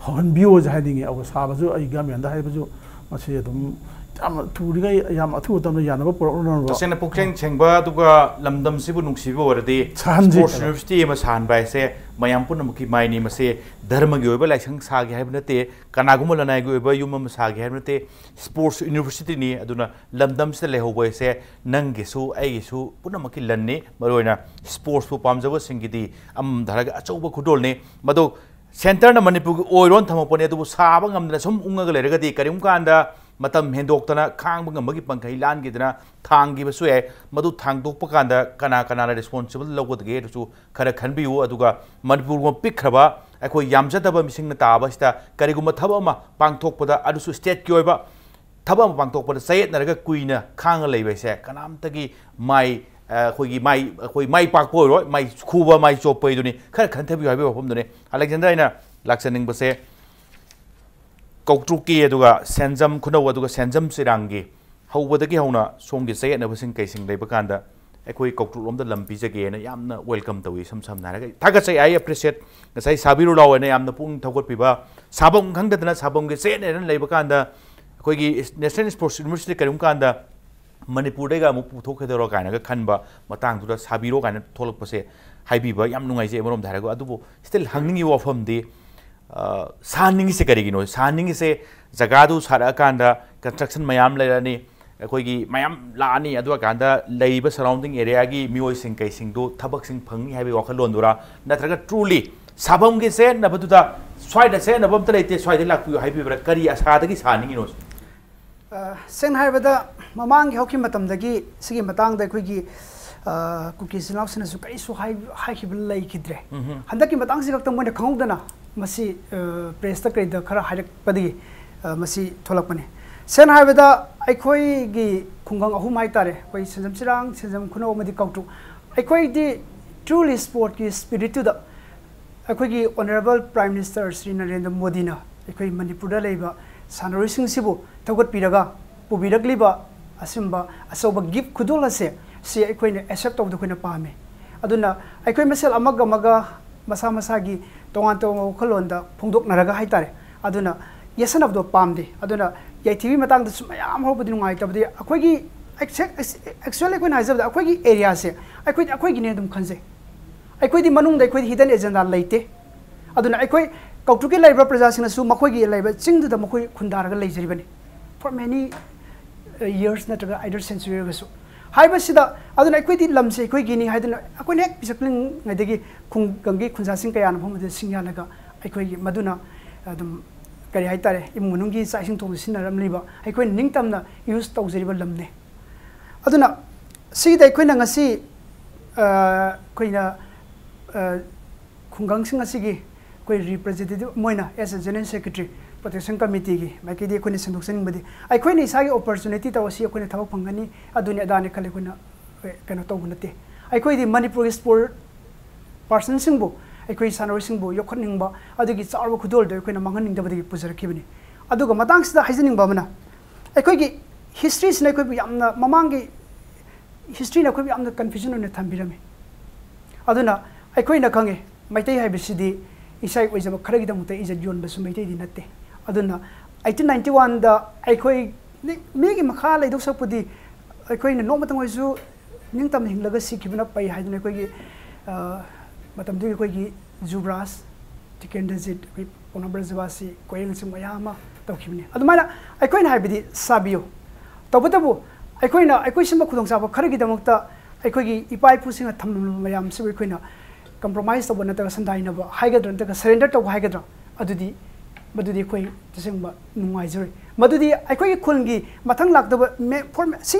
ꯍꯧꯍꯟꯕꯤꯌꯣꯁꯦ ꯍꯥꯏꯅꯤꯡꯉꯤ꯫ ꯑꯗꯨꯒ ꯁꯥꯕꯁꯨ ꯑꯩ ꯒꯃꯦꯟꯗ ꯍꯥꯏꯕꯁꯨ ꯃꯁꯤ ꯑꯗꯨꯝ ꯌꯥꯝ ꯊꯨꯔꯤꯉꯩ, ꯌꯥꯝ ꯑꯊꯨꯕ ꯃꯇꯝꯗ ꯌꯥꯅꯕ ꯄꯨꯔꯛꯅꯅꯕ꯫ ꯇꯁꯦꯡꯅ ꯄꯨꯛꯆꯦꯜ ꯁꯦꯡꯕ ꯑꯗꯨꯒ ꯂꯝꯗꯝꯁꯤꯕꯨ ꯅꯨꯡꯁꯤꯕ ꯑꯣꯏꯔꯗꯤ ꯁꯥꯍꯟꯁꯤ꯫ ꯁ꯭ꯄꯣꯔꯠꯁ ꯌꯨꯅꯤꯚꯔꯁꯤꯇꯤ ꯑꯃ ꯁꯥꯍꯟꯕ ꯍꯥꯏꯁꯦ ꯃꯌꯥꯝ ꯄꯨꯝꯅꯃꯛꯀꯤ ꯃꯥꯏꯅꯤ꯫ ꯃꯁꯤ ꯙꯔꯃꯒꯤ ꯑꯣꯏꯕ ꯂꯥꯏꯁꯪ ꯁꯥꯒꯦ ꯍꯥꯏꯕ ꯅꯠꯇꯦ, ꯀꯅꯥꯒꯨꯝꯕ ꯂꯅꯥꯏꯒꯤ ꯑꯣꯏꯕ ꯌꯨꯝ ꯑꯃ ꯁꯥꯒꯦ ꯍꯥꯏꯕ ꯅꯠꯇꯦ, ꯁ꯭ꯄꯣꯔꯠꯁ ꯌꯨꯅꯤꯚꯔꯁꯤꯇꯤꯅꯤ꯫ ꯑꯗꯨꯅ ꯂꯝꯗꯝꯁꯤꯗ ꯂꯩꯍꯧꯕ ꯍꯥꯏꯁꯦ ꯅꯪꯒꯤꯁꯨ ꯑꯩꯒꯤꯁꯨ ꯄꯨꯝꯅꯃꯛꯀꯤ ꯂꯟꯅꯤ꯫ ꯃꯔꯨꯑꯣꯏꯅ ꯁ꯭ꯄꯣꯔꯠꯁꯄꯨ ꯄꯥꯝꯖꯕꯁꯤꯡꯒꯤꯗꯤ ꯑꯃꯔꯣꯝꯗ ꯍꯥꯏꯔꯒ ꯑꯆꯧꯕ ꯈꯨꯗꯣꯜꯅꯤ꯫ ꯃꯗꯨ ꯁꯦꯟꯇꯔꯅ ꯃꯅꯤꯄꯨꯔꯒꯤ ꯑꯣꯏꯔꯣꯅ ꯊꯝꯃꯛꯄꯅꯦ, ꯑꯗꯨꯕꯨ ꯁꯥꯕ ꯉꯝꯗꯅ ꯁꯨꯝ ꯎꯪꯉꯒ ꯂꯩꯔꯒꯗꯤ ꯀꯔꯤꯒꯨꯝꯕ ꯀꯥꯟꯗ ꯃꯇꯝ ꯍꯦꯟꯗꯣꯛꯇꯅ ꯈꯥꯡꯕ ꯉꯝꯕꯒꯤ ꯄꯥꯡꯒꯜ ꯂꯥꯟꯈꯤꯗꯅ ꯊꯥꯡꯈꯤꯕꯁꯨ ꯌꯥꯏ꯫ ꯃꯗꯨ ꯊꯥꯡꯗꯣꯛꯄ ꯀꯥꯟꯗ ꯀꯅꯥ ꯀꯅꯥꯅ ꯔꯦꯁꯄꯣꯟꯁꯤꯕꯜ ꯂꯧꯒꯗꯒꯦ ꯍꯥꯏꯗꯨꯁꯨ ꯈꯔ ꯈꯟꯕꯤꯌꯨ꯫ ꯑꯗꯨꯒ ꯃꯅꯤꯄꯨꯔꯒꯨꯝꯕ ꯄꯤꯛꯈ꯭ꯔꯕ ꯑꯩꯈꯣꯏ ꯌꯥꯝꯖꯗꯕ ꯃꯤꯁꯤꯡꯅ ꯇꯥꯕ ꯑꯁꯤꯗ ꯀꯔꯤꯒꯨꯝꯕ ꯊꯕꯛ ꯑꯃ ꯄꯥꯡꯊꯣꯛꯄꯗ ꯑꯗꯨꯁꯨ ꯁ꯭ꯇꯦꯠꯀꯤ ꯑꯣꯏꯕ ꯊꯕꯛ ꯑꯃ ꯄꯥꯡꯊꯣꯛꯄꯗ ꯆꯌꯦꯠꯅꯔꯒ ꯀꯨꯏꯅ ꯈꯥꯡꯉ ꯂꯩꯕ ꯍꯥꯏꯁꯦ ꯀꯅꯥꯝꯇꯒꯤ ꯃꯥꯏ, ꯑ, ꯑꯩꯈꯣꯏꯒꯤ ꯃꯥꯏ, ꯑꯩꯈꯣꯏ ꯃꯥꯏ ꯄꯥꯛꯄ ꯑꯣꯏꯔꯣꯏ, ꯃꯥꯏ ꯈꯨꯕ, ꯃꯥꯏ ꯆꯣꯞꯄ ꯍꯥꯏꯗꯨꯅꯤ꯫ ꯈꯔ ꯈꯟꯊꯕꯤꯌꯨ ꯍꯥꯏꯕꯒꯤ ꯋꯥꯐꯝꯗꯨꯅꯤ꯫ ꯑꯂꯦꯛꯖꯦꯟꯗꯔ, ꯑꯩꯅ ꯂꯥꯛꯆꯅꯤꯡꯕꯁꯦ ꯀꯧꯇ꯭ꯔꯨꯛꯀꯤ, ꯑꯗꯨꯒ ꯁꯦꯟꯖꯝ ꯈꯨꯅꯧ, ꯑꯗꯨꯒ ꯁꯦꯟꯖꯝ ꯆꯤꯔꯥꯡꯒꯤ ꯍꯧꯕꯗꯒꯤ ꯍꯧꯅ ꯁꯣꯝꯒꯤ ꯆꯌꯦꯠꯅꯕꯁꯤꯡ ꯀꯩꯁꯤꯡ ꯂꯩꯕ ꯀꯥꯟꯗ ꯑꯩꯈꯣꯏ ꯀꯧꯇ꯭ꯔꯨꯛꯂꯣꯝꯗ ꯂꯝ ꯄꯤꯖꯒꯦꯅ ꯌꯥꯝꯅ ꯋꯦꯜꯀꯝ ꯇꯧꯏ꯫ ꯏꯁꯝ ꯁꯝꯅ ꯍꯥꯏꯔꯒ ꯊꯥꯒꯠꯆꯩ, ꯑꯩ ꯑꯦꯄ꯭ꯔꯤꯁꯤꯌꯦꯠ꯫ ꯉꯁꯥꯏ ꯁꯥꯕꯤꯔꯣ ꯂꯥꯎ ꯍꯥꯏꯅ ꯌꯥꯝꯅ ꯄꯨꯛꯅꯤꯡ ꯊꯧꯒꯠꯄꯤꯕ, ꯁꯥꯐꯝ ꯈꯪꯗꯗꯅ ꯁꯥꯐꯝꯒꯤ ꯆꯌꯦꯠꯅꯩꯅ ꯂꯩꯕ ꯀꯥꯟꯗ ꯑꯩꯈꯣꯏꯒꯤ ꯅꯦꯁꯅꯦꯜ ꯁ꯭ꯄꯣꯔꯠꯁ ꯌꯨꯅꯤꯚꯔꯁꯤꯇꯤ ꯀꯔꯤꯒꯨꯝꯕ ꯀꯥꯟꯗ ꯃꯅꯤꯄꯨꯔꯗꯩꯒ ꯑꯃꯨꯛ ꯄꯨꯊꯣꯛꯈꯤꯗꯧꯔꯣ ꯀꯥꯏꯅꯒ ꯈꯟꯕ ꯃꯇꯥꯡꯗꯨꯗ ꯁꯥꯕꯤꯔꯣ ꯀꯥꯏꯅ ꯊꯣꯛꯂꯛꯄꯁꯦ ꯍꯥꯏꯕꯤꯕ ꯌꯥꯝ ꯅꯨꯡꯉꯥꯏꯖꯩ꯫ ꯑꯃꯔꯣꯝꯗ ꯍꯥꯏꯔꯒ ꯑꯗꯨꯕꯨ ꯁ꯭ꯇꯤꯜ ꯍꯪꯅꯤꯡꯉꯤꯕ ꯋꯥꯐꯝꯗꯤ, ꯑ, ꯁꯥꯍꯟꯅꯤꯡꯉꯤꯁꯦ ꯀꯔꯤꯒꯤꯅꯣ? ꯁꯥꯍꯟꯅꯤꯡꯉꯤꯁꯦ ꯖꯒꯥꯗꯨ ꯁꯥꯔꯛꯑꯀꯥꯟꯗ ꯀꯟꯁꯇ꯭ꯔꯛꯁꯟ ꯃꯌꯥꯝ ꯂꯩꯔꯛꯑꯅꯤ, ꯑꯩꯈꯣꯏꯒꯤ ꯃꯌꯥꯝ ꯂꯥꯛꯑꯅꯤ, ꯑꯗꯨ ꯀꯥꯟꯗ ꯂꯩꯔꯤꯕ ꯁꯔꯥꯎꯟꯗꯤꯡ ꯑꯦꯔꯤꯌꯥꯒꯤ ꯃꯤꯑꯣꯏꯁꯤꯡ ꯀꯩꯁꯤꯡꯗꯨ ꯊꯕꯛꯁꯤꯡ ꯐꯪꯅꯤ ꯍꯥꯏꯕꯒꯤ ꯋꯥꯈꯜꯂꯣꯟꯗꯨꯔꯥ, ꯅꯠꯇ꯭ꯔꯒ ꯇ꯭ꯔꯨꯂꯤ ꯁꯥꯐꯝꯒꯤ ꯆꯌꯦꯠꯅꯕꯗꯨꯗ ꯁ꯭ꯋꯥꯏꯗ ꯆꯌꯦꯠꯅꯕ ꯑꯝꯇ ꯂꯩꯇꯦ, ꯁ꯭ꯋꯥꯏꯗ ꯂꯥꯛꯄꯤꯌꯨ ꯍꯥꯏꯕꯤꯕ꯭ꯔꯥ? ꯀꯔꯤ ꯑꯁꯥꯗꯒꯤ ꯁꯥꯍꯟꯅꯤꯡꯉꯤꯅꯣ? ꯑ, ꯁꯦꯡꯅ ꯍꯥꯏꯔꯕꯗ, ꯃꯃꯥꯡꯒꯤ ꯍꯧꯈꯤꯕ ꯃꯇꯝꯗꯒꯤ ꯁꯤꯒꯤ ꯃꯇꯥꯡꯗ ꯑꯩꯈꯣꯏꯒꯤ, ꯑ, ꯀꯨꯀꯤ ꯏꯆꯤꯜ ꯏꯅꯥꯎꯁꯤꯡꯅꯁꯨ ꯀꯔꯤꯁꯨ ꯍꯥꯏ-, ꯍꯥꯏꯈꯤꯕ ꯂꯩꯈꯤꯗ꯭ꯔꯦ꯫ ꯍꯟꯗꯛꯀꯤ ꯃꯇꯥꯡꯁꯤ ꯈꯛꯇ ꯃꯣꯏꯅ ꯈꯪꯍꯧꯗꯅ ꯃꯁꯤ, ꯑ, ꯄ꯭ꯔꯦꯁꯇ ꯀꯩꯗ ꯈꯔ ꯍꯥꯏꯔꯛꯄꯗꯒꯤ, ꯑ, ꯃꯁꯤ ꯊꯣꯛꯂꯛꯄꯅꯤ꯫ ꯁꯦꯡꯅ ꯍꯥꯏꯕꯗ, ꯑꯩꯈꯣꯏꯒꯤ ꯈꯨꯡꯒꯪ ꯑꯍꯨꯝ ꯍꯥꯏꯇꯥꯔꯦ, ꯑꯩꯈꯣꯏ ꯁꯦꯟꯖꯝ ꯆꯤꯔꯥꯡ, ꯁꯦꯟꯖꯝ ꯈꯨꯅꯧ ꯑꯃꯗꯤ ꯀꯥꯎꯇ꯭ꯔꯨ, ꯑꯩꯈꯣꯏꯗꯤ truly sportꯀꯤ spiritꯇꯨꯗ ꯑꯩꯈꯣꯏꯒꯤ Honourable Prime Minister Shri Narendra ꯃꯣꯗꯤꯅ ꯑꯩꯈꯣꯏ ꯃꯅꯤꯄꯨꯔꯗ ꯂꯩꯕ ꯁꯥꯟꯅꯔꯣꯏꯁꯤꯡꯁꯤꯕꯨ ꯊꯧꯒꯠꯄꯤꯔꯒ ꯄꯨꯕꯤꯔꯛꯂꯤꯕ ꯑꯁꯤꯒꯨꯝꯕ ꯑꯆꯧꯕ gift ꯈꯨꯗꯣꯜ ꯑꯁꯦ, ꯁꯤ ꯑꯩꯈꯣꯏꯅ accept ꯇꯧꯕꯗ ꯑꯩꯈꯣꯏꯅ ꯄꯥꯝꯃꯦ꯫ ꯑꯗꯨꯅ ꯑꯩꯈꯣꯏ ꯃꯁꯦꯜ ꯑꯃꯒ ꯑꯃꯒ ꯃꯁꯥ ꯃꯁꯥꯒꯤ ꯇꯣꯉꯥꯟ ꯇꯣꯉꯥꯟꯕ ꯋꯥꯈꯜꯂꯣꯟꯗ ꯐꯣꯡꯗꯣꯛꯅꯔꯒ ꯍꯥꯏꯇꯥꯔꯦ, ꯑꯗꯨꯅ ꯌꯦꯠꯁꯟꯅꯕꯗꯣ ꯄꯥꯝꯗꯦ꯫ ꯑꯗꯨꯅ ꯌꯥꯏꯊꯤꯕꯤ ꯃꯇꯥꯡꯗꯁꯨ ꯃꯌꯥꯝ ꯍꯧꯕꯗꯤ ꯅꯨꯡꯉꯥꯏꯇꯕꯗꯤ, ꯑꯩꯈꯣꯏꯒꯤ exact-, actually ꯑꯩꯈꯣꯏꯅ ꯍꯥꯏꯖꯕꯗ ꯑꯩꯈꯣꯏꯒꯤ areaꯁꯦ ꯑꯩꯈꯣꯏꯗꯤ ꯑꯩꯈꯣꯏꯒꯤꯅꯦ ꯑꯗꯨꯝ ꯈꯟꯖꯩ꯫ ꯑꯩꯈꯣꯏꯗꯤ ꯃꯅꯨꯡꯗ ꯑꯩꯈꯣꯏꯗꯤ hidden agenda ꯂꯩꯇꯦ꯫ ꯑꯗꯨꯅ ꯑꯩꯈꯣꯏ ꯀꯥꯎꯇ꯭ꯔꯨꯛꯀꯤ ꯂꯩꯔꯤꯕ ꯄ꯭ꯔꯖꯥꯁꯤꯡꯅꯁꯨ ꯃꯈꯣꯏꯒꯤ ꯂꯩꯕ ꯆꯤꯡꯗꯨꯗ ꯃꯈꯣꯏ ꯈꯨꯟꯗꯥꯔꯒ ꯂꯩꯖꯔꯤꯕꯅꯤ for many, uh, years ꯅꯠꯇ꯭ꯔꯒ either century ꯑꯣꯏꯔꯒꯁꯨ꯫ ꯍꯥꯏꯕꯁꯤꯗ, ꯑꯗꯨꯅ ꯑꯩꯈꯣꯏꯗꯤ ꯂꯝꯁꯦ ꯑꯩꯈꯣꯏꯒꯤꯅꯤ ꯍꯥꯏꯗꯨꯅ ꯑꯩꯈꯣꯏꯅ ꯍꯦꯛ ꯄꯤꯁꯛꯂꯤꯉꯩꯗꯒꯤ ꯈꯨꯡꯒꯪꯒꯤ ꯈꯨꯟꯖꯥꯁꯤꯡ ꯀꯌꯥꯅ ꯃꯐꯝ ꯑꯗꯨꯗ ꯁꯤꯡ ꯌꯥꯜꯂꯒ ꯑꯩꯈꯣꯏꯒꯤ ꯃꯗꯨꯅ ꯑꯗꯨꯝ, ꯀꯔꯤ ꯍꯥꯏꯇꯥꯔꯦ, ꯏꯃꯨꯡ ꯃꯅꯨꯡꯒꯤ ꯆꯥꯛ ꯏꯁꯤꯡ ꯊꯣꯡꯕ ꯁꯤꯖꯤꯟꯅꯔꯝꯂꯤꯕ, ꯑꯩꯈꯣꯏꯅ ꯅꯤꯡꯇꯝꯅ use ꯇꯧꯖꯔꯤꯕ ꯂꯝꯅꯦ꯫ ꯑꯗꯨꯅ ꯁꯤꯗ ꯑꯩꯈꯣꯏꯅ ꯉꯁꯤ, ꯑ, ꯑꯩꯈꯣꯏꯅ, ꯑ, ꯈꯨꯡꯒꯪꯁꯤꯡ ꯑꯁꯤꯒꯤ ꯑꯩꯈꯣꯏ representative ꯑꯃ ꯑꯣꯏꯅ, as a General Secretary, Protection Committeeꯒꯤ ꯃꯥꯏꯀꯩꯗꯒꯤ ꯑꯩꯈꯣꯏꯅ ꯁꯦꯝꯗꯣꯛꯆꯅꯤꯡꯕꯗꯤ, ꯑꯩꯈꯣꯏꯅ ꯏꯁꯥꯒꯤ opportunity ꯇꯧꯔꯁꯤ, ꯑꯩꯈꯣꯏꯅ ꯊꯕꯛ ꯐꯪꯒꯅꯤ, ꯑꯗꯨꯅꯤ ꯑꯗꯥꯅꯤ ꯈꯜꯂꯤ ꯑꯩꯈꯣꯏꯅ, ꯑꯦ, ꯀꯩꯅꯣ ꯇꯧꯕ ꯅꯠꯇꯦ꯫ ꯑꯩꯈꯣꯏꯗꯤ ꯃꯅꯤꯄꯨꯔꯒꯤ sport personꯁꯤꯡꯕꯨ, ꯑꯩꯈꯣꯏ ꯁꯥꯟꯅꯔꯣꯏꯁꯤꯡꯕꯨ ꯌꯣꯛꯈꯠꯅꯤꯡꯕ, ꯑꯗꯨꯒꯤ ꯆꯥꯎꯔꯕ ꯈꯨꯗꯣꯜꯗꯨ ꯑꯩꯈꯣꯏꯅ ꯃꯥꯡꯍꯟꯅꯤꯡꯗꯕꯗꯒꯤ ꯄꯨꯖꯔꯛꯈꯤꯕꯅꯤ꯫ ꯑꯗꯨꯒ ꯃꯇꯥꯡꯁꯤꯗ ꯍꯥꯏꯖꯅꯤꯡꯕ ꯑꯃꯅ, ꯑꯩꯈꯣꯏꯒꯤ historyꯁꯤꯅ ꯑꯩꯈꯣꯏꯕꯨ ꯌꯥꯝꯅ, ꯃꯃꯥꯡꯒꯤ historyꯅ ꯑꯩꯈꯣꯏꯕꯨ ꯌꯥꯝꯅ confusion ꯑꯣꯏꯅ ꯊꯝꯕꯤꯔꯝꯃꯤ꯫ ꯑꯗꯨꯅ ꯑꯩꯈꯣꯏꯅ ꯈꯪꯉꯦ, ꯃꯩꯇꯩ ꯍꯥꯏꯕꯁꯤꯗꯤ ꯏꯁꯥꯒꯤ ꯑꯣꯏꯖꯕ ꯈꯔꯒꯤꯗꯃꯛꯇ ꯏꯖꯠ ꯌꯣꯟꯕꯁꯨ ꯃꯩꯇꯩꯗꯤ ꯅꯠꯇꯦ꯫ ꯑꯗꯨꯅ eighteen ninety oneꯗ ꯑꯩꯈꯣꯏ ꯃꯤ-, ꯃꯤꯒꯤ ꯃꯈꯥ ꯂꯩꯗꯧ ꯁꯔꯨꯛꯄꯨꯗꯤ ꯑꯩꯈꯣꯏꯅ ꯅꯣꯡꯃꯇꯪ ꯑꯣꯏꯔꯁꯨ ꯅꯤꯡꯇꯝꯅ ꯍꯤꯡꯂꯒ ꯁꯤꯈꯤꯕꯅ ꯐꯩ ꯍꯥꯏꯗꯨꯅ ꯑꯩꯈꯣꯏꯒꯤ, ꯑ, ꯃꯇꯝꯗꯨꯒꯤ ꯑꯩꯈꯣꯏꯒꯤ ꯖꯨꯕ꯭ꯔꯥꯖ, ꯇꯤꯀꯦꯟꯗ꯭ꯔꯖꯤꯠ, ꯑꯩꯈꯣꯏ ꯄꯣꯅꯕ꯭ꯔꯖꯕꯥꯁꯤ, ꯀꯣꯏꯔꯦꯡꯅꯆꯤꯡ ꯃꯌꯥꯝ ꯑꯃ ꯇꯧꯈꯤꯕꯅꯤ꯫ ꯑꯗꯨꯃꯥꯏꯅ ꯑꯩꯈꯣꯏꯅ ꯍꯥꯏꯕꯗꯤ ꯁꯥꯕꯤꯌꯨ꯫ ꯇꯧꯕꯇꯕꯨ ꯑꯩꯈꯣꯏꯅ ꯑꯩꯈꯣꯏ ꯁꯤꯟꯕ ꯈꯨꯗꯣꯡꯆꯥꯕ ꯈꯔꯒꯤꯗꯃꯛꯇ ꯑꯩꯈꯣꯏꯒꯤ ꯏꯄꯥ ꯏꯄꯨꯁꯤꯡꯅ ꯊꯝꯂꯝꯕ ꯃꯌꯥꯝꯁꯤꯕꯨ ꯑꯩꯈꯣꯏꯅ compromise ꯇꯧꯕ ꯅꯠꯇ꯭ꯔꯒ ꯁꯟꯗꯥꯏꯅꯕ ꯍꯥꯏꯒꯗ꯭ꯔꯥ ꯅꯠꯇ꯭ꯔꯒ surrender ꯇꯧꯕ ꯍꯥꯏꯒꯗ꯭ꯔꯥ, ꯑꯗꯨꯗꯤ, ꯃꯗꯨꯗꯤ ꯑꯩꯈꯣꯏ ꯇꯁꯦꯡꯕ ꯅꯨꯡꯉꯥꯏꯖꯔꯣꯏ꯫ ꯃꯗꯨꯗꯤ ꯑꯩꯈꯣꯏꯒꯤ ꯈꯨꯜꯒꯤ ꯃꯊꯪ ꯂꯥꯛꯇꯕ ꯃꯦ-, ꯐꯣꯔ-, ꯁꯤ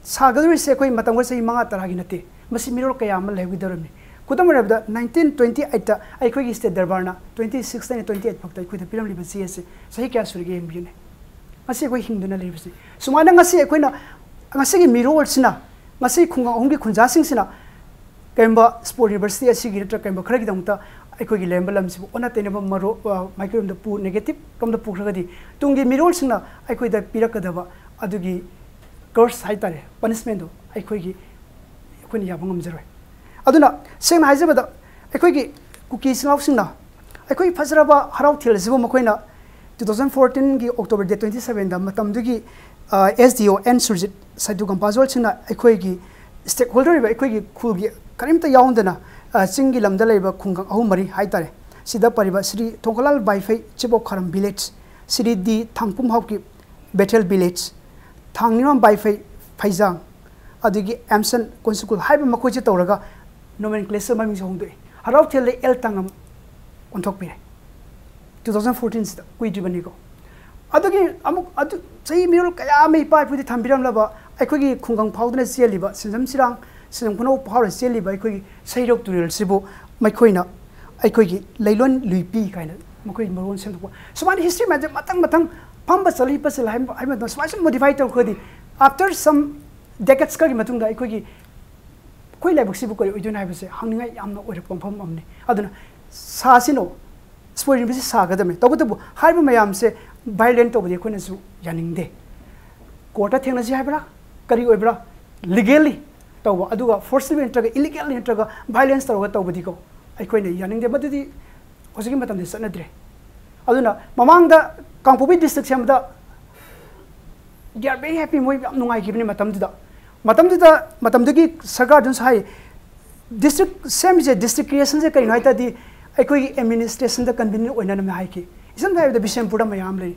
ꯁꯥꯒꯗꯧꯔꯤꯁꯦ ꯑꯩꯈꯣꯏ ꯃꯇꯝ ꯈꯔ ꯆꯍꯤ ꯃꯉꯥ ꯇꯔꯥꯒꯤ ꯅꯠꯇꯦ꯫ ꯃꯁꯤ ꯃꯤꯔꯣꯜ ꯀꯌꯥ ꯑꯃ ꯂꯩꯍꯧꯒꯗꯧꯔꯤꯕꯅꯤ꯫ ꯈꯨꯗꯝ ꯑꯣꯏꯅ ꯍꯥꯏꯔꯕꯗ, nineteen twenty eightꯇ ꯑꯩꯈꯣꯏꯒꯤ state ꯗꯔꯕꯥꯔꯅ twenty sixꯇꯩꯅ twenty eight ꯐꯥꯎꯗ ꯑꯩꯈꯣꯏꯗ ꯄꯤꯔꯝꯂꯤꯕ ꯆꯦ ꯑꯁꯤ ꯆꯍꯤ ꯀꯌꯥ ꯁꯨꯔꯒꯦ ꯌꯦꯡꯕꯤꯌꯨꯅꯦ꯫ ꯉꯁꯤ ꯑꯩꯈꯣꯏ ꯍꯤꯡꯗꯨꯅ ꯂꯩꯕꯁꯤ꯫ ꯁꯨꯃꯥꯏꯅ ꯉꯁꯤ ꯑꯩꯈꯣꯏꯅ, ꯉꯁꯤꯒꯤ ꯃꯤꯔꯣꯜꯁꯤꯅ, ꯉꯁꯤ ꯈꯨꯡꯒꯪ ꯑꯍꯨꯝꯒꯤ ꯈꯨꯟꯖꯥꯁꯤꯡꯁꯤꯅ ꯀꯔꯤꯒꯨꯝꯕ ꯁ꯭ꯄꯣꯔꯠ ꯌꯨꯅꯤꯚꯔꯁꯤꯇꯤ ꯑꯁꯤꯒꯤ ꯅꯠꯇ꯭ꯔꯒ ꯀꯔꯤꯒꯨꯝꯕ ꯈꯔꯒꯤꯗꯃꯛꯇ ꯑꯩꯈꯣꯏꯒꯤ ꯂꯩꯔꯝꯕ ꯂꯝꯁꯤꯕꯨ ꯑꯣꯟꯅ ꯇꯩꯅꯕ ꯃꯔꯣ-, ꯑ, ꯃꯥꯏꯀꯩꯔꯣꯝꯗ ꯄꯨ-, ꯅꯦꯒꯦꯇꯤꯞ ꯔꯣꯝꯗ ꯄꯨꯈ꯭ꯔꯒꯗꯤ, ꯇꯨꯡꯒꯤ ꯃꯤꯔꯣꯜꯁꯤꯡꯅ ꯑꯩꯈꯣꯏꯗ ꯄꯤꯔꯛꯀꯗꯕ ꯑꯗꯨꯒꯤ ꯀꯔꯁ ꯍꯥꯏꯇꯥꯔꯦ, ꯄꯅꯤꯁꯃꯦꯟꯗꯣ ꯑꯩꯈꯣꯏꯒꯤ, ꯑꯩꯈꯣꯏꯅ ꯌꯥꯕ ꯉꯝꯖꯔꯣꯏ꯫ ꯑꯗꯨꯅ ꯁꯦꯡꯅ ꯍꯥꯏꯖꯕꯗ, ꯑꯩꯈꯣꯏꯒꯤ ꯀꯨꯀꯤ ꯏꯆꯤꯜ ꯏꯅꯥꯎꯁꯤꯡꯅ ꯑꯩꯈꯣꯏ ꯐꯖꯔꯕ ꯍꯔꯥꯎ ꯊꯦꯜ ꯑꯁꯤꯕꯨ ꯃꯈꯣꯏꯅ two thousand fourteen ꯒꯤ October date twenty seven ꯗ ꯃꯇꯝꯗꯨꯒꯤ, ꯑ, S D O N Surjit ꯁꯥꯏꯗꯨ ꯒꯝꯄꯥꯖꯣꯜꯁꯤꯡꯅ ꯑꯩꯈꯣꯏꯒꯤ stakeholder ꯑꯣꯏꯕ ꯑꯩꯈꯣꯏꯒꯤ ꯈꯨꯜꯒꯤ ꯀꯔꯤꯝꯇ ꯌꯥꯎꯍꯟꯗꯅ, ꯑ, ꯆꯤꯡꯒꯤ ꯂꯝꯗ ꯂꯩꯕ ꯈꯨꯡꯒꯪ ꯑꯍꯨꯝ ꯃꯔꯤ ꯍꯥꯏꯇꯥꯔꯦ, ꯁꯤꯗ ꯄꯔꯤꯕ Shri Thongkalal Baiphei, chief of Kharam village, Shri D Thangpum Haokip, Bethel village, ꯊꯥꯡꯅꯤꯉꯝ ꯕꯥꯏꯐꯩ, ꯐꯩꯖꯥꯡ, ꯑꯗꯒꯤ ꯑꯦꯝꯁꯟ ꯀꯣꯟꯁꯨꯀꯨꯜ ꯍꯥꯏꯕ ꯃꯈꯣꯏꯁꯦ ꯇꯧꯔꯒ nomenclature ꯃꯃꯤꯡꯁꯦ ꯍꯣꯡꯗꯣꯛꯑꯦ꯫ ꯍꯔꯥꯎ ꯊꯦꯜꯗ ꯑꯦꯜ ꯇꯥꯡꯉꯝ ꯑꯣꯟꯊꯣꯛꯄꯤꯔꯦ꯫ Two thousand fourteen ꯁꯤꯗ, ꯀꯨꯏꯗ꯭ꯔꯤꯕꯅꯤꯀꯣ꯫ ꯑꯗꯨꯒꯤ ꯑꯃꯨꯛ ꯑꯗꯨ ꯆꯍꯤ ꯃꯤꯔꯣꯜ ꯀꯌꯥ ꯑꯃ ꯏꯄꯥ ꯏꯄꯨꯗꯤ ꯊꯝꯕꯤꯔꯝꯂꯕ ꯑꯩꯈꯣꯏꯒꯤ ꯈꯨꯡꯒꯪ ꯐꯥꯎꯗꯨꯅ ꯆꯦꯜꯂꯤꯕ, ꯁꯤꯟꯖꯝ ꯁꯤꯔꯥꯡ, ꯁꯤꯟꯖꯝ ꯈꯨꯅꯧ ꯐꯥꯎꯔ ꯆꯦꯜꯂꯤꯕ ꯑꯩꯈꯣꯏꯒꯤ ꯁꯩꯔꯣꯛ ꯇꯨꯔꯦꯜꯁꯤꯕꯨ ꯃꯈꯣꯏꯅ ꯑꯩꯈꯣꯏꯒꯤ ꯂꯩꯂꯣꯟ ꯂꯨꯏꯄꯤ ꯀꯥꯏꯅ ꯃꯈꯣꯏ ꯃꯔꯣꯟ ꯁꯦꯝꯗꯣꯛꯄ꯫ ꯁꯨꯃꯥꯏꯅ history ꯃꯌꯥꯝꯁꯦ ꯃꯊꯪ ꯃꯊꯪ ꯐꯝꯕ ꯆꯠꯂꯤ ꯍꯤꯞꯄ ꯆꯠꯂꯤ ꯍꯥꯏꯕ, ꯍꯥꯏꯕ ꯃꯇꯝꯗ ꯁꯨꯃꯥꯏꯅ ꯁꯨꯝ modify ꯇꯧꯈ꯭ꯔꯗꯤ, after some decades ꯈꯔꯒꯤ ꯃꯇꯨꯡꯗ ꯑꯩꯈꯣꯏꯒꯤ, ꯑꯩꯈꯣꯏ ꯂꯥꯏꯕꯛꯁꯤꯕꯨ ꯀꯔꯤ ꯑꯣꯏꯗꯣꯏꯅꯣ ꯍꯥꯏꯕꯁꯦ ꯍꯪꯅꯤꯡꯉꯥꯏ ꯌꯥꯝꯅ ꯑꯣꯏꯔꯛꯄ ꯃꯐꯝ ꯑꯃꯅꯤ꯫ ꯑꯗꯨꯅ ꯁꯥꯁꯤꯅꯣ, ꯁ꯭ꯄꯣꯔꯠ ꯌꯨꯅꯤꯚꯔꯁꯤꯇꯤ ꯁꯥꯒꯗꯕꯅꯤ꯫ ꯇꯧꯕꯇꯕꯨ ꯍꯥꯏꯔꯤꯕ ꯃꯌꯥꯝꯁꯦ violate ꯇꯧꯕꯗꯤ ꯑꯩꯈꯣꯏꯅꯁꯨ ꯌꯥꯅꯤꯡꯗꯦ꯫ ꯀꯣꯔꯠꯇ ꯊꯦꯡꯅꯁꯤ ꯍꯥꯏꯕ꯭ꯔꯥ, ꯀꯔꯤ ꯑꯣꯏꯕ꯭ꯔꯥ, legally ꯇꯧꯕ, ꯑꯗꯨꯒ forcibly ꯅꯠꯇ꯭ꯔꯒ illegally ꯅꯠꯇ꯭ꯔꯒ violence ꯇꯧꯔꯒ ꯇꯧꯕꯗꯤꯀꯣ, ꯑꯩꯈꯣꯏꯅ ꯌꯥꯅꯤꯡꯗꯦ꯫ ꯃꯗꯨꯗꯤ ꯍꯧꯖꯤꯛꯀꯤ ꯃꯇꯝꯗ ꯆꯠꯅꯗ꯭ꯔꯦ꯫ ꯑꯗꯨꯅ ꯃꯃꯥꯡꯗ ꯀꯥꯡꯄꯣꯛꯄꯤ district ꯁꯦꯝꯕꯗ they are very happy, ꯃꯣꯏ ꯌꯥꯝ ꯅꯨꯡꯉꯥꯏꯈꯤꯕꯅꯤ ꯃꯇꯝꯗꯨꯗ꯫ ꯃꯇꯝꯗꯨꯗ, ꯃꯇꯝꯗꯨꯒꯤ ꯁꯔꯀꯥꯔꯗꯨꯅꯁꯨ ꯍꯥꯏ, district ꯁꯦꯝꯃꯤꯁꯦ, district creation ꯁꯦ ꯀꯔꯤꯅꯣ ꯍꯥꯏ ꯇꯥꯔꯗꯤ, ꯑꯩꯈꯣꯏꯒꯤ administration ꯗ convenient ꯑꯣꯏꯅꯅꯕꯅꯤ ꯍꯥꯏꯈꯤ꯫ ꯏꯁꯝ ꯁꯝꯅ ꯍꯥꯏꯔꯕꯗ ꯕꯤꯁꯦꯝꯄꯨꯔꯗ ꯃꯌꯥꯝ ꯂꯩ꯫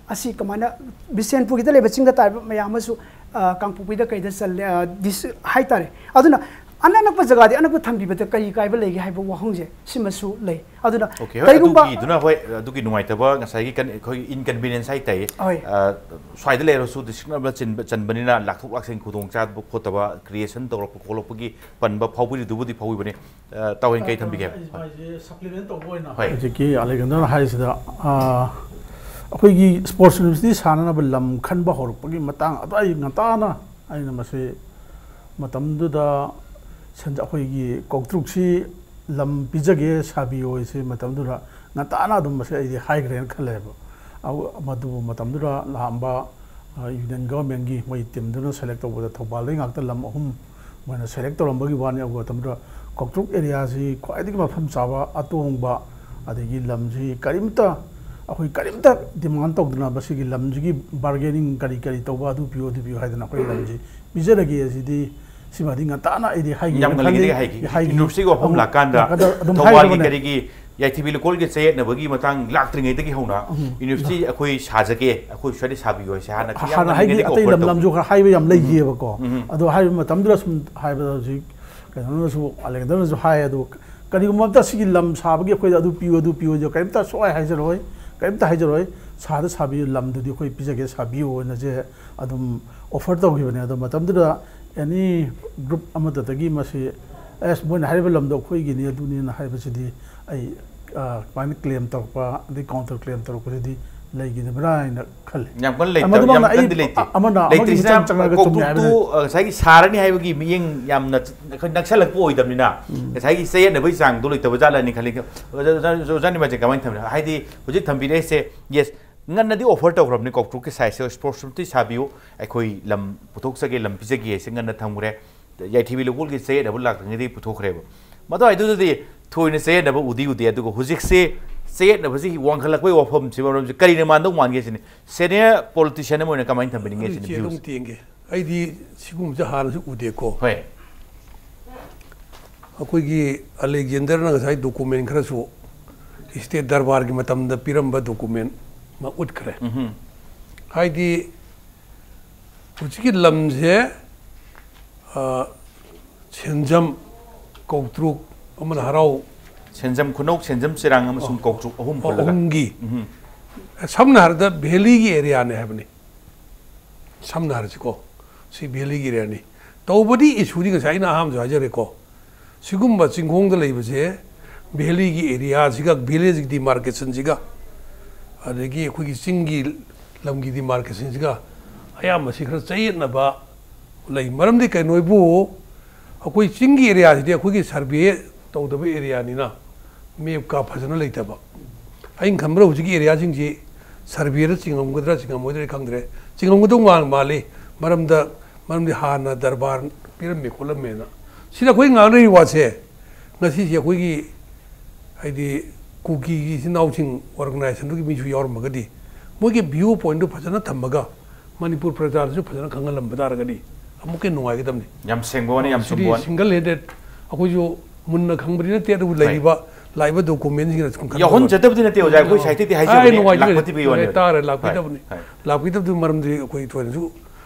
ꯑꯁꯤ ꯀꯃꯥꯏꯅ ꯕꯤꯁꯦꯟꯄꯨꯔꯒꯤꯗ ꯂꯩꯕ ꯆꯤꯡꯗ ꯇꯥꯔꯤꯕ ꯃꯌꯥꯝ ꯑꯃꯁꯨ, ꯑ, ꯀꯥꯡꯄꯣꯛꯄꯤꯗ ꯀꯩꯗ ꯆꯜꯂꯦ, ꯑ, ꯗꯤꯁ-, ꯍꯥꯏꯇꯥꯔꯦ꯫ ꯑꯗꯨꯅ ꯑꯅꯛ ꯑꯅꯛꯄ ꯖꯒꯥꯗꯤ ꯑꯅꯛꯄ ꯊꯝꯕꯤꯕꯗ ꯀꯔꯤ ꯀꯥꯏꯕ ꯂꯩꯒꯦ ꯍꯥꯏꯕ ꯋꯥꯍꯪꯁꯦ ꯁꯤꯃꯁꯨ ꯂꯩ꯫ ꯑꯗꯨꯅ OK, ꯍꯣꯏ, ꯀꯔꯤꯒꯨꯝꯕ ꯑꯗꯨꯒꯤꯗꯨꯅ, ꯍꯣꯏ, ꯑꯗꯨꯒꯤ ꯅꯨꯡꯉꯥꯏꯇꯕ ꯉꯁꯥꯏꯒꯤ ꯀꯟ-, ꯑꯩꯈꯣꯏꯒꯤ inconvenience ꯍꯥꯏ ꯇꯥꯏꯌꯦ꯫ ꯍꯣꯏ꯫ ꯑ, ꯁ꯭ꯋꯥꯏꯗ ꯂꯩꯔꯁꯨ district ꯑꯃꯗ ꯆꯤꯟꯕ, ꯆꯟꯕꯅꯤꯅ ꯂꯥꯛꯊꯣꯛ ꯂꯥꯛꯁꯤꯟ ꯈꯨꯗꯣꯡ ꯆꯥꯗꯕ ꯈꯣꯠꯇꯕ creation ꯇꯧꯔꯛꯄ ꯈꯣꯠꯂꯛꯄꯒꯤ ꯄꯟꯕ ꯐꯥꯎꯕꯤꯔꯤꯗꯨꯕꯨꯗꯤ ꯐꯥꯎꯕꯤꯕꯅꯤ꯫ ꯑ, ꯇꯥꯎ ꯍꯦꯟ ꯀꯩ ꯊꯝꯕꯤꯒꯦ? ꯑꯩ ꯍꯣꯏ꯫ ꯃꯥꯏꯁꯦ supplement ꯇꯧꯕ ꯑꯣꯏꯅ ꯍꯣꯏ꯫ ꯍꯧꯖꯤꯛꯀꯤ ꯑꯂꯦꯛꯖꯦꯟꯗꯔ ꯍꯥꯏꯔꯤꯁꯤꯗ, ꯑ, ꯑꯩꯈꯣꯏꯒꯤ ꯁ꯭ꯄꯣꯔꯠꯁ ꯌꯨꯅꯤꯚꯔꯁꯤꯇꯤ ꯁꯥꯟꯅꯅꯕ ꯂꯝ ꯈꯟꯕ ꯍꯧꯔꯛꯄꯒꯤ ꯃꯇꯥꯡ ꯑꯗꯨꯋꯥꯏ ꯉꯟꯇꯥꯅ ꯑꯩꯅ ꯃꯁꯤ ꯃꯇꯝꯗꯨꯗ ꯁꯦꯟꯖ-, ꯑꯩꯈꯣꯏꯒꯤ ꯀꯧꯇ꯭ꯔꯨꯛꯁꯤ ꯂꯝ ꯄꯤꯖꯒꯦ, ꯁꯥꯕꯤꯌꯣ ꯍꯥꯏꯁꯦ ꯃꯇꯝꯗꯨꯗ ꯉꯟꯇꯥꯅ ꯑꯗꯨꯝ ꯃꯁꯤ ꯑꯩꯗꯤ ꯍꯥꯏꯈ꯭ꯔꯦꯅ ꯈꯜꯂꯦꯕ꯫ ꯑꯗꯨ, ꯃꯗꯨꯕꯨ ꯃꯇꯝꯗꯨꯗ ꯂꯥꯛꯑꯝꯕ, ꯑ, ꯌꯨꯅꯤꯌꯟ ꯒꯚꯔꯟꯃꯦꯟꯒꯤ ꯃꯣꯏ ꯇꯤꯝꯗꯨꯅ ꯁꯦꯂꯦꯛ ꯇꯧꯕꯗ ꯊꯧꯕꯥꯜꯗꯒꯤ ꯉꯥꯛꯇ ꯂꯝ ꯑꯍꯨꯝ ꯃꯣꯏꯅ ꯁꯦꯂꯦꯛ ꯇꯧꯔꯝꯕꯒꯤ ꯋꯥꯅꯤ꯫ ꯑꯗꯨ ꯃꯇꯝꯗꯨꯗ ꯀꯧꯇ꯭ꯔꯨꯛ ꯑꯦꯔꯤꯌꯥꯁꯤ ꯈ꯭ꯋꯥꯏꯗꯒꯤ ꯃꯐꯝ ꯆꯥꯕ, ꯑꯇꯣꯡꯕ, ꯑꯗꯒꯤ ꯂꯝꯁꯤ ꯀꯔꯤꯝꯇ, ꯑꯩꯈꯣꯏ ꯀꯔꯤꯝꯇ ꯗꯤꯃꯥꯟ ꯇꯧꯗꯅ ꯃꯁꯤꯒꯤ ꯂꯝꯁꯤꯒꯤ ꯕꯥꯔꯒꯦꯅꯤꯡ ꯀꯔꯤ ꯀꯔꯤ ꯇꯧꯕ, ꯑꯗꯨ ꯄꯤꯌꯨ, ꯑꯗꯨ ꯄꯤꯌꯨ ꯍꯥꯏꯗꯅ ꯑꯩꯈꯣꯏ ꯂꯝꯁꯤ ꯄꯤꯖꯔꯒꯦ꯫ ꯑꯁꯤꯗꯤ, ꯁꯤꯃꯗꯤ ꯉꯟꯇꯥꯅ ꯑꯩꯗꯤ ꯍꯥꯏꯒꯦꯅ ꯌꯥꯝ ꯉꯜꯂꯤꯉꯩꯗꯒꯤ ꯈꯜꯂꯤ꯫ ꯍꯥꯏꯒꯦ꯫ ꯍꯥꯏꯒꯦ꯫ ꯌꯨꯅꯤꯚꯔꯁꯤꯇꯤꯒꯤ ꯋꯥꯐꯝ ꯑꯃꯨꯛ ꯂꯥꯛꯀꯥꯟꯗ ꯂꯥꯛꯀꯥꯟꯗ ꯑꯗꯨꯝ ꯊꯧꯕꯥꯜꯒꯤ ꯍꯥꯏꯈ꯭ꯔꯕꯅꯦ꯫ ꯀꯔꯤꯒꯤ ꯌꯥꯏꯊꯤꯕꯤ ꯂꯩꯀꯣꯜꯒꯤ ꯆꯌꯦꯠꯅꯕꯒꯤ ꯃꯇꯥꯡ ꯂꯥꯛꯇ꯭ꯔꯤꯉꯩꯗꯒꯤ ꯍꯧꯅ ꯎꯝ꯫ ꯌꯨꯅꯤꯚꯔꯁꯤꯇꯤ ꯑꯩꯈꯣꯏ ꯁꯥꯖꯒꯦ, ꯑꯩꯈꯣꯏ ꯁ꯭ꯋꯥꯏꯗ ꯁꯥꯕꯤꯌꯨ ꯍꯥꯏꯁꯦ ꯍꯥꯟꯅ ꯌꯥꯝ ꯍꯥꯟꯅ ꯍꯥꯏꯗꯤ ꯉꯜꯂꯤꯉꯩꯗꯒꯤ ꯑꯇꯩ offer ꯂꯝ ꯇꯧ-, ꯂꯝꯁꯨ ꯈꯔ ꯍꯥꯏꯕ ꯌꯥꯝ ꯎꯝ꯫ ꯂꯩꯈꯤꯑꯕꯀꯣ꯫ ꯎꯝ꯫ ꯑꯗꯣ ꯍꯥꯏꯔꯤꯕ ꯃꯇꯝꯗꯨꯗ ꯁꯨꯝ ꯍꯥꯏꯕꯗ ꯍꯧꯖꯤꯛ ꯀꯩꯅꯣꯅꯁꯨ, ꯑꯂꯦꯛꯖꯦꯟꯗꯔꯅꯁꯨ ꯍꯥꯏ꯫ ꯑꯗꯣ ꯀꯔꯤꯒꯨꯝꯕ ꯑꯝꯇ ꯁꯤꯒꯤ ꯂꯝ ꯁꯥꯕꯒꯤ ꯑꯩꯈꯣꯏꯗ ꯑꯗꯨ ꯄꯤꯌꯨ, ꯑꯗꯨ ꯄꯤꯌꯨ ꯍꯥꯏꯁꯦ ꯀꯔꯤꯝꯇ ꯁꯨꯡꯍꯥꯏ ꯍꯥꯏꯖꯔꯣꯏ, ꯀꯔꯤꯝꯇ ꯍꯥꯏꯖꯔꯣꯏ꯫ ꯁꯥꯗ ꯁꯥꯕꯤꯌꯨ, ꯂꯝꯗꯨꯗꯤ ꯑꯩꯈꯣꯏ ꯄꯤꯖꯒꯦ, ꯁꯥꯕꯤꯌꯨ ꯍꯥꯏꯅ ꯁꯦ ꯑꯗꯨꯝ offer ꯇꯧꯈꯤꯕꯅꯦ꯫ ꯑꯗꯣ ꯃꯇꯝꯗꯨꯗ any group ꯑꯃꯠꯇꯗꯒꯤ ꯃꯁꯤ, "ꯑꯁ, ꯃꯣꯏꯅ ꯍꯥꯏꯔꯤꯕ ꯂꯝꯗꯣ ꯑꯩꯈꯣꯏꯒꯤꯅꯤ, ꯑꯗꯨꯅꯤꯅ" ꯍꯥꯏꯕꯁꯤꯗꯤ ꯑꯩ, ꯑ, ꯀꯃꯥꯏꯅ claim ꯇꯧꯔꯛꯄ, ꯑꯗꯩ counter claim ꯇꯧꯔꯛꯄꯁꯤꯗꯤ ꯂꯩꯈꯤꯗꯕ꯭ꯔꯥ ꯍꯥꯏꯅ ꯈꯜꯂꯦ꯫ ꯌꯥꯝ ꯀꯟꯅ ꯂꯩꯇꯕ, ꯃꯗꯨꯃꯛꯅ ꯌꯥꯝ ꯑꯩ ꯀꯟꯅꯗꯤ ꯂꯩꯇꯦ꯫ ꯑꯃꯅ ꯑꯃꯒꯤ ꯂꯩꯇ꯭ꯔꯤꯁꯤꯅ ꯃꯤꯆꯪ ꯆꯪꯉꯒ ꯆꯨꯝꯃꯦ ꯀꯧꯇ꯭ꯔꯨꯛꯇꯨ, ꯍꯥꯏꯕꯗꯤ ꯑ, ꯉꯁꯥꯏꯒꯤ ꯁꯥꯔꯅꯤ ꯍꯥꯏꯕꯒꯤ ꯃꯤꯠꯌꯦꯡ ꯌꯥꯝꯅ ꯅꯛꯁꯜꯂꯛꯄ ꯑꯣꯏꯗꯕꯅꯤꯅ, ꯎꯝ꯫ ꯉꯁꯥꯏꯒꯤ ꯆꯌꯦꯠꯅꯕꯒꯤ ꯆꯥꯡꯗꯣ ꯂꯩꯇꯕ ꯖꯥꯠꯂꯅꯤ ꯈꯜꯂꯤ꯫ ꯑꯣꯖꯥ, ꯑꯣꯖꯥ, ꯑꯣꯖꯥ ꯅꯤꯃꯥꯖꯤꯟ ꯀꯃꯥꯏꯅ ꯊꯝꯕꯤꯅꯣ? ꯍꯥꯏꯗꯤ ꯍꯧꯖꯤꯛ ꯊꯝꯕꯤꯔꯛꯏꯁꯦ, yes, ꯉꯟꯅꯗꯤ offer ꯇꯧꯈ꯭ꯔꯕꯅꯤ, ꯀꯧꯇ꯭ꯔꯨꯛꯀꯤ size ꯁꯦ ꯁ꯭ꯄꯣꯔꯠꯁ ꯌꯨꯅꯤꯚꯔꯁꯤꯇꯤ ꯁꯥꯕꯤꯌꯨ, ꯑꯩꯈꯣꯏ ꯂꯝ ꯄꯨꯊꯣꯛꯆꯒꯦ, ꯂꯝ ꯄꯤꯖꯒꯦ ꯍꯥꯏꯁꯦ ꯉꯟꯅ ꯊꯝꯈ꯭ꯔꯦ꯫ ꯌꯥꯏꯊꯤꯕꯤ ꯂꯩꯀꯣꯜꯒꯤ ꯆꯌꯦꯠꯅꯕ ꯂꯥꯛꯇ꯭ꯔꯤꯉꯩꯗꯒꯤ ꯄꯨꯊꯣꯛꯈ꯭ꯔꯦꯕ꯫ ꯃꯗꯨꯋꯥꯏꯗꯨꯗꯗꯤ ꯊꯣꯏꯅ ꯆꯌꯦꯠꯅꯕ ꯎꯗꯤ ꯎꯗꯦ, ꯑꯗꯨꯒ ꯍꯧꯖꯤꯛꯁꯦ ꯆꯌꯦꯠꯅꯕꯁꯤ ꯋꯥꯡꯈꯠꯂꯛꯄꯒꯤ ꯋꯥꯐꯝꯁꯤ, ꯃꯔꯝꯁꯤ ꯀꯔꯤꯅ ꯃꯥꯟꯗꯧ ꯃꯥꯟꯒꯦ ꯁꯤꯅꯤ꯫ Senior politician ꯑꯃ ꯑꯣꯏꯅ ꯀꯃꯥꯏꯅ ꯊꯝꯕꯤꯅꯤꯡꯉꯦ ꯑꯗꯨ ꯁꯤꯅꯤ ꯏꯆꯦ ꯑꯗꯨꯝ views? ꯇꯦꯡꯒꯦ꯫ ꯑꯩꯗꯤ ꯁꯤꯒꯨꯝꯕꯁꯦ ꯍꯥꯟꯅꯁꯨ ꯎꯗꯦꯀꯣ꯫ ꯍꯣꯏ꯫ ꯑꯩꯈꯣꯏꯒꯤ ꯑꯂꯦꯛꯖꯦꯟꯗꯔꯅ ꯉꯁꯥꯏ document ꯈꯔꯁꯨ state ꯗꯔꯕꯥꯔꯒꯤ ꯃꯇꯝꯗ ꯄꯤꯔꯝꯕ document ꯑꯃ ꯎꯠꯈ꯭ꯔꯦ꯫ ꯎꯝꯍꯨꯝ꯫ ꯍꯥꯏꯗꯤ ꯍꯧꯖꯤꯛꯀꯤ ꯂꯝꯁꯦ, ꯑ, ꯁꯦꯟꯖꯝ, ꯀꯧꯇ꯭ꯔꯨꯛ, ꯑꯃꯅ ꯍꯔꯥꯎ꯫ ꯁꯦꯟꯖꯝ ꯈꯨꯅꯧ, ꯁꯦꯟꯖꯝ ꯆꯤꯔꯥꯡ ꯑꯃꯁꯨꯡ ꯑꯣ, ꯀꯧꯇ꯭ꯔꯨꯛ ꯑꯍꯨꯝ ꯑꯣ, ꯄꯨꯜꯂꯒ꯫ ꯑꯍꯨꯝꯒꯤ꯫ ꯎꯝꯍꯨꯝ꯫ ꯁꯝꯅ ꯍꯥꯏꯔꯕꯗ valley ꯒꯤ area ꯅꯦ ꯍꯥꯏꯕꯅꯤ꯫ ꯁꯝꯅ ꯍꯥꯏꯔꯁꯤꯀꯣ, ꯁꯤ valley ꯒꯤ area ꯅꯤ꯫ ꯇꯧꯕꯗꯤ issue ꯗꯤ ꯉꯁꯥꯏ ꯑꯩꯅ ꯑꯍꯥꯟꯕꯁꯨ ꯍꯥꯏꯖꯔꯦꯀꯣ, ꯁꯤꯒꯨꯝꯕ ꯆꯤꯡꯈꯣꯡꯗ ꯂꯩꯕꯁꯦ valley ꯒꯤ area ꯁꯤꯒ village ꯒꯤ demarcation ꯁꯤꯒ, ꯑꯗꯒꯤ ꯑꯩꯈꯣꯏꯒꯤ ꯆꯤꯡꯒꯤ ꯂꯝꯒꯤ ꯗꯤꯃꯥꯔꯀꯦꯁꯟꯁꯤꯒ ꯑꯌꯥꯝꯕꯁꯤ ꯈꯔ ꯆꯌꯦꯠꯅꯕ ꯂꯩ꯫ ꯃꯔꯝꯗꯤ ꯀꯩꯅꯣ ꯍꯥꯏꯕꯨ, ꯑꯩꯈꯣꯏ ꯆꯤꯡꯒꯤ ꯑꯦꯔꯤꯌꯥꯁꯤꯗꯤ ꯑꯩꯈꯣꯏꯒꯤ ꯁꯔꯚꯦ ꯇꯧꯗꯕ ꯑꯦꯔꯤꯌꯥꯅꯤꯅ ꯃꯦꯞꯀ ꯐꯖꯅ ꯂꯩꯇꯕ꯫ ꯑꯩꯅ ꯈꯟꯕꯗ ꯍꯧꯖꯤꯛꯀꯤ ꯑꯦꯔꯤꯌꯥꯁꯤꯡꯁꯤ ꯁꯔꯚꯦꯗ ꯆꯤꯡꯉꯝꯒꯗ꯭ꯔꯥ ꯆꯤꯡꯉꯝꯃꯣꯏꯗ꯭ꯔꯥ ꯈꯪꯗ꯭ꯔꯦ, ꯆꯤꯡꯉꯝꯒꯗꯧ ꯃꯥꯜ-, ꯃꯥꯜꯂꯤ꯫ ꯃꯔꯝꯗ, ꯃꯔꯝꯗꯤ ꯍꯥꯟꯅ ꯗꯔꯕꯥꯔ ꯄꯤꯔꯝꯃꯦ ꯈꯣꯠꯂꯝꯃꯦꯅ꯫ ꯁꯤꯗ ꯑꯩꯈꯣꯏ ꯉꯥꯡꯅꯔꯤꯕ ꯋꯥꯁꯦ ꯉꯁꯤꯁꯦ ꯑꯩꯈꯣꯏꯒꯤ, ꯍꯥꯏꯗꯤ, ꯀꯨꯀꯤꯒꯤ ꯏꯆꯤꯟ ꯏꯅꯥꯎꯁꯤꯡ ꯑꯣꯔꯒꯅꯥꯏꯖꯦꯁꯟꯗꯨꯒꯤ ꯃꯤꯁꯨ ꯌꯥꯎꯔꯝꯃꯒꯗꯤ, ꯃꯣꯏꯒꯤ ꯚ꯭ꯌꯨ ꯄꯣꯏꯟꯠꯇꯨ ꯐꯖꯅ ꯊꯝꯃꯒ ꯃꯅꯤꯄꯨꯔ ꯄ꯭ꯔꯖꯥꯗꯁꯨ ꯐꯖꯅ ꯈꯪꯍꯜꯂꯝꯕ ꯇꯥꯔꯒꯗꯤ ꯑꯃꯨꯛꯀ ꯍꯦꯟꯅ ꯅꯨꯡꯉꯥꯏꯒꯗꯕꯅꯤ꯫ ꯌꯥꯝ ꯁꯦꯡꯕ ꯋꯥꯅꯤ, ꯌꯥꯝ ꯁꯤꯗꯤ ꯆꯨꯝꯕ ꯋꯥꯅꯤ꯫ ꯁꯤꯡꯒꯜ ꯍꯦꯗꯦꯠ, ꯑꯩꯈꯣꯏꯁꯨ ꯃꯨꯟꯅ ꯈꯪꯕꯗꯤ ꯅꯠꯇꯦ, ꯑꯗꯨꯕꯨ ꯍꯣꯏ꯫ ꯂꯩꯔꯤꯕ, ꯂꯥꯛꯏꯕ ꯗꯣꯀꯨꯃꯦꯟꯁꯤꯡꯅ ꯁꯨꯝ ꯈꯟꯕ ꯌꯥꯎꯍꯟꯖꯗꯕꯗꯤ ꯅꯠꯇꯦ, ꯑꯣꯖꯥ, ꯑꯩꯈꯣꯏ ꯇꯧꯔꯒ ꯁꯥꯍꯤꯇ꯭ꯌꯗꯤ ꯍꯥꯏ ꯍꯥꯏꯖꯕꯅꯤ, ꯅꯨꯡꯉꯥꯏꯖꯔꯦ꯫ ꯂꯥꯛꯄꯗꯤ ꯄꯤꯕ ꯋꯥꯅꯤ꯫ ꯇꯥꯔꯦ, ꯂꯥꯛꯄꯤꯗꯕꯅꯤ꯫ ꯍꯣꯏ, ꯍꯣꯏ꯫ ꯂꯥꯛꯄꯤꯗꯕꯗꯨ ꯃꯔꯝꯗꯤ ꯑꯩꯈꯣꯏ ꯊꯣꯏꯅꯁꯨ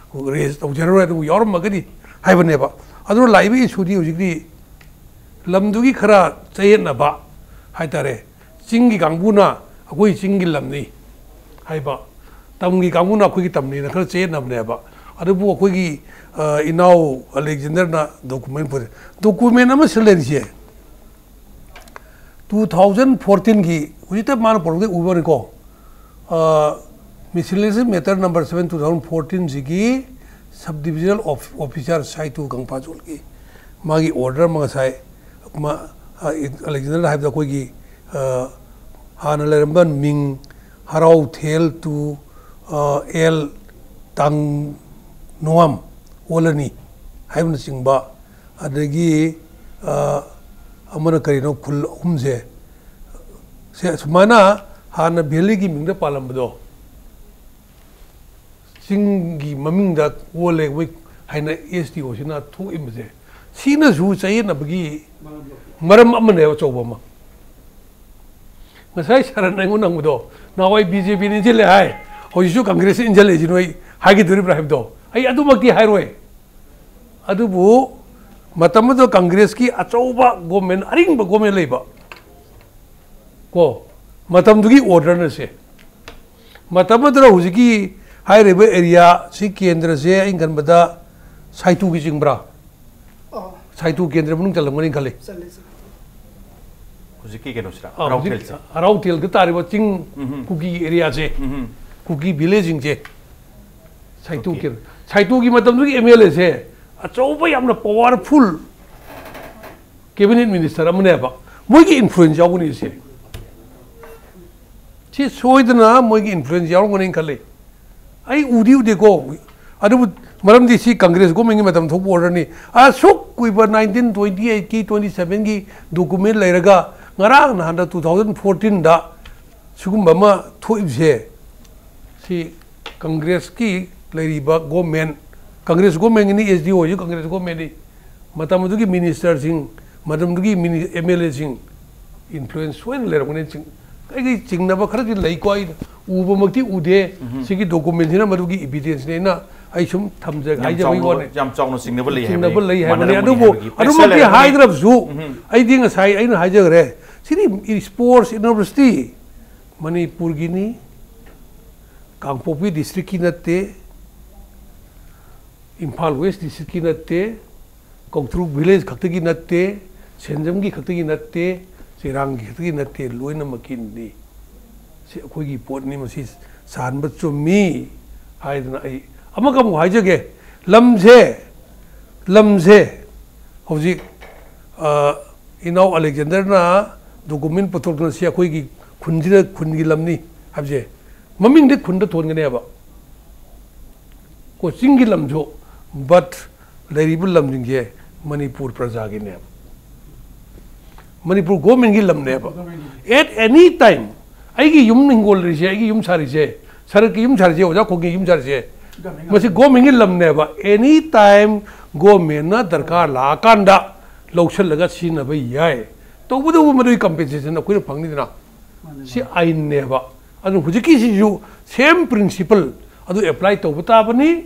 ꯔꯦꯖ ꯇꯧꯖꯔꯔꯣꯏ, ꯑꯗꯨꯕꯨ ꯌꯥꯎꯔꯝꯃꯒꯗꯤ ꯍꯥꯏꯕꯅꯦꯕ꯫ ꯑꯗꯨꯅ ꯂꯥꯛꯏꯕ ꯏꯁꯨꯗꯤ ꯍꯧꯖꯤꯛꯇꯤ ꯂꯝꯗꯨꯒꯤ ꯈꯔ ꯆꯌꯦꯠꯅꯕ ꯍꯥꯏꯇꯥꯔꯦ꯫ ꯆꯤꯡꯒꯤ ꯀꯥꯡꯕꯨꯅ ꯑꯩꯈꯣꯏ ꯆꯤꯡꯒꯤ ꯂꯝꯅꯤ ꯍꯥꯏꯕ, ꯇꯝꯒꯤ ꯀꯥꯡꯕꯨꯅ ꯑꯩꯈꯣꯏꯒꯤ ꯇꯝꯅꯤꯅ ꯈꯔ ꯆꯌꯦꯠꯅꯕꯅꯦꯕ꯫ ꯑꯗꯨꯕꯨ ꯑꯩꯈꯣꯏꯒꯤ, ꯑ, ꯏꯅꯥꯎ ꯑꯂꯦꯛꯖꯦꯟꯗꯔꯅ ꯗꯣꯀꯨꯃꯦꯟ ꯄꯨꯔꯛꯑꯦ꯫ ꯗꯣꯀꯨꯃꯦꯟ ꯑꯃ ꯁꯤꯜ ꯂꯩꯔꯤꯁꯦ, two thousand fourteen ꯒꯤ, ꯍꯧꯖꯤꯛꯇ ꯃꯥꯅ ꯄꯨꯔꯛꯄꯗꯩ ꯎꯕꯅꯤꯀꯣ, ꯑ, Miscellaneous Matter number seven, two thousand fourteen ꯁꯤꯒꯤ Sub Divisional Of-, Officer ꯁꯥꯏꯇꯨ ꯀꯪꯐꯥꯖꯣꯜꯒꯤ ꯃꯥꯒꯤ order ꯑꯃ ꯉꯁꯥꯏ ꯃꯥ, ꯑ, ꯑꯂꯦꯛꯖꯦꯟꯗꯔꯅ ꯍꯥꯏꯕꯗ ꯑꯩꯈꯣꯏꯒꯤ, ꯑ, ꯍꯥꯟꯅ ꯂꯩꯔꯝꯕ ꯃꯤꯡ ꯍꯔꯥꯎꯊꯦꯜ to, ꯑ, ꯑꯦꯜ ꯇꯥꯡꯅꯣꯝ ꯑꯣꯜꯂꯅꯤ ꯍꯥꯏꯕꯅꯆꯤꯡꯕ, ꯑꯗꯒꯤ, ꯑ, ꯑꯃꯅ ꯀꯔꯤꯅꯣ, ꯈꯨꯜ ꯑꯍꯨꯝꯁꯦ, ꯁꯦ, ꯁꯨꯃꯥꯏꯅ ꯍꯥꯟꯅ ꯚꯦꯂꯤꯒꯤ ꯃꯤꯡꯗ ꯄꯥꯜꯂꯝꯕꯗꯣ ꯆꯤꯡꯒꯤ ꯃꯃꯤꯡꯗ ꯑꯣꯜꯂꯦ ꯃꯣꯏ ꯍꯥꯏꯅ S D O ꯁꯤꯅ ꯊꯣꯛꯏꯕꯁꯦ, ꯁꯤꯅꯁꯨ ꯆꯌꯦꯠꯅꯕꯒꯤ ꯃꯔꯝ ꯑꯃꯅꯦꯕ, ꯑꯆꯧꯕ ꯑꯃ꯫ ꯉꯁꯥꯏ ꯁꯔꯟ ꯑꯩꯉꯣꯟꯗ ꯍꯪꯕꯗꯣ, "ꯅꯍꯥꯟꯋꯥꯏ B J P ꯅ ꯏꯟꯁꯤꯜꯂꯦ ꯍꯥꯏ, ꯍꯧꯖꯤꯛꯁꯨ ꯀꯪꯒ꯭ꯔꯦꯁꯅ ꯏꯟꯁꯤꯜꯂꯛꯏꯁꯤ ꯅꯣꯏ ꯍꯥꯏꯒꯗꯣꯔꯤꯕ꯭ꯔꯥ?" ꯍꯥꯏꯕꯗꯣ, ꯑꯩ ꯑꯗꯨꯃꯛꯇꯤ ꯍꯥꯏꯔꯣꯏ꯫ ꯑꯗꯨꯕꯨ ꯃꯇꯝ ꯑꯗꯨꯗ ꯀꯪꯒ꯭ꯔꯦꯁꯀꯤ ꯑꯆꯧꯕ ꯒꯣꯔꯃꯦꯟ, ꯑꯔꯤꯡꯕ ꯒꯣꯔꯃꯦꯟ ꯂꯩꯕ ꯀꯣ, ꯃꯇꯝꯗꯨꯒꯤ order ꯅ ꯁꯦ꯫ ꯃꯇꯝ ꯑꯗꯨꯗ ꯍꯧꯖꯤꯛꯀꯤ ꯍꯥꯏꯔꯤꯕ ꯑꯦꯔꯤꯌꯥ ꯁꯤ ꯀꯦꯟꯗ꯭ꯔꯁꯦ ꯑꯩꯅ ꯈꯟꯕꯗ ꯁꯥꯏꯇꯨꯒꯤ ꯆꯤꯡꯕ꯭ꯔꯥ? ꯑꯣ꯫ ꯁꯥꯏꯇꯨ ꯀꯦꯟꯗ꯭ꯔ ꯃꯅꯨꯡ ꯆꯜꯂꯝꯒꯅꯤ ꯈꯜꯂꯤ꯫ ꯆꯜꯂꯦ, ꯆꯜꯂꯦ꯫ ꯍꯧꯖꯤꯛꯀꯤ ꯀꯩꯅꯣꯁꯤꯗ ꯑꯥ, ꯍꯧꯖꯤꯛ ꯍꯔꯥꯎꯊꯦꯜꯁꯦ? ꯍꯔꯥꯎꯊꯦꯜꯗ ꯇꯥꯔꯤꯕ ꯆꯤꯡ ꯎꯝ꯫ ꯀꯨꯀꯤ ꯑꯦꯔꯤꯌꯥꯁꯦ, ꯎꯝ꯫ ꯀꯨꯀꯤ ꯚꯤꯂꯦꯖꯁꯤꯡꯁꯦ, ꯁꯥꯏꯇꯣꯛꯀꯦ꯫ Okay. ꯁꯥꯏꯇꯣꯛꯀꯤ ꯃꯇꯝꯗꯨꯒꯤ ꯑꯦꯝ ꯑꯦꯜ ꯑꯦꯁꯦ ꯑꯆꯧꯕ, ꯌꯥꯝꯅ ꯄꯋꯥꯔꯐꯨꯜ ꯀꯦꯕꯤꯅꯦꯠ ꯃꯤꯅꯤꯁꯇꯔ ꯑꯃꯅꯦꯕ꯫ ꯃꯣꯏꯒꯤ ꯏꯟꯐ꯭ꯂꯨꯌꯦꯟꯁ ꯌꯥꯎꯒꯅꯤ ꯁꯦ꯫ ꯁꯤ ꯁꯣꯏꯗꯅ ꯃꯣꯏꯒꯤ ꯏꯟꯐ꯭ꯂꯨꯌꯦꯟꯁ ꯌꯥꯎꯔꯝꯒꯅꯤ ꯈꯜꯂꯤ꯫ ꯑꯩ ꯎꯗꯤ ꯎꯗꯦꯀꯣ, ꯑꯗꯨꯕꯨ ꯃꯔꯝꯗꯤ ꯁꯤ ꯀꯪꯒ꯭ꯔꯦꯁ ꯒꯣꯔꯃꯦꯟꯒꯤ ꯃꯇꯝ ꯊꯣꯛꯄ ꯑꯣꯏꯔꯅꯤ꯫ ꯑꯁꯨꯛ ꯀꯨꯏꯕ ꯅꯥꯏꯟꯇꯤꯟ ꯇ꯭ꯋꯦꯟꯇꯤ ꯑꯩꯠꯀꯤ, ꯇ꯭ꯋꯦꯟꯇꯤ ꯁꯚꯦꯟꯒꯤ ꯗꯣꯀꯨꯃꯦꯟ ꯂꯩꯔꯒ, ꯉꯔꯥꯡ ꯅꯍꯥꯟꯗ two thousand fourteenꯗ ꯁꯤꯒꯨꯝꯕ ꯑꯃ ꯊꯣꯛꯏꯕꯁꯦ, ꯁꯤ ꯀꯪꯒ꯭ꯔꯦꯁꯀꯤ ꯂꯩꯔꯤꯕ ꯒꯣꯔꯃꯦꯟ, ꯀꯪꯒ꯭ꯔꯦꯁ ꯒꯣꯔꯃꯦꯟꯒꯤꯅꯤ, ꯑꯦꯁ ꯗꯤ ꯑꯣ ꯍꯣꯏꯁꯨ ꯀꯪꯒ꯭ꯔꯦꯁ ꯒꯣꯔꯃꯦꯟꯅꯤ꯫ ꯃꯇꯝ ꯑꯗꯨꯒꯤ ꯃꯤꯅꯤꯁꯇꯔꯁꯤꯡ, ꯃꯇꯝꯗꯨꯒꯤ ꯑꯦꯝ ꯑꯦꯜ ꯑꯦꯁꯤꯡ ꯏꯟꯐ꯭ꯂꯨꯌꯦꯟꯁ ꯁꯣꯏꯅ ꯂꯩꯔꯝꯒꯅꯤ꯫ ꯆꯤꯡ-, ꯑꯩꯒꯤ ꯆꯤꯡꯅꯕ ꯈꯔꯗꯤ ꯂꯩꯀꯣ, ꯑꯩ ꯎꯕꯃꯛꯇꯤ ꯎꯗꯦ꯫ ꯎꯝ꯫ ꯁꯤꯒꯤ ꯗꯣꯀꯨꯃꯦꯟꯁꯤꯅ ꯃꯗꯨꯒꯤ ꯏꯕꯤꯗꯦꯟꯁꯅꯦꯅ ꯑꯩ ꯁꯨꯝ ꯊꯝꯖ-, ꯌꯥꯝ ꯍꯥꯏꯖꯕꯒꯤ ꯆꯥꯎꯅ, ꯋꯥꯅꯤ꯫ ꯌꯥꯝ ꯆꯥꯎꯅ ꯆꯤꯡꯅꯕ ꯂꯩ ꯆꯤꯡꯅꯕ ꯍꯥꯏꯕꯅꯤ꯫ ꯂꯩ ꯍꯥꯏꯕꯅꯤ꯫ ꯃꯥꯟꯅꯔꯝꯒꯅꯤ ꯑꯗꯨꯕꯨ ꯍꯥꯏꯕꯒꯤ꯫ ꯑꯗꯨꯃꯛꯇꯤ Pressure ꯂꯩꯔꯝꯒꯅꯤ꯫ ꯍꯥꯏꯗ꯭ꯔꯕꯁꯨ, ꯎꯝ꯫ ꯑꯩꯗꯤ ꯉꯁꯥꯏ ꯑꯩꯅ ꯍꯥꯏꯖꯈ꯭ꯔꯦ, ꯁꯤꯗꯤ ꯏꯁꯄꯣꯔꯠꯁ ꯌꯨꯅꯤꯚꯔꯁꯤꯇꯤ ꯃꯅꯤꯄꯨꯔꯒꯤꯅꯤ, ꯀꯥꯡꯄꯣꯛꯄꯤ ꯗꯤꯁꯇ꯭ꯔꯤꯛꯀꯤ ꯅꯠꯇꯦ, ꯏꯝꯐꯥꯜ ꯋꯦꯁ ꯗꯤꯁꯇ꯭ꯔꯤꯛꯀꯤ ꯅꯠꯇꯦ, ꯀꯧꯇ꯭ꯔꯨꯛ ꯚꯤꯂꯦꯖ ꯈꯛꯇꯒꯤ ꯅꯠꯇꯦ, ꯁꯦꯟꯖꯝꯒꯤ ꯈꯛꯇꯒꯤ ꯅꯠꯇꯦ, ꯆꯦꯔꯥꯡꯒꯤ ꯈꯛꯇꯒꯤ ꯅꯠꯇꯦ, ꯂꯣꯏꯅꯃꯛꯀꯤꯅꯤ꯫ ꯁꯤ ꯑꯩꯈꯣꯏꯒꯤ ꯄꯣꯠꯅꯤ, ꯃꯁꯤ ꯁꯥꯟꯕ ꯆꯨꯝꯃꯤ ꯍꯥꯏꯗꯅ ꯑꯩ ꯑꯃꯒ ꯑꯃꯨꯛ ꯍꯥꯏꯖꯒꯦ꯫ ꯂꯝꯁꯦ, ꯂꯝꯁꯦ ꯍꯧꯖꯤꯛ, ꯑ, ꯏꯅꯥꯎ ꯑꯂꯦꯛꯖꯦꯟꯗꯔꯅ ꯗꯣꯀꯨꯃꯦꯟ ꯄꯨꯊꯣꯛꯇꯨꯅ ꯁꯤ ꯑꯩꯈꯣꯏꯒꯤ ꯈꯨꯟꯁꯤꯗ, ꯈꯨꯟꯒꯤ ꯂꯝꯅꯤ ꯍꯥꯏꯕꯁꯦ, ꯃꯃꯤꯡꯗꯤ ꯈꯨꯟꯗ ꯊꯣꯟꯒꯅꯦꯕ꯫ ꯀꯣ, ꯆꯤꯡꯒꯤ ꯂꯝꯁꯨ, but ꯂꯩꯔꯤꯕ ꯂꯝꯁꯤꯡꯁꯦ ꯃꯅꯤꯄꯨꯔ ꯄ꯭ꯔꯖꯥꯒꯤꯅꯦꯕ, ꯃꯅꯤꯄꯨꯔ ꯒꯣꯔꯃꯦꯟꯒꯤ ꯂꯝꯅꯦꯕ꯫ At any time ꯑꯩꯒꯤ ꯌꯨꯝ ꯍꯤꯡꯒꯣꯜ ꯂꯩꯔꯤꯁꯦ, ꯑꯩꯒꯤ ꯌꯨꯝ ꯁꯥꯔꯤꯁꯦ, ꯁꯔꯛꯀꯤ ꯌꯨꯝ ꯁꯥꯔꯤꯁꯦ, ꯑꯣꯖꯥ ꯈꯣꯡꯒꯤ ꯌꯨꯝ ꯁꯥꯔꯤꯁꯦ, ꯃꯁꯤ ꯒꯣꯔꯃꯦꯟꯒꯤ ꯂꯝꯅꯦꯕ꯫ Any time ꯒꯣꯔꯃꯦꯟꯅ ꯗꯔꯀꯥꯔ ꯂꯥꯛꯑꯀꯥꯟꯗ ꯂꯧꯁꯤꯜꯂꯒ ꯁꯤꯖꯤꯟꯅꯕ ꯌꯥꯏ꯫ ꯇꯧꯕꯇꯕꯨ ꯃꯗꯨꯒꯤ ꯀꯝꯄꯦꯟꯁꯦꯁꯟ ꯑꯩꯈꯣꯏꯅ ꯐꯪꯅꯤꯗꯅ꯫ ꯁꯤ ꯑꯥꯏꯟꯅꯦꯕ꯫ ꯑꯗꯨ ꯍꯧꯖꯤꯛꯀꯤꯁꯤꯁꯨ ꯁꯦꯝ ꯄ꯭ꯔꯤꯟꯁꯤꯄꯜ ꯑꯗꯨ ꯑꯦꯄ꯭ꯂꯥꯏ ꯇꯧꯕ ꯇꯥꯕꯅꯤ꯫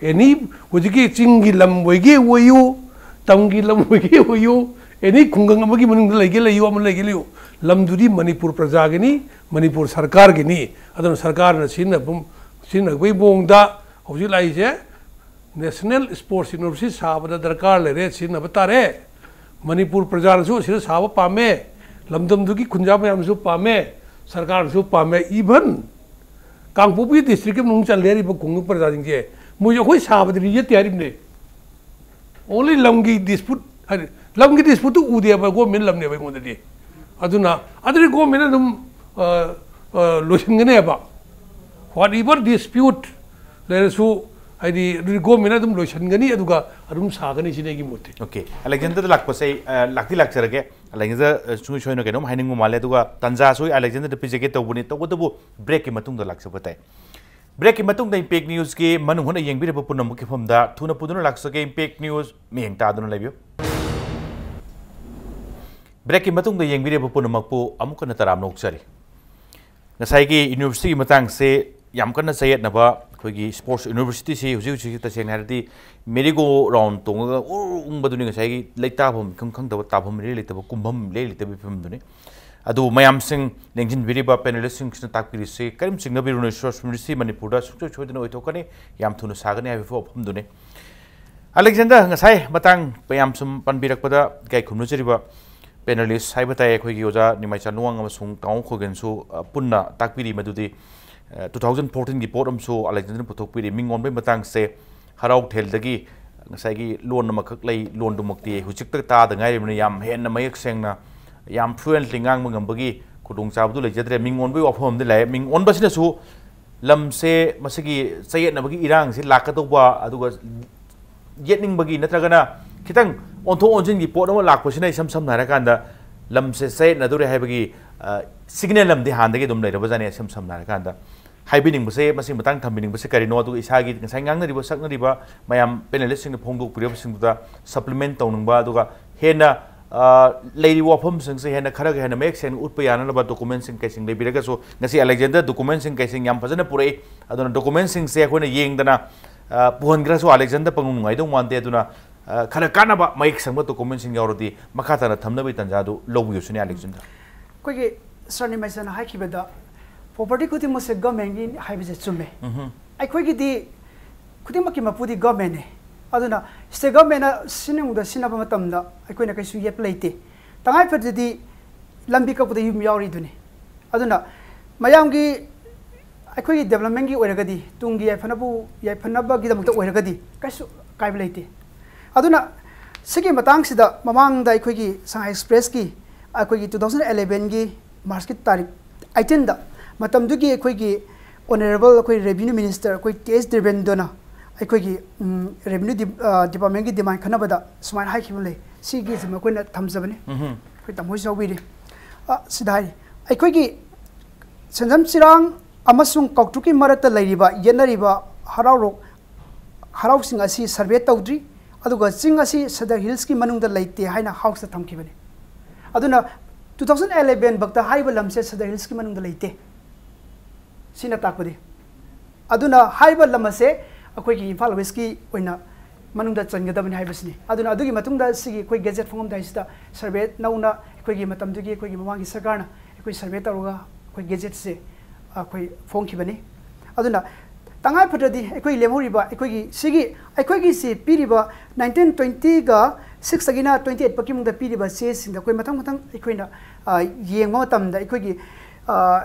ꯑꯦꯅꯤ ꯍꯧꯖꯤꯛꯀꯤ ꯆꯤꯡꯒꯤ ꯂꯝ ꯑꯣꯏꯒꯦ ꯑꯣꯏꯌꯨ, ꯇꯝꯒꯤ ꯂꯝ ꯑꯣꯏꯒꯦ ꯑꯣꯏꯌꯨ, ꯑꯦꯅꯤ ꯈꯨꯡꯒꯪ ꯑꯃꯒꯤ ꯃꯅꯨꯡꯗ ꯂꯩꯒꯦ ꯂꯩꯌꯨ, ꯑꯃ ꯂꯩꯒꯦ ꯂꯩꯌꯨ, ꯂꯝꯗꯨꯗꯤ ꯃꯅꯤꯄꯨꯔ ꯄ꯭ꯔꯖꯥꯒꯤꯅꯤ, ꯃꯅꯤꯄꯨꯔ ꯁꯔꯀꯥꯔꯒꯤꯅꯤ꯫ ꯑꯗꯨꯅ ꯁꯔꯀꯥꯔꯅ ꯁꯤꯖꯤꯟꯅꯐꯝ, ꯁꯤꯖꯤꯟꯅꯕꯒꯤ ꯃꯑꯣꯡꯗ ꯍꯧꯖꯤꯛ ꯂꯥꯛꯏꯁꯦ, ꯅꯦꯁꯅꯦꯜ ꯁ꯭ꯄꯣꯔꯠꯁ ꯌꯨꯅꯤꯚꯔꯁꯤꯇꯤ ꯁꯥꯕꯗ ꯗꯔꯀꯥꯔ ꯂꯩꯔꯦ, ꯁꯤꯖꯤꯟꯅꯕ ꯇꯥꯔꯦ꯫ ꯃꯅꯤꯄꯨꯔ ꯄ꯭ꯔꯖꯥꯅꯁꯨ ꯑꯁꯤꯗ ꯁꯥꯕ ꯄꯥꯝꯃꯦ꯫ ꯂꯝꯗꯝꯗꯨꯒꯤ ꯈꯨꯟꯖꯥ ꯃꯌꯥꯝꯁꯨ ꯄꯥꯝꯃꯦ, ꯁꯔꯀꯥꯔꯁꯨ ꯄꯥꯝꯃꯦ, even ꯀꯥꯡꯄꯣꯛꯄꯤ ꯗꯤꯁꯇ꯭ꯔꯤꯛꯀꯤ ꯃꯅꯨꯡ ꯆꯜꯂꯦ ꯍꯥꯏꯔꯤꯕ ꯈꯨꯡꯒꯪ ꯄ꯭ꯔꯖꯥꯁꯤꯡꯁꯦ, ꯃꯣꯏꯁꯨ ꯑꯩꯈꯣꯏ ꯁꯥꯕꯗꯗꯤ ꯌꯦꯠꯇꯦ ꯍꯥꯏꯔꯤꯕꯅꯦ꯫ ꯑꯣꯡꯂꯤ ꯂꯝꯒꯤ ꯗꯤꯁꯄ꯭ꯌꯨꯠ ꯍꯥꯏꯗꯤ, ꯂꯝꯒꯤ ꯗꯤꯁꯄ꯭ꯌꯨꯠꯇꯨ ꯎꯗꯦꯕ, ꯒꯣꯔꯃꯦꯟ ꯂꯝꯅꯦꯕ ꯑꯩꯉꯣꯟꯗꯗꯤ꯫ ꯑꯗꯨꯅ ꯑꯗꯨꯗꯤ ꯒꯣꯔꯃꯦꯟ ꯑꯗꯨꯝ ꯑ, ꯑ, ꯂꯣꯏꯁꯤꯟꯒꯅꯦꯕ꯫ Whatever dispute ꯂꯩꯔꯁꯨ, ꯍꯥꯏꯗꯤ ꯑꯗꯨꯗꯤ ꯒꯣꯔꯃꯦꯟ ꯑꯗꯨꯝ ꯂꯣꯏꯁꯤꯟꯒꯅꯤ, ꯑꯗꯨꯒ ꯑꯗꯨꯝ ꯁꯥꯒꯅꯤ, ꯁꯤꯅꯤ ꯑꯩꯒꯤ ꯃꯣꯠꯇꯤ꯫ ꯑꯣꯀꯦ, ꯑꯂꯦꯛꯖꯦꯟꯗꯔꯗ ꯂꯥꯛꯄꯁꯦ ꯑꯩ, ꯑ, ꯂꯥꯛꯇꯤ ꯂꯥꯛꯆꯔꯒꯦ꯫ ꯑꯂꯦꯛꯖꯦꯟꯗꯔ, ꯑ, ꯁꯨꯡꯁꯣꯏ ꯁꯣꯏꯅ ꯀꯩꯅꯣꯝ ꯍꯥꯏꯅꯤꯡꯕ ꯃꯥꯜꯂꯦ, ꯑꯗꯨꯒ ꯇꯥꯟꯖꯥꯁꯨ ꯑꯩ ꯑꯂꯦꯛꯖꯦꯟꯗꯔꯗ ꯄꯤꯖꯒꯦ ꯇꯧꯕꯅꯤ, ꯇꯧꯕꯇꯕꯨ ꯕ꯭ꯔꯦꯛꯀꯤ ꯃꯇꯨꯡꯗ ꯂꯥꯛꯆꯕ ꯇꯥꯏ꯫ ꯕ꯭ꯔꯦꯛꯀꯤ ꯃꯇꯨꯡꯗ ꯏꯝꯄꯦꯛ ꯅ꯭ꯌꯨꯁꯀꯤ ꯃꯅꯨꯡ ꯍꯨꯠꯅ ꯌꯦꯡꯕꯤꯔꯕ ꯄꯨꯝꯅꯃꯛꯀꯤ ꯃꯐꯝꯗ ꯊꯨꯅ ꯄꯨꯗꯨꯅ ꯂꯥꯛꯆꯒꯦ ꯏꯝꯄꯦꯛ ꯅ꯭ꯌꯨꯁ ꯃꯤꯠꯌꯦꯡ ꯇꯥꯗꯨꯅ ꯂꯩꯕꯤꯌꯨ꯫ ꯕ꯭ꯔꯦꯛꯀꯤ ꯃꯇꯨꯡꯗ ꯌꯦꯡꯕꯤꯔꯤꯕ ꯄꯨꯝꯅꯃꯛꯄꯨ ꯑꯃꯨꯛ ꯍꯟꯅ ꯇꯔꯥꯝꯅ ꯑꯣꯛꯆꯔꯤ꯫ ꯉꯁꯥꯏꯒꯤ ꯌꯨꯅꯤꯚꯔꯁꯤꯇꯤꯒꯤ ꯃꯇꯥꯡꯁꯦ ꯌꯥꯝ ꯀꯟꯅ ꯆꯌꯦꯠꯅꯕ, ꯑꯩꯈꯣꯏꯒꯤ ꯁ꯭ꯄꯣꯔꯠꯁ ꯌꯨꯅꯤꯚꯔꯁꯤꯇꯤꯁꯤ ꯍꯧꯖꯤꯛ ꯍꯧꯖꯤꯛ ꯇꯁꯦꯡꯅ ꯍꯥꯏꯔꯗꯤ ꯃꯦꯔꯤ ꯒꯣ ꯔꯥꯎꯟ ꯇꯣꯡꯉꯒ ꯎꯔ ꯎꯪꯕꯗꯨꯅꯤ, ꯉꯁꯥꯏꯒꯤ ꯂꯩꯇꯥꯐꯝ ꯏꯈꯪ ꯈꯪꯗꯕ, ꯇꯥꯐꯝ ꯏꯔꯩ ꯂꯩꯇꯕ, ꯀꯨꯝꯐꯝ ꯏꯔꯩ ꯂꯩꯇꯕꯒꯤ ꯐꯤꯕꯝꯗꯨꯅꯤ꯫ ꯑꯗꯨ ꯃꯌꯥꯝꯁꯤꯡ ꯂꯦꯡꯁꯤꯟꯕꯤꯔꯤꯕ ꯄꯦꯅꯦꯂꯤꯁꯁꯤꯡꯁꯤꯅ ꯇꯥꯛꯄꯤꯔꯤꯁꯤ ꯀꯔꯤꯝ ꯆꯤꯡꯅꯕꯤꯔꯨꯅꯨ, ꯁ꯭ꯄꯣꯔꯠꯁ ꯌꯨꯅꯤꯚꯔꯁꯤꯇꯤ ꯃꯅꯤꯄꯨꯔꯗ ꯁꯨꯡꯁꯣꯏ ꯁꯣꯏꯗꯅ ꯑꯣꯏꯊꯣꯛꯀꯅꯤ, ꯌꯥꯝ ꯊꯨꯅ ꯁꯥꯒꯅꯤ ꯍꯥꯏꯕ ꯋꯥꯐꯝꯗꯨꯅꯤ꯫ ꯑꯂꯦꯛꯖꯦꯟꯗꯔ, ꯉꯁꯥꯏ ꯃꯇꯥꯡ ꯃꯌꯥꯝ ꯁꯨꯝ ꯄꯟꯕꯤꯔꯛꯄꯗ ꯏꯀꯥꯏ ꯈꯨꯝꯅꯖꯔꯤꯕ ꯄꯦꯅꯦꯂꯤꯁ ꯍꯥꯏꯕ ꯇꯥꯏ, ꯑꯩꯈꯣꯏꯒꯤ ꯑꯣꯖꯥ ꯅꯤꯃꯥꯏꯆꯥ ꯅꯨꯋꯥꯡ ꯑꯃꯁꯨꯡ ꯇꯥꯃꯣ ꯈꯣꯏꯒꯦꯟꯁꯨ, ꯑ, ꯄꯨꯟꯅ ꯇꯥꯛꯄꯤꯔꯤ ꯃꯗꯨꯗꯤ, ꯑ, two thousand fourteen ꯒꯤ ꯄꯣꯠ ꯑꯃꯁꯨ ꯑꯂꯦꯛꯖꯦꯟꯗꯔꯅ ꯄꯨꯊꯣꯛꯄꯤꯔꯤ꯫ ꯃꯤꯡ ꯑꯣꯟꯕꯒꯤ ꯃꯇꯥꯡꯁꯦ ꯍꯔꯥꯎ ꯊꯦꯜꯗꯒꯤ ꯉꯁꯥꯏꯒꯤ ꯂꯣꯟ ꯑꯃꯈꯛ ꯂꯩ, ꯂꯣꯟꯗꯨꯃꯛꯇꯤ ꯍꯧꯖꯤꯛꯇ ꯇꯥꯗ ꯉꯥꯏꯔꯤꯕꯅꯤꯅ ꯌꯥꯝ ꯍꯦꯟꯅ ꯃꯌꯦꯛ ꯁꯦꯡꯅ, ꯌꯥꯝ ꯐ꯭ꯂꯨꯌꯦꯟꯠꯂꯤ ꯉꯥꯡꯕ ꯉꯝꯕꯒꯤ ꯈꯨꯗꯣꯡꯆꯥꯕꯗꯨ ꯂꯩꯖꯗ꯭ꯔꯦ꯫ ꯃꯤꯡ ꯑꯣꯟꯕꯒꯤ ꯋꯥꯐꯝ ꯑꯃꯗꯤ ꯂꯥꯛꯑꯦ꯫ ꯃꯤꯡ ꯑꯣꯟꯕꯁꯤꯅꯁꯨ ꯂꯝꯁꯦ ꯃꯁꯤꯒꯤ ꯆꯌꯦꯠꯅꯕꯒꯤ ꯏꯔꯥꯡꯁꯤ ꯂꯥꯛꯀꯗꯧꯕ, ꯑꯗꯨꯒ ꯌꯦꯠꯅꯤꯡꯕꯒꯤ ꯅꯠꯇ꯭ꯔꯒꯅ ꯈꯤꯇꯪ ꯑꯣꯟꯊꯣꯛ ꯑꯣꯟꯁꯤꯟꯒꯤ ꯄꯣꯠ ꯑꯃ ꯂꯥꯛꯄꯁꯤꯅ ꯏꯁꯝ ꯁꯝꯅ ꯍꯥꯏꯔꯀꯥꯟꯗ ꯂꯝꯁꯦ ꯆꯌꯦꯠꯅꯗꯣꯔꯦ ꯍꯥꯏꯕꯒꯤ, ꯑ, ꯁꯤꯒꯅꯦꯜ ꯑꯃꯗꯤ ꯍꯥꯟꯅꯗꯒꯤ ꯑꯗꯨꯝ ꯂꯩꯔꯕꯖꯥꯠꯅꯤ꯫ ꯏꯁꯝ ꯁꯝꯅ ꯍꯥꯏꯔꯀꯥꯟꯗ ꯍꯥꯏꯕꯤꯅꯤꯡꯕꯁꯦ, ꯃꯁꯤ ꯃꯇꯥꯡ ꯊꯝꯕꯤꯅꯤꯡꯕꯁꯦ ꯀꯔꯤꯅꯣ, ꯑꯗꯨꯒ ꯏꯁꯥꯒꯤ ꯉꯁꯥꯏ ꯉꯥꯡꯅꯔꯤꯕ ꯁꯛꯅꯔꯤꯕ ꯃꯌꯥꯝ ꯄꯦꯅꯦꯂꯤꯁꯁꯤꯡꯅ ꯐꯣꯡꯗꯣꯛꯄꯤꯔꯕꯁꯤꯡꯗꯨꯗ ꯁꯄ꯭ꯂꯤꯃꯦꯟ ꯇꯧꯅꯤꯡꯕ, ꯑꯗꯨꯒ ꯍꯦꯟꯅ, ꯑ, ꯂꯩꯔꯤꯕ ꯋꯥꯐꯝꯁꯤꯡꯁꯦ ꯍꯦꯟꯅ ꯈꯔꯒ ꯍꯦꯟꯅ ꯃꯌꯦꯛ ꯁꯦꯡꯅ ꯎꯠꯄ ꯌꯥꯅꯅꯕ ꯗꯣꯀꯨꯃꯦꯟꯁꯤꯡ ꯀꯩꯁꯤꯡ ꯂꯩꯕꯤꯔꯒꯁꯨ, ꯉꯁꯤ ꯑꯂꯦꯛꯖꯦꯟꯗꯔ ꯗꯣꯀꯨꯃꯦꯟꯁꯤꯡ ꯀꯩꯁꯤꯡ ꯌꯥꯝ ꯐꯖꯅ ꯄꯨꯔꯛꯏ꯫ ꯑꯗꯨꯅ ꯗꯣꯀꯨꯃꯦꯟꯁꯤꯡꯁꯦ ꯑꯩꯈꯣꯏꯅ ꯌꯦꯡꯗꯅ, ꯑ, ꯄꯨꯍꯟꯈ꯭ꯔꯁꯨ ꯑꯂꯦꯛꯖꯦꯟꯗꯔ ꯄꯪꯅꯨꯡ ꯅꯨꯡꯉꯥꯏꯗꯧ ꯃꯥꯟꯗꯦ꯫ ꯑꯗꯨꯅ, ꯑ, ꯈꯔ ꯀꯥꯟꯅꯕ ꯃꯌꯦꯛ ꯁꯦꯡꯕ ꯗꯣꯀꯨꯃꯦꯟꯁꯤꯡ ꯌꯥꯎꯔꯗꯤ ꯃꯈꯥ ꯇꯥꯅ ꯊꯝꯅꯕꯒꯤ ꯇꯥꯟꯖꯥꯗꯨ ꯂꯧꯕꯤꯌꯨ ꯁꯤꯅꯤ, ꯑꯂꯦꯛꯖꯦꯟꯗꯔ꯫ ꯑꯩꯈꯣꯏꯒꯤ ꯁꯥꯔ ꯅꯤꯃꯥꯏꯆꯥꯅ ꯍꯥꯏꯈꯤꯕꯗ, ꯄ꯭ꯔꯣꯄꯔꯇꯤ ꯈꯨꯗꯤꯡꯃꯛꯁꯦ ꯒꯚꯔꯟꯃꯦꯟꯒꯤ ꯍꯥꯏꯕꯁꯦ ꯆꯨꯝꯃꯦ꯫ ꯑꯩꯈꯣꯏꯒꯤꯗꯤ ꯈꯨꯗꯤꯡꯃꯛꯀꯤ ꯃꯄꯨꯗꯤ ꯒꯚꯔꯟꯃꯦꯟꯅꯦ꯫ ꯑꯗꯨꯅ ꯁ꯭ꯇꯦꯠ ꯒꯚꯔꯟꯃꯦꯟꯅ ꯁꯤꯖꯤꯟꯅꯅꯤꯡꯕꯗ ꯁꯤꯖꯤꯟꯅꯕ ꯃꯇꯝꯗ ꯑꯩꯈꯣꯏꯅ ꯀꯩꯁꯨ ꯌꯦꯠꯄ ꯂꯩꯇꯦ꯫ ꯇꯉꯥꯏ ꯐꯗ꯭ꯔꯗꯤ ꯂꯝꯕꯤ ꯀꯛꯄꯗ ꯌꯨꯝ ꯌꯥꯎꯔꯤꯗꯨꯅꯤ꯫ ꯑꯗꯨꯅ ꯃꯌꯥꯝꯒꯤ, ꯑꯩꯈꯣꯏꯒꯤ ꯗꯦꯕꯂꯞꯃꯦꯟꯒꯤ ꯑꯣꯏꯔꯒꯗꯤ, ꯇꯨꯡꯒꯤ ꯌꯥꯏꯐꯅꯕ, ꯌꯥꯏꯐꯅꯕꯒꯤꯗꯃꯛꯇ ꯑꯣꯏꯔꯒꯗꯤ ꯀꯩꯁꯨ ꯑꯀꯥꯏꯕ ꯂꯩꯇꯦ꯫ ꯑꯗꯨꯅ ꯁꯤꯒꯤ ꯃꯇꯥꯡꯁꯤꯗ ꯃꯃꯥꯡꯗ ꯑꯩꯈꯣꯏꯒꯤ ꯁꯉꯥꯏ ꯑꯦꯛꯁꯄ꯭ꯔꯦꯁꯀꯤ ꯑꯩꯈꯣꯏꯒꯤ two thousand elevenꯒꯤ ꯃꯥꯔꯁꯀꯤ ꯇꯥꯔꯤꯛ eighteenꯗ ꯃꯇꯝꯗꯨꯒꯤ ꯑꯩꯈꯣꯏꯒꯤ ꯑꯣꯅꯔꯦꯕꯜ ꯑꯩꯈꯣꯏ ꯔꯦꯚꯤꯅ꯭ꯌꯨ ꯃꯤꯅꯤꯁꯇꯔ ꯑꯩꯈꯣꯏ ꯇꯤ ꯑꯦꯁ ꯗꯦꯕꯦꯟꯗ꯭ꯔꯣꯅ ꯑꯩꯈꯣꯏꯒꯤ ꯔꯦꯚꯤꯅ꯭ꯌꯨ ꯗꯤꯄꯥꯔꯠꯃꯦꯟꯒꯤ ꯗꯤꯃꯥꯟ ꯈꯟꯅꯕꯗ ꯁꯨꯃꯥꯏꯅ ꯍꯥꯏꯈꯤꯕ ꯂꯩ꯫ ꯁꯤꯒꯤꯁꯤꯃ ꯑꯩꯈꯣꯏꯅ ꯊꯝꯖꯕꯅꯤ꯫ ꯑꯩꯈꯣꯏ ꯇꯥꯃꯣ ꯍꯣꯏꯁꯨ ꯌꯥꯎꯕꯤꯔꯤ꯫ ꯑ, ꯁꯤꯗ ꯍꯥꯏꯔꯤ, ꯑꯩꯈꯣꯏꯒꯤ ꯁꯦꯟꯖꯝ ꯆꯤꯔꯥꯡ ꯑꯃꯁꯨꯡ ꯀꯥꯎꯇ꯭ꯔꯨꯛꯀꯤ ꯃꯔꯛꯇ ꯂꯩꯔꯤꯕ, ꯌꯦꯠꯅꯔꯤꯕ ꯍꯔꯥꯎꯔꯣꯛ, ꯍꯔꯥꯎꯁꯤꯡ ꯑꯁꯤ ꯁꯔꯚꯦ ꯇꯧꯗ꯭ꯔꯤ, ꯑꯗꯨꯒ ꯆꯤꯡ ꯑꯁꯤ ꯁꯗꯔ ꯍꯤꯜꯁꯀꯤ ꯃꯅꯨꯡꯗ ꯂꯩꯇꯦ ꯍꯥꯏꯅ ꯍꯥꯎꯁꯇ ꯊꯝꯈꯤꯕꯅꯤ꯫ ꯑꯗꯨꯅ two thousand eleven ꯐꯥꯎꯇ ꯍꯥꯏꯔꯤꯕ ꯂꯝꯁꯦ ꯁꯗꯔ ꯍꯤꯜꯁꯀꯤ ꯃꯅꯨꯡꯗ ꯂꯩꯇꯦ꯫ ꯁꯤꯅ ꯇꯥꯛꯄꯗꯤ, ꯑꯗꯨꯅ ꯍꯥꯏꯔꯤꯕ ꯂꯝ ꯑꯁꯦ ꯑꯩꯈꯣꯏꯒꯤ ꯏꯝꯐꯥꯜ ꯋꯦꯁꯀꯤ ꯑꯣꯏꯅ ꯃꯅꯨꯡꯗ ꯆꯟꯒꯗꯕꯅꯤ ꯍꯥꯏꯕꯁꯤꯅꯤ꯫ ꯑꯗꯨꯅ ꯑꯗꯨꯒꯤ ꯃꯇꯨꯡꯗ ꯁꯤꯒꯤ ꯑꯩꯈꯣꯏ ꯒꯦꯖꯦꯠ ꯐꯣꯡꯉꯝꯗꯥꯏꯁꯤꯗ ꯁꯔꯚꯦ ꯅꯧꯅ ꯑꯩꯈꯣꯏꯒꯤ ꯃꯇꯝꯗꯨꯒꯤ ꯑꯩꯈꯣꯏꯒꯤ ꯃꯃꯥꯡꯒꯤ ꯁꯔꯀꯥꯔꯅ ꯑꯩꯈꯣꯏ ꯁꯔꯚꯦ ꯇꯧꯔꯒ ꯑꯩꯈꯣꯏ ꯒꯦꯖꯦꯠꯁꯦ ꯑꯩꯈꯣꯏ ꯐꯣꯡꯈꯤꯕꯅꯤ꯫ ꯑꯗꯨꯅ ꯇꯉꯥꯏ ꯐꯗ꯭ꯔꯗꯤ ꯑꯩꯈꯣꯏ ꯂꯦꯝꯍꯧꯔꯤꯕ ꯑꯩꯈꯣꯏꯒꯤ ꯁꯤꯒꯤ, ꯑꯩꯈꯣꯏꯒꯤ ꯁꯤ ꯄꯤꯔꯤꯕ nineteen twentyꯒ sixꯇꯒꯤꯅ twenty eight ꯐꯥꯎꯀꯤ ꯃꯅꯨꯡꯗ ꯄꯤꯔꯤꯕ ꯆꯦꯁꯤꯡꯗ ꯑꯩꯈꯣꯏ ꯃꯊꯪ ꯃꯊꯪ ꯑꯩꯈꯣꯏꯅ, ꯑ, ꯌꯦꯡꯕ ꯃꯇꯝꯗ ꯑꯩꯈꯣꯏꯒꯤ, ꯑ,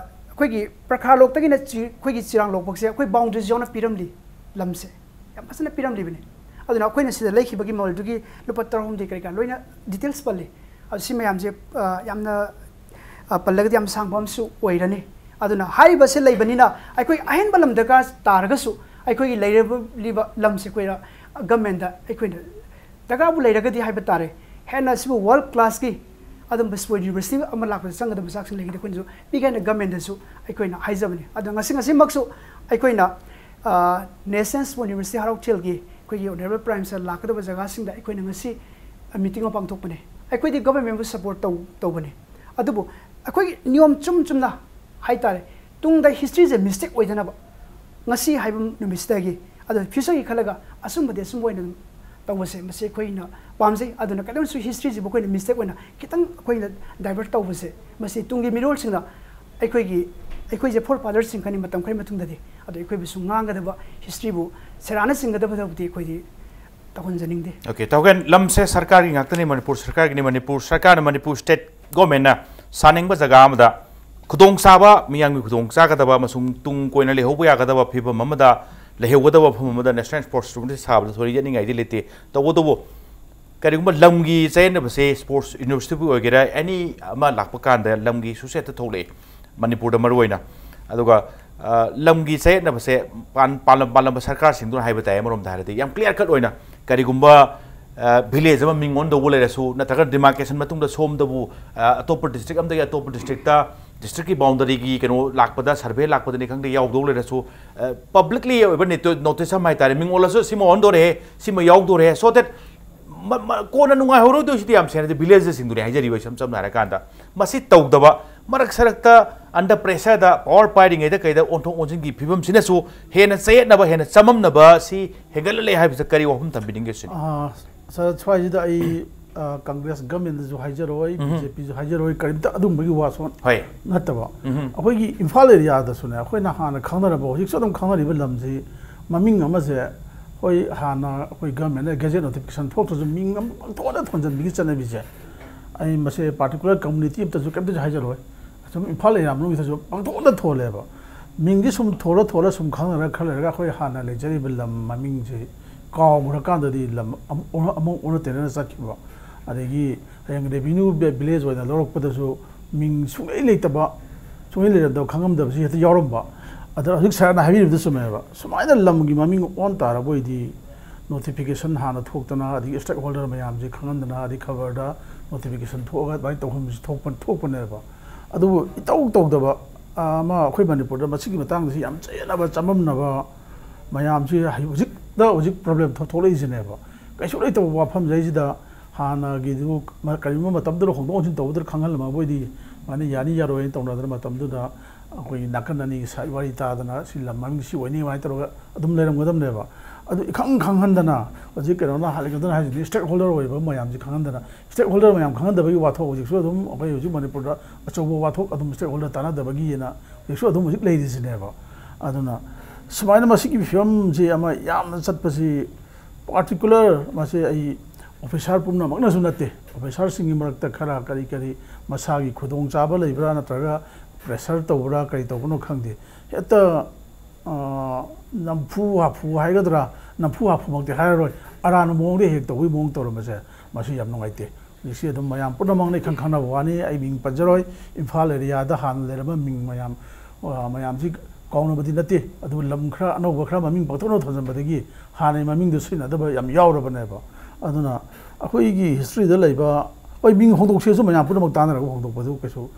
ꯑꯩꯈꯣꯏꯒꯤ ꯄ꯭ꯔꯈꯥꯂꯣꯛꯇꯒꯤꯅ ꯆꯤ-, ꯑꯩꯈꯣꯏꯒꯤ ꯆꯤꯔꯥꯡ ꯂꯣꯛꯄꯁꯦ ꯑꯩꯈꯣꯏ ꯕꯥꯎꯟꯗꯔꯤꯁ ꯌꯥꯎꯅ ꯄꯤꯔꯝꯂꯤ, ꯂꯝꯁꯦ ꯌꯥꯝ ꯐꯖꯅ ꯄꯤꯔꯝꯂꯤꯕꯅꯤ꯫ ꯑꯗꯨꯅ ꯑꯩꯈꯣꯏꯅ ꯁꯤꯗ ꯂꯩꯈꯤꯕꯒꯤ ꯃꯃꯜꯗꯨꯒꯤ ꯂꯨꯄꯥ ꯇꯔꯥꯍꯨꯝꯗꯣꯏ ꯀꯔꯤ ꯀꯔꯥ ꯂꯣꯏꯅ ꯗꯤꯇꯦꯜꯁ ꯄꯜꯂꯤ꯫ ꯑꯗꯨ ꯁꯤ ꯃꯌꯥꯝꯁꯦ, ꯑ, ꯌꯥꯝꯅ, ꯑ, ꯄꯜꯂꯒꯗꯤ ꯌꯥꯝ ꯁꯥꯡꯕ ꯑꯃꯁꯨ ꯑꯣꯏꯔꯅꯤ꯫ ꯑꯗꯨꯅ ꯍꯥꯏꯔꯤꯕꯁꯦ ꯂꯩꯕꯅꯤꯅ ꯑꯩꯈꯣꯏ ꯑꯍꯦꯟꯕ ꯂꯝ ꯗꯔꯀꯥꯔ ꯇꯥꯔꯒꯁꯨ ꯑꯩꯈꯣꯏꯒꯤ ꯂꯩꯔꯤꯕ ꯂꯝꯁꯦ ꯑꯩꯈꯣꯏꯅ ꯒꯃꯦꯟꯗ ꯑꯩꯈꯣꯏꯅ ꯗꯔꯀꯥꯔꯕꯨ ꯂꯩꯔꯒꯗꯤ ꯍꯥꯏꯕ ꯇꯥꯔꯦ, ꯍꯦꯟꯅ ꯁꯤꯕꯨ ꯋꯥꯔꯜ ꯀ꯭ꯂꯥꯁꯀꯤ ꯑꯗꯨꯝꯕ ꯁ꯭ꯄꯣꯔꯠ ꯌꯨꯅꯤꯚꯔꯁꯤꯇꯤ ꯑꯃ ꯂꯥꯛꯄꯗ ꯆꯪꯒꯗꯕ ꯃꯆꯥꯛꯁꯤꯡ ꯂꯩꯒꯗꯤ ꯑꯩꯈꯣꯏꯅꯁꯨ ꯄꯤꯒꯦ ꯍꯥꯏꯅ ꯒꯃꯦꯟꯗꯁꯨ ꯑꯩꯈꯣꯏꯅ ꯍꯥꯏꯖꯕꯅꯤ꯫ ꯑꯗꯣ ꯉꯁꯤ, ꯉꯁꯤꯃꯛꯁꯨ ꯑꯩꯈꯣꯏꯅ, ꯑ, ꯅꯦꯁꯅꯦꯜ ꯁ꯭ꯄꯣꯔꯠ ꯌꯨꯅꯤꯚꯔꯁꯤꯇꯤ ꯍꯔꯥꯎ ꯍꯣꯇꯦꯜꯒꯤ ꯑꯩꯈꯣꯏꯒꯤ ꯑꯣꯅꯔꯦꯕꯜ ꯄ꯭ꯔꯥꯏꯝ ꯃꯤꯅꯤꯁꯇꯔ ꯂꯥꯛꯀꯗꯕ ꯖꯒꯥꯁꯤꯡꯗ ꯑꯩꯈꯣꯏꯅ ꯉꯁꯤ ꯃꯤꯇꯤꯡ ꯑꯃ ꯄꯥꯡꯊꯣꯛꯄꯅꯦ꯫ ꯑꯩꯈꯣꯏꯗꯤ ꯒꯚꯔꯟꯃꯦꯟꯕꯨ ꯁꯄꯣꯔꯠ ꯇꯧ-, ꯇꯧꯕꯅꯦ꯫ ꯑꯗꯨꯕꯨ ꯑꯩꯈꯣꯏꯒꯤ ꯅꯤꯌꯣꯝ ꯆꯨꯝ ꯆꯨꯝꯅ ꯍꯥꯏꯇꯥꯔꯦ, ꯇꯨꯡꯗ ꯍꯤꯁꯇ꯭ꯔꯤꯁꯦ ꯃꯤꯁꯇꯦꯛ ꯑꯣꯏꯗꯅꯕ ꯉꯁꯤ ꯍꯥꯏꯕ ꯅꯨꯃꯤꯠꯁꯤꯗꯒꯤ, ꯑꯗꯣ ꯐ꯭ꯌꯨꯆꯔꯒꯤ ꯈꯜꯂꯒ ꯑꯆꯨꯝꯕꯗꯤ ꯑꯆꯨꯝꯕ ꯑꯣꯏꯅ ꯑꯗꯨꯝ ꯇꯧꯕꯁꯦ, ꯃꯁꯤ ꯑꯩꯈꯣꯏꯅ ꯄꯥꯝꯖꯩ꯫ ꯑꯗꯨꯅ ꯀꯩꯗꯧꯅꯁꯨ ꯍꯤꯁꯇ꯭ꯔꯤꯁꯤꯕꯨ ꯑꯩꯈꯣꯏꯅ ꯃꯤꯁꯇꯦꯛ ꯑꯣꯏꯅ ꯈꯤꯇꯪ ꯑꯩꯈꯣꯏꯅ ꯗꯥꯏꯚꯔꯠ ꯇꯧꯕꯁꯦ, ꯃꯁꯤ ꯇꯨꯡꯒꯤ ꯃꯤꯔꯣꯜꯁꯤꯡꯅ ꯑꯩꯈꯣꯏꯒꯤ, ꯑꯩꯈꯣꯏꯁꯦ ꯐꯣꯔ ꯐꯥꯗꯔꯁꯤꯡ ꯈꯪꯉꯤ ꯃꯇꯝ ꯈꯔꯒꯤ ꯃꯇꯨꯡꯗꯗꯤ, ꯑꯗꯣ ꯑꯩꯈꯣꯏꯕꯨꯁꯨ ꯉꯥꯡꯒꯗꯕ, ꯍꯤꯁꯇ꯭ꯔꯤꯕꯨ ꯁꯦꯔꯥꯟꯅ ꯆꯤꯡꯒꯗꯕꯗꯕꯨꯗꯤ ꯑꯩꯈꯣꯏꯗꯤ ꯇꯧꯍꯟꯖꯅꯤꯡꯗꯦ꯫ ꯑꯣꯀꯦ, ꯇꯧꯒꯦꯟ, ꯂꯝꯁꯦ ꯁꯔꯀꯥꯔꯒꯤ ꯉꯥꯛꯇꯅꯤ, ꯃꯅꯤꯄꯨꯔ ꯁꯔꯀꯥꯔꯒꯤꯅꯤ, ꯃꯅꯤꯄꯨꯔ ꯁꯔꯀꯥꯔꯅ, ꯃꯅꯤꯄꯨꯔ ꯁ꯭ꯇꯦꯠ ꯒꯣꯔꯃꯦꯟꯅ ꯁꯥꯅꯤꯡꯕ ꯖꯒꯥ ꯑꯃꯗ ꯈꯨꯗꯣꯡꯆꯥꯕ, ꯃꯤꯌꯥꯝꯒꯤ ꯈꯨꯗꯣꯡ ꯆꯥꯒꯗꯕ ꯑꯃꯁꯨꯡ ꯇꯨꯡ ꯀꯣꯏꯅ ꯂꯩꯍꯧꯕ ꯌꯥꯒꯗꯕ ꯐꯤꯕꯝ ꯑꯃꯗ ꯂꯩꯍꯧꯒꯗꯕ ꯃꯐꯝ ꯑꯃꯗ ꯅꯦꯁꯅꯦꯜ ꯁ꯭ꯄꯣꯔꯠꯁ ꯁ꯭ꯇꯦꯗꯤꯌꯝꯁꯦ ꯁꯥꯕꯗ ꯊꯣꯏꯅ ꯌꯦꯠꯅꯤꯡꯉꯥꯏꯗꯤ ꯂꯩꯇꯦ꯫ ꯇꯧꯕꯇꯕꯨ ꯀꯔꯤꯒꯨꯝꯕ ꯂꯝꯒꯤ ꯆꯌꯦꯠꯅꯕꯁꯦ ꯁ꯭ꯄꯣꯔꯠꯁ ꯌꯨꯅꯤꯚꯔꯁꯤꯇꯤꯕꯨ ꯑꯣꯏꯒꯦꯔꯥ, ꯑꯦꯅꯤ ꯑꯃ ꯂꯥꯛꯄ ꯀꯥꯟꯗ ꯂꯝꯒꯤ ꯏꯁꯨꯁꯦ ꯍꯦꯛꯇ ꯊꯣꯛꯂꯛꯑꯦ ꯃꯅꯤꯄꯨꯔꯗ ꯃꯔꯨꯑꯣꯏꯅ꯫ ꯑꯗꯨꯒ ꯑ, ꯂꯝꯒꯤ ꯆꯌꯦꯠꯅꯕꯁꯦ ꯄꯥꯟ-, ꯄꯥꯜꯂꯝ ꯄꯥꯜꯂꯝꯕ ꯁꯔꯀꯥꯔꯁꯤꯡꯗꯨꯅ ꯍꯥꯏꯕ ꯇꯥꯏ꯫ ꯑꯃꯔꯣꯝꯗ ꯍꯥꯏꯔꯗꯤ ꯌꯥꯝ ꯀ꯭ꯂꯤꯌꯥꯔ ꯀꯠ ꯑꯣꯏꯅ ꯀꯔꯤꯒꯨꯝꯕ ꯚꯤꯂꯦꯖ ꯑꯃ ꯃꯤꯡ ꯑꯣꯟꯗꯧꯕ ꯂꯩꯔꯁꯨ, ꯅꯠꯇ꯭ꯔꯒ ꯗꯤꯃꯥꯔꯀꯦꯁꯟ ꯃꯇꯨꯡꯗ ꯁꯣꯝꯗꯕꯨ ꯑ, ꯑꯇꯣꯞꯄ ꯗꯤꯁꯇ꯭ꯔꯤꯛ ꯑꯃꯗꯒꯤ ꯑꯇꯣꯞꯄ ꯗꯤꯁꯇ꯭ꯔꯤꯛꯇ, ꯗꯤꯁꯇ꯭ꯔꯤꯛꯀꯤ ꯕꯥꯎꯟꯗꯔꯤꯒꯤ ꯀꯩꯅꯣ ꯂꯥꯛꯄꯗ, ꯁꯔꯚꯦ ꯂꯥꯛꯄꯗꯅꯤ ꯈꯪꯗꯦ, ꯌꯥꯎꯗꯧ ꯂꯩꯔꯁꯨ, ꯄꯕ꯭ꯂꯤꯛꯂꯤ ꯑꯣꯏꯕ ꯅꯣꯇꯤꯁ ꯑꯃ ꯍꯥꯏꯇꯥꯔꯦ, ꯃꯤꯡ ꯑꯣꯜꯂꯁꯨ ꯁꯤꯃ ꯑꯣꯟꯗꯣꯔꯦ, ꯁꯤꯃ ꯌꯥꯎꯗꯣꯔꯦ, so that ꯀꯣꯟꯅ ꯅꯨꯡꯉꯥꯏꯍꯧꯔꯣꯏꯗꯣꯏꯁꯤꯗꯤ ꯌꯥꯝ ꯁꯦꯡꯅꯗꯤ ꯚꯤꯂꯦꯖꯔꯁꯤꯡꯗꯨꯅꯤ ꯍꯥꯏꯖꯔꯤꯕ, ꯏꯁꯝ ꯁꯝꯅ ꯍꯥꯏꯔꯀꯥꯟꯗ꯫ ꯃꯁꯤ ꯇꯧꯗꯕ, ꯃꯔꯛ ꯁꯔꯛꯇ ꯑꯟꯗꯔ ꯄ꯭ꯔꯦꯁꯔꯗ, ꯄꯋꯥꯔ ꯄꯥꯏꯔꯤꯉꯩꯗ ꯀꯩꯗ ꯑꯣꯟꯊꯣꯛ ꯑꯣꯟꯁꯤꯟꯒꯤ ꯐꯤꯕꯝꯁꯤꯅꯁꯨ ꯍꯦꯟꯅ ꯆꯌꯦꯠꯅꯕ, ꯍꯦꯟꯅ ꯆꯃꯝꯅꯕ ꯁꯤ ꯍꯦꯟꯒꯠꯍꯜꯂꯦ ꯍꯥꯏꯕꯁꯦ ꯀꯔꯤ ꯋꯥꯐꯝ ꯊꯝꯕꯤꯅꯤꯡꯒꯦ ꯁꯤꯅꯤ? ꯑꯥ, ꯁꯥꯔ, ꯁ꯭ꯋꯥꯏꯁꯤꯗ ꯑꯩ, ꯑꯥ, ꯀꯪꯒ꯭ꯔꯦꯁ ꯒꯃꯦꯟꯗꯁꯨ ꯍꯥꯏꯖꯔꯣꯏ, ꯎꯝ꯫ ꯕꯤ ꯖꯦ ꯄꯤꯁꯨ ꯍꯥꯏꯖꯔꯣꯏ, ꯀꯔꯤꯝꯇ ꯑꯗꯨꯝꯕꯒꯤ ꯋꯥꯁꯨ ꯍꯣꯏ꯫ ꯅꯠꯇꯕ꯫ ꯎꯝ꯫ ꯑꯩꯈꯣꯏꯒꯤ ꯏꯝꯐꯥꯜ ꯑꯦꯔꯤꯌꯥꯗꯁꯨꯅꯦ, ꯑꯩꯈꯣꯏꯅ ꯍꯥꯟꯅ ꯈꯪꯅꯔꯕ, ꯍꯧꯖꯤꯛꯁꯨ ꯑꯗꯨꯝ ꯈꯪꯅꯔꯤꯕ ꯂꯝꯁꯤ ꯃꯃꯤꯡ ꯑꯃꯁꯦ, ꯍꯣꯏ, ꯍꯥꯟꯅ ꯑꯩꯈꯣꯏ ꯒꯃꯦꯟꯅ ꯒꯦꯖꯦꯠ ꯅꯣꯇꯤꯐꯤꯀꯦꯁꯟ ꯊꯣꯛꯇ꯭ꯔꯁꯨ ꯃꯤꯡ ꯑꯃ ꯄꯪꯊꯣꯟꯗ ꯊꯣꯟꯖꯟꯕꯒꯤ ꯆꯠꯅꯕꯤꯁꯦ, ꯑꯩ ꯃꯁꯦ ꯄꯥꯔꯇꯤꯀꯨꯂꯔ ꯀꯝꯃꯨꯅꯤꯇꯤ ꯑꯝꯇꯁꯨ ꯀꯩꯝꯇꯁꯨ ꯍꯥꯏꯖꯔꯣꯏ, ꯑꯁꯨꯝ ꯏꯝꯐꯥꯜ ꯑꯦꯔꯤꯌꯥ ꯃꯅꯨꯡꯁꯤꯗꯁꯨ ꯄꯪꯊꯣꯟꯗ ꯊꯣꯜꯂꯦꯕ꯫ ꯃꯤꯡꯗꯤ ꯁꯨꯝ ꯊꯣꯜꯂ ꯊꯣꯜꯂ ꯁꯨꯝ ꯈꯪꯅꯔ ꯈꯔ ꯂꯩꯔꯒ ꯑꯩꯈꯣꯏ ꯍꯥꯟꯅ ꯂꯩꯖꯔꯤꯕ ꯂꯝ ꯃꯃꯤꯡꯁꯦ ꯀꯥꯎꯈ꯭ꯔꯀꯥꯟꯗꯗꯤ ꯂꯝ ꯑꯃ ꯑꯣꯟꯅ-, ꯑꯃꯨꯛ ꯑꯣꯟꯅ ꯇꯩꯅꯅ ꯆꯠꯈꯤꯕ, ꯑꯗꯒꯤ ꯍꯌꯦꯡ ꯔꯦꯚꯤꯅ꯭ꯌꯨ ꯚꯤ-, ꯚꯤꯂꯦꯖ ꯑꯣꯏꯅ ꯂꯧꯔꯛꯄꯗꯁꯨ ꯃꯤꯡ ꯁꯨꯡꯂꯩ ꯂꯩꯇꯕ, ꯁꯨꯡꯂꯩ ꯂꯩꯔꯝꯗꯕ, ꯈꯪꯉꯝꯗꯕꯁꯤ ꯍꯦꯛꯇ ꯌꯥꯎꯔꯝꯕ꯫ ꯑꯗ ꯍꯧꯖꯤꯛ ꯁꯥꯔꯅ ꯍꯥꯏꯕꯤꯔꯤꯕꯗꯨ ꯆꯨꯝꯃꯦꯕ꯫ ꯁꯨꯃꯥꯏꯅ ꯂꯝꯒꯤ ꯃꯃꯤꯡ ꯑꯣꯟ ꯇꯥꯔꯕ ꯑꯣꯏꯗꯤ ꯅꯣꯇꯤꯐꯤꯀꯦꯁꯟ ꯍꯥꯟꯅ ꯊꯣꯛꯇꯅ, ꯑꯗꯒꯤ ꯁ꯭ꯇꯦꯛ ꯍꯣꯜꯗꯔ ꯃꯌꯥꯝꯁꯦ ꯈꯪꯍꯟꯗꯅ, ꯑꯗꯩ ꯈꯕꯔꯗ ꯅꯣꯇꯤꯐꯤꯀꯦꯁꯟ ꯊꯣꯛꯑꯒ ꯑꯗꯨꯃꯥꯏꯅ ꯇꯧꯐꯝꯁꯤ ꯊꯣꯛꯄ-, ꯊꯣꯛꯄꯅꯦꯕ꯫ ꯑꯗꯨꯕꯨ ꯏꯇꯧ ꯇꯧꯗꯕ, ꯑ, ꯑꯃ ꯑꯩꯈꯣꯏ ꯃꯅꯤꯄꯨꯔꯗ ꯃꯁꯤꯒꯤ ꯃꯇꯥꯡꯗꯁꯤ ꯌꯥꯝ ꯆꯌꯦꯠꯅꯕ, ꯆꯃꯝꯅꯕ ꯃꯌꯥꯝꯁꯤ ꯍꯧꯖꯤꯛꯇ, ꯍꯧꯖꯤꯛ ꯄ꯭ꯔꯣꯕ꯭ꯂꯦꯝ ꯊꯣꯛꯂꯛꯏꯁꯤꯅꯦꯕ꯫ ꯀꯩꯁꯨ ꯂꯩꯇꯕ ꯋꯥꯐꯝꯁꯤꯗꯩꯁꯤꯗ ꯍꯥꯟꯅꯒꯤꯗꯨ ꯃ-, ꯀꯔꯤꯒꯨꯝꯕ ꯃꯇꯝꯗꯨꯗ ꯍꯣꯡꯗꯣꯛ ꯍꯣꯡꯖꯤꯟ ꯇꯧꯕꯗ ꯈꯪꯍꯜꯂꯝꯃꯕ ꯑꯣꯏꯗꯤ, ꯃꯥꯅ ꯌꯥꯅꯤ ꯌꯥꯔꯣꯏꯅ ꯇꯧꯅꯗꯅ ꯃꯇꯝꯗꯨꯗ ꯑꯩꯈꯣꯏꯒꯤ ꯅꯥꯀꯟ ꯑꯅꯤꯒꯤ ꯁꯥꯏꯠ ꯋꯥꯔꯤ ꯇꯥꯗꯅ ꯁꯤ ꯂꯝ ꯃꯃꯤꯡ ꯁꯤ ꯑꯣꯏꯅꯤ ꯑꯗꯨꯃꯥꯏꯅ ꯇꯧꯔꯒ ꯑꯗꯨꯝ ꯂꯩꯔꯝꯒꯗꯕꯅꯦꯕ꯫ ꯑꯗꯨ ꯏꯈꯪ ꯈꯪꯍꯟꯗꯅ ꯍꯧꯖꯤꯛ ꯀꯩꯅꯣꯅ ꯍꯥꯏꯔꯛꯀꯗꯅ ꯍꯥꯏꯁꯤꯅꯤ, ꯁ꯭ꯇꯦꯛ ꯍꯣꯜꯗꯔ ꯑꯣꯏꯕ ꯃꯌꯥꯝꯁꯤ ꯈꯪꯍꯟꯗꯅ, ꯁ꯭ꯇꯦꯛ ꯍꯣꯜꯗꯔ ꯃꯌꯥꯝ ꯈꯪꯍꯟꯗꯕꯒꯤ ꯋꯥꯊꯣꯛ ꯍꯧꯖꯤꯛꯁꯨ ꯑꯗꯨꯝ ꯑꯩꯈꯣꯏ ꯍꯧꯖꯤꯛ ꯃꯅꯤꯄꯨꯔꯗ ꯑꯆꯧꯕ ꯋꯥꯊꯣꯛ ꯑꯗꯨꯝ ꯁ꯭ꯇꯦꯛ ꯍꯣꯜꯗꯔ ꯇꯥꯟꯅꯗꯕꯒꯤꯅ ꯍꯧꯖꯤꯛꯁꯨ ꯑꯗꯨꯝ ꯍꯧꯖꯤꯛ ꯂꯩꯔꯤꯁꯤꯅꯦꯕ꯫ ꯑꯗꯨꯅ ꯁꯨꯃꯥꯏꯅ ꯃꯁꯤꯒꯤ ꯐꯤꯕꯝꯁꯤ ꯑꯃ ꯌꯥꯝꯅ ꯆꯠꯄꯁꯤ ꯄꯥꯔꯇꯤꯀꯨꯂꯔ ꯃꯁꯤ ꯑꯩ ꯑꯣꯐꯤꯁꯥꯔ ꯄꯨꯝꯅꯃꯛꯅꯁꯨ ꯅꯠꯇꯦ꯫ ꯑꯣꯐꯤꯁꯥꯔꯁꯤꯡꯒꯤ ꯃꯔꯛꯇ ꯈꯔ ꯀꯔꯤ ꯀꯔꯤ ꯃꯁꯥꯒꯤ ꯈꯨꯗꯣꯡꯆꯥꯕ ꯂꯩꯕ꯭ꯔꯥ, ꯅꯠꯇ꯭ꯔꯒ ꯄ꯭ꯔꯦꯁꯔ ꯇꯧꯕ꯭ꯔꯥ, ꯀꯔꯤ ꯇꯧꯕꯅꯣ ꯈꯪꯗꯦ, ꯍꯦꯛꯇ, ꯑ, ꯅꯝꯐꯨ ꯍꯥꯐꯨ ꯍꯥꯏꯒꯗ꯭ꯔꯥ, ꯅꯝꯐꯨ ꯍꯥꯐꯨꯃꯛꯇꯤ ꯍꯥꯏꯔꯔꯣꯏ, ꯑꯔꯥꯟꯕ ꯃꯑꯣꯡꯗ ꯍꯦꯛ ꯇꯧꯕꯒꯤ ꯃꯑꯣꯡ ꯇꯧꯔꯝꯕꯁꯦ, ꯃꯁꯤ ꯌꯥꯝ ꯅꯨꯡꯉꯥꯏꯇꯦ꯫ ꯍꯧꯖꯤꯛꯁꯤ ꯑꯗꯨꯝ ꯃꯌꯥꯝ ꯄꯨꯝꯅꯃꯛꯅ ꯏꯈꯪ ꯈꯪꯅꯕ ꯋꯥꯅꯤ, ꯑꯩ ꯃꯤꯡ ꯄꯟꯖꯔꯣꯏ꯫ ꯏꯝꯐꯥꯜ ꯑꯦꯔꯤꯌꯥꯗ ꯍꯥꯟꯅ ꯂꯩꯔꯝꯕ ꯃꯤꯡ ꯃꯌꯥꯝ, ꯑ, ꯃꯌꯥꯝꯁꯤ ꯀꯥꯎꯅꯕꯗꯤ ꯅꯠꯇꯦ, ꯑꯗꯨꯕꯨ ꯂꯝ ꯈꯔ ꯑꯅꯧꯕ ꯈꯔ ꯃꯃꯤꯡ ꯄꯥꯛꯊꯣꯛꯅ ꯊꯣꯟꯖꯟꯕꯗꯒꯤ ꯍꯥꯟꯅꯒꯤ ꯃꯃꯤꯡꯗꯨ ꯁꯤꯖꯤꯟꯅꯗꯕ ꯌꯥꯝ ꯌꯥꯎꯔꯕꯅꯦꯕ꯫ ꯑꯗꯨꯅ ꯑꯩꯈꯣꯏꯒꯤ ꯍꯤꯁꯇ꯭ꯔꯤꯗ ꯂꯩꯕ, ꯍꯣꯏ, ꯃꯤꯡ ꯍꯣꯡꯗꯣꯛꯁꯦꯁꯨ ꯃꯌꯥꯝ ꯄꯨꯝꯅꯃꯛ ꯇꯥꯟꯅꯔꯒ ꯍꯣꯡꯗꯣꯛꯄꯗꯨ ꯀꯩꯁꯨ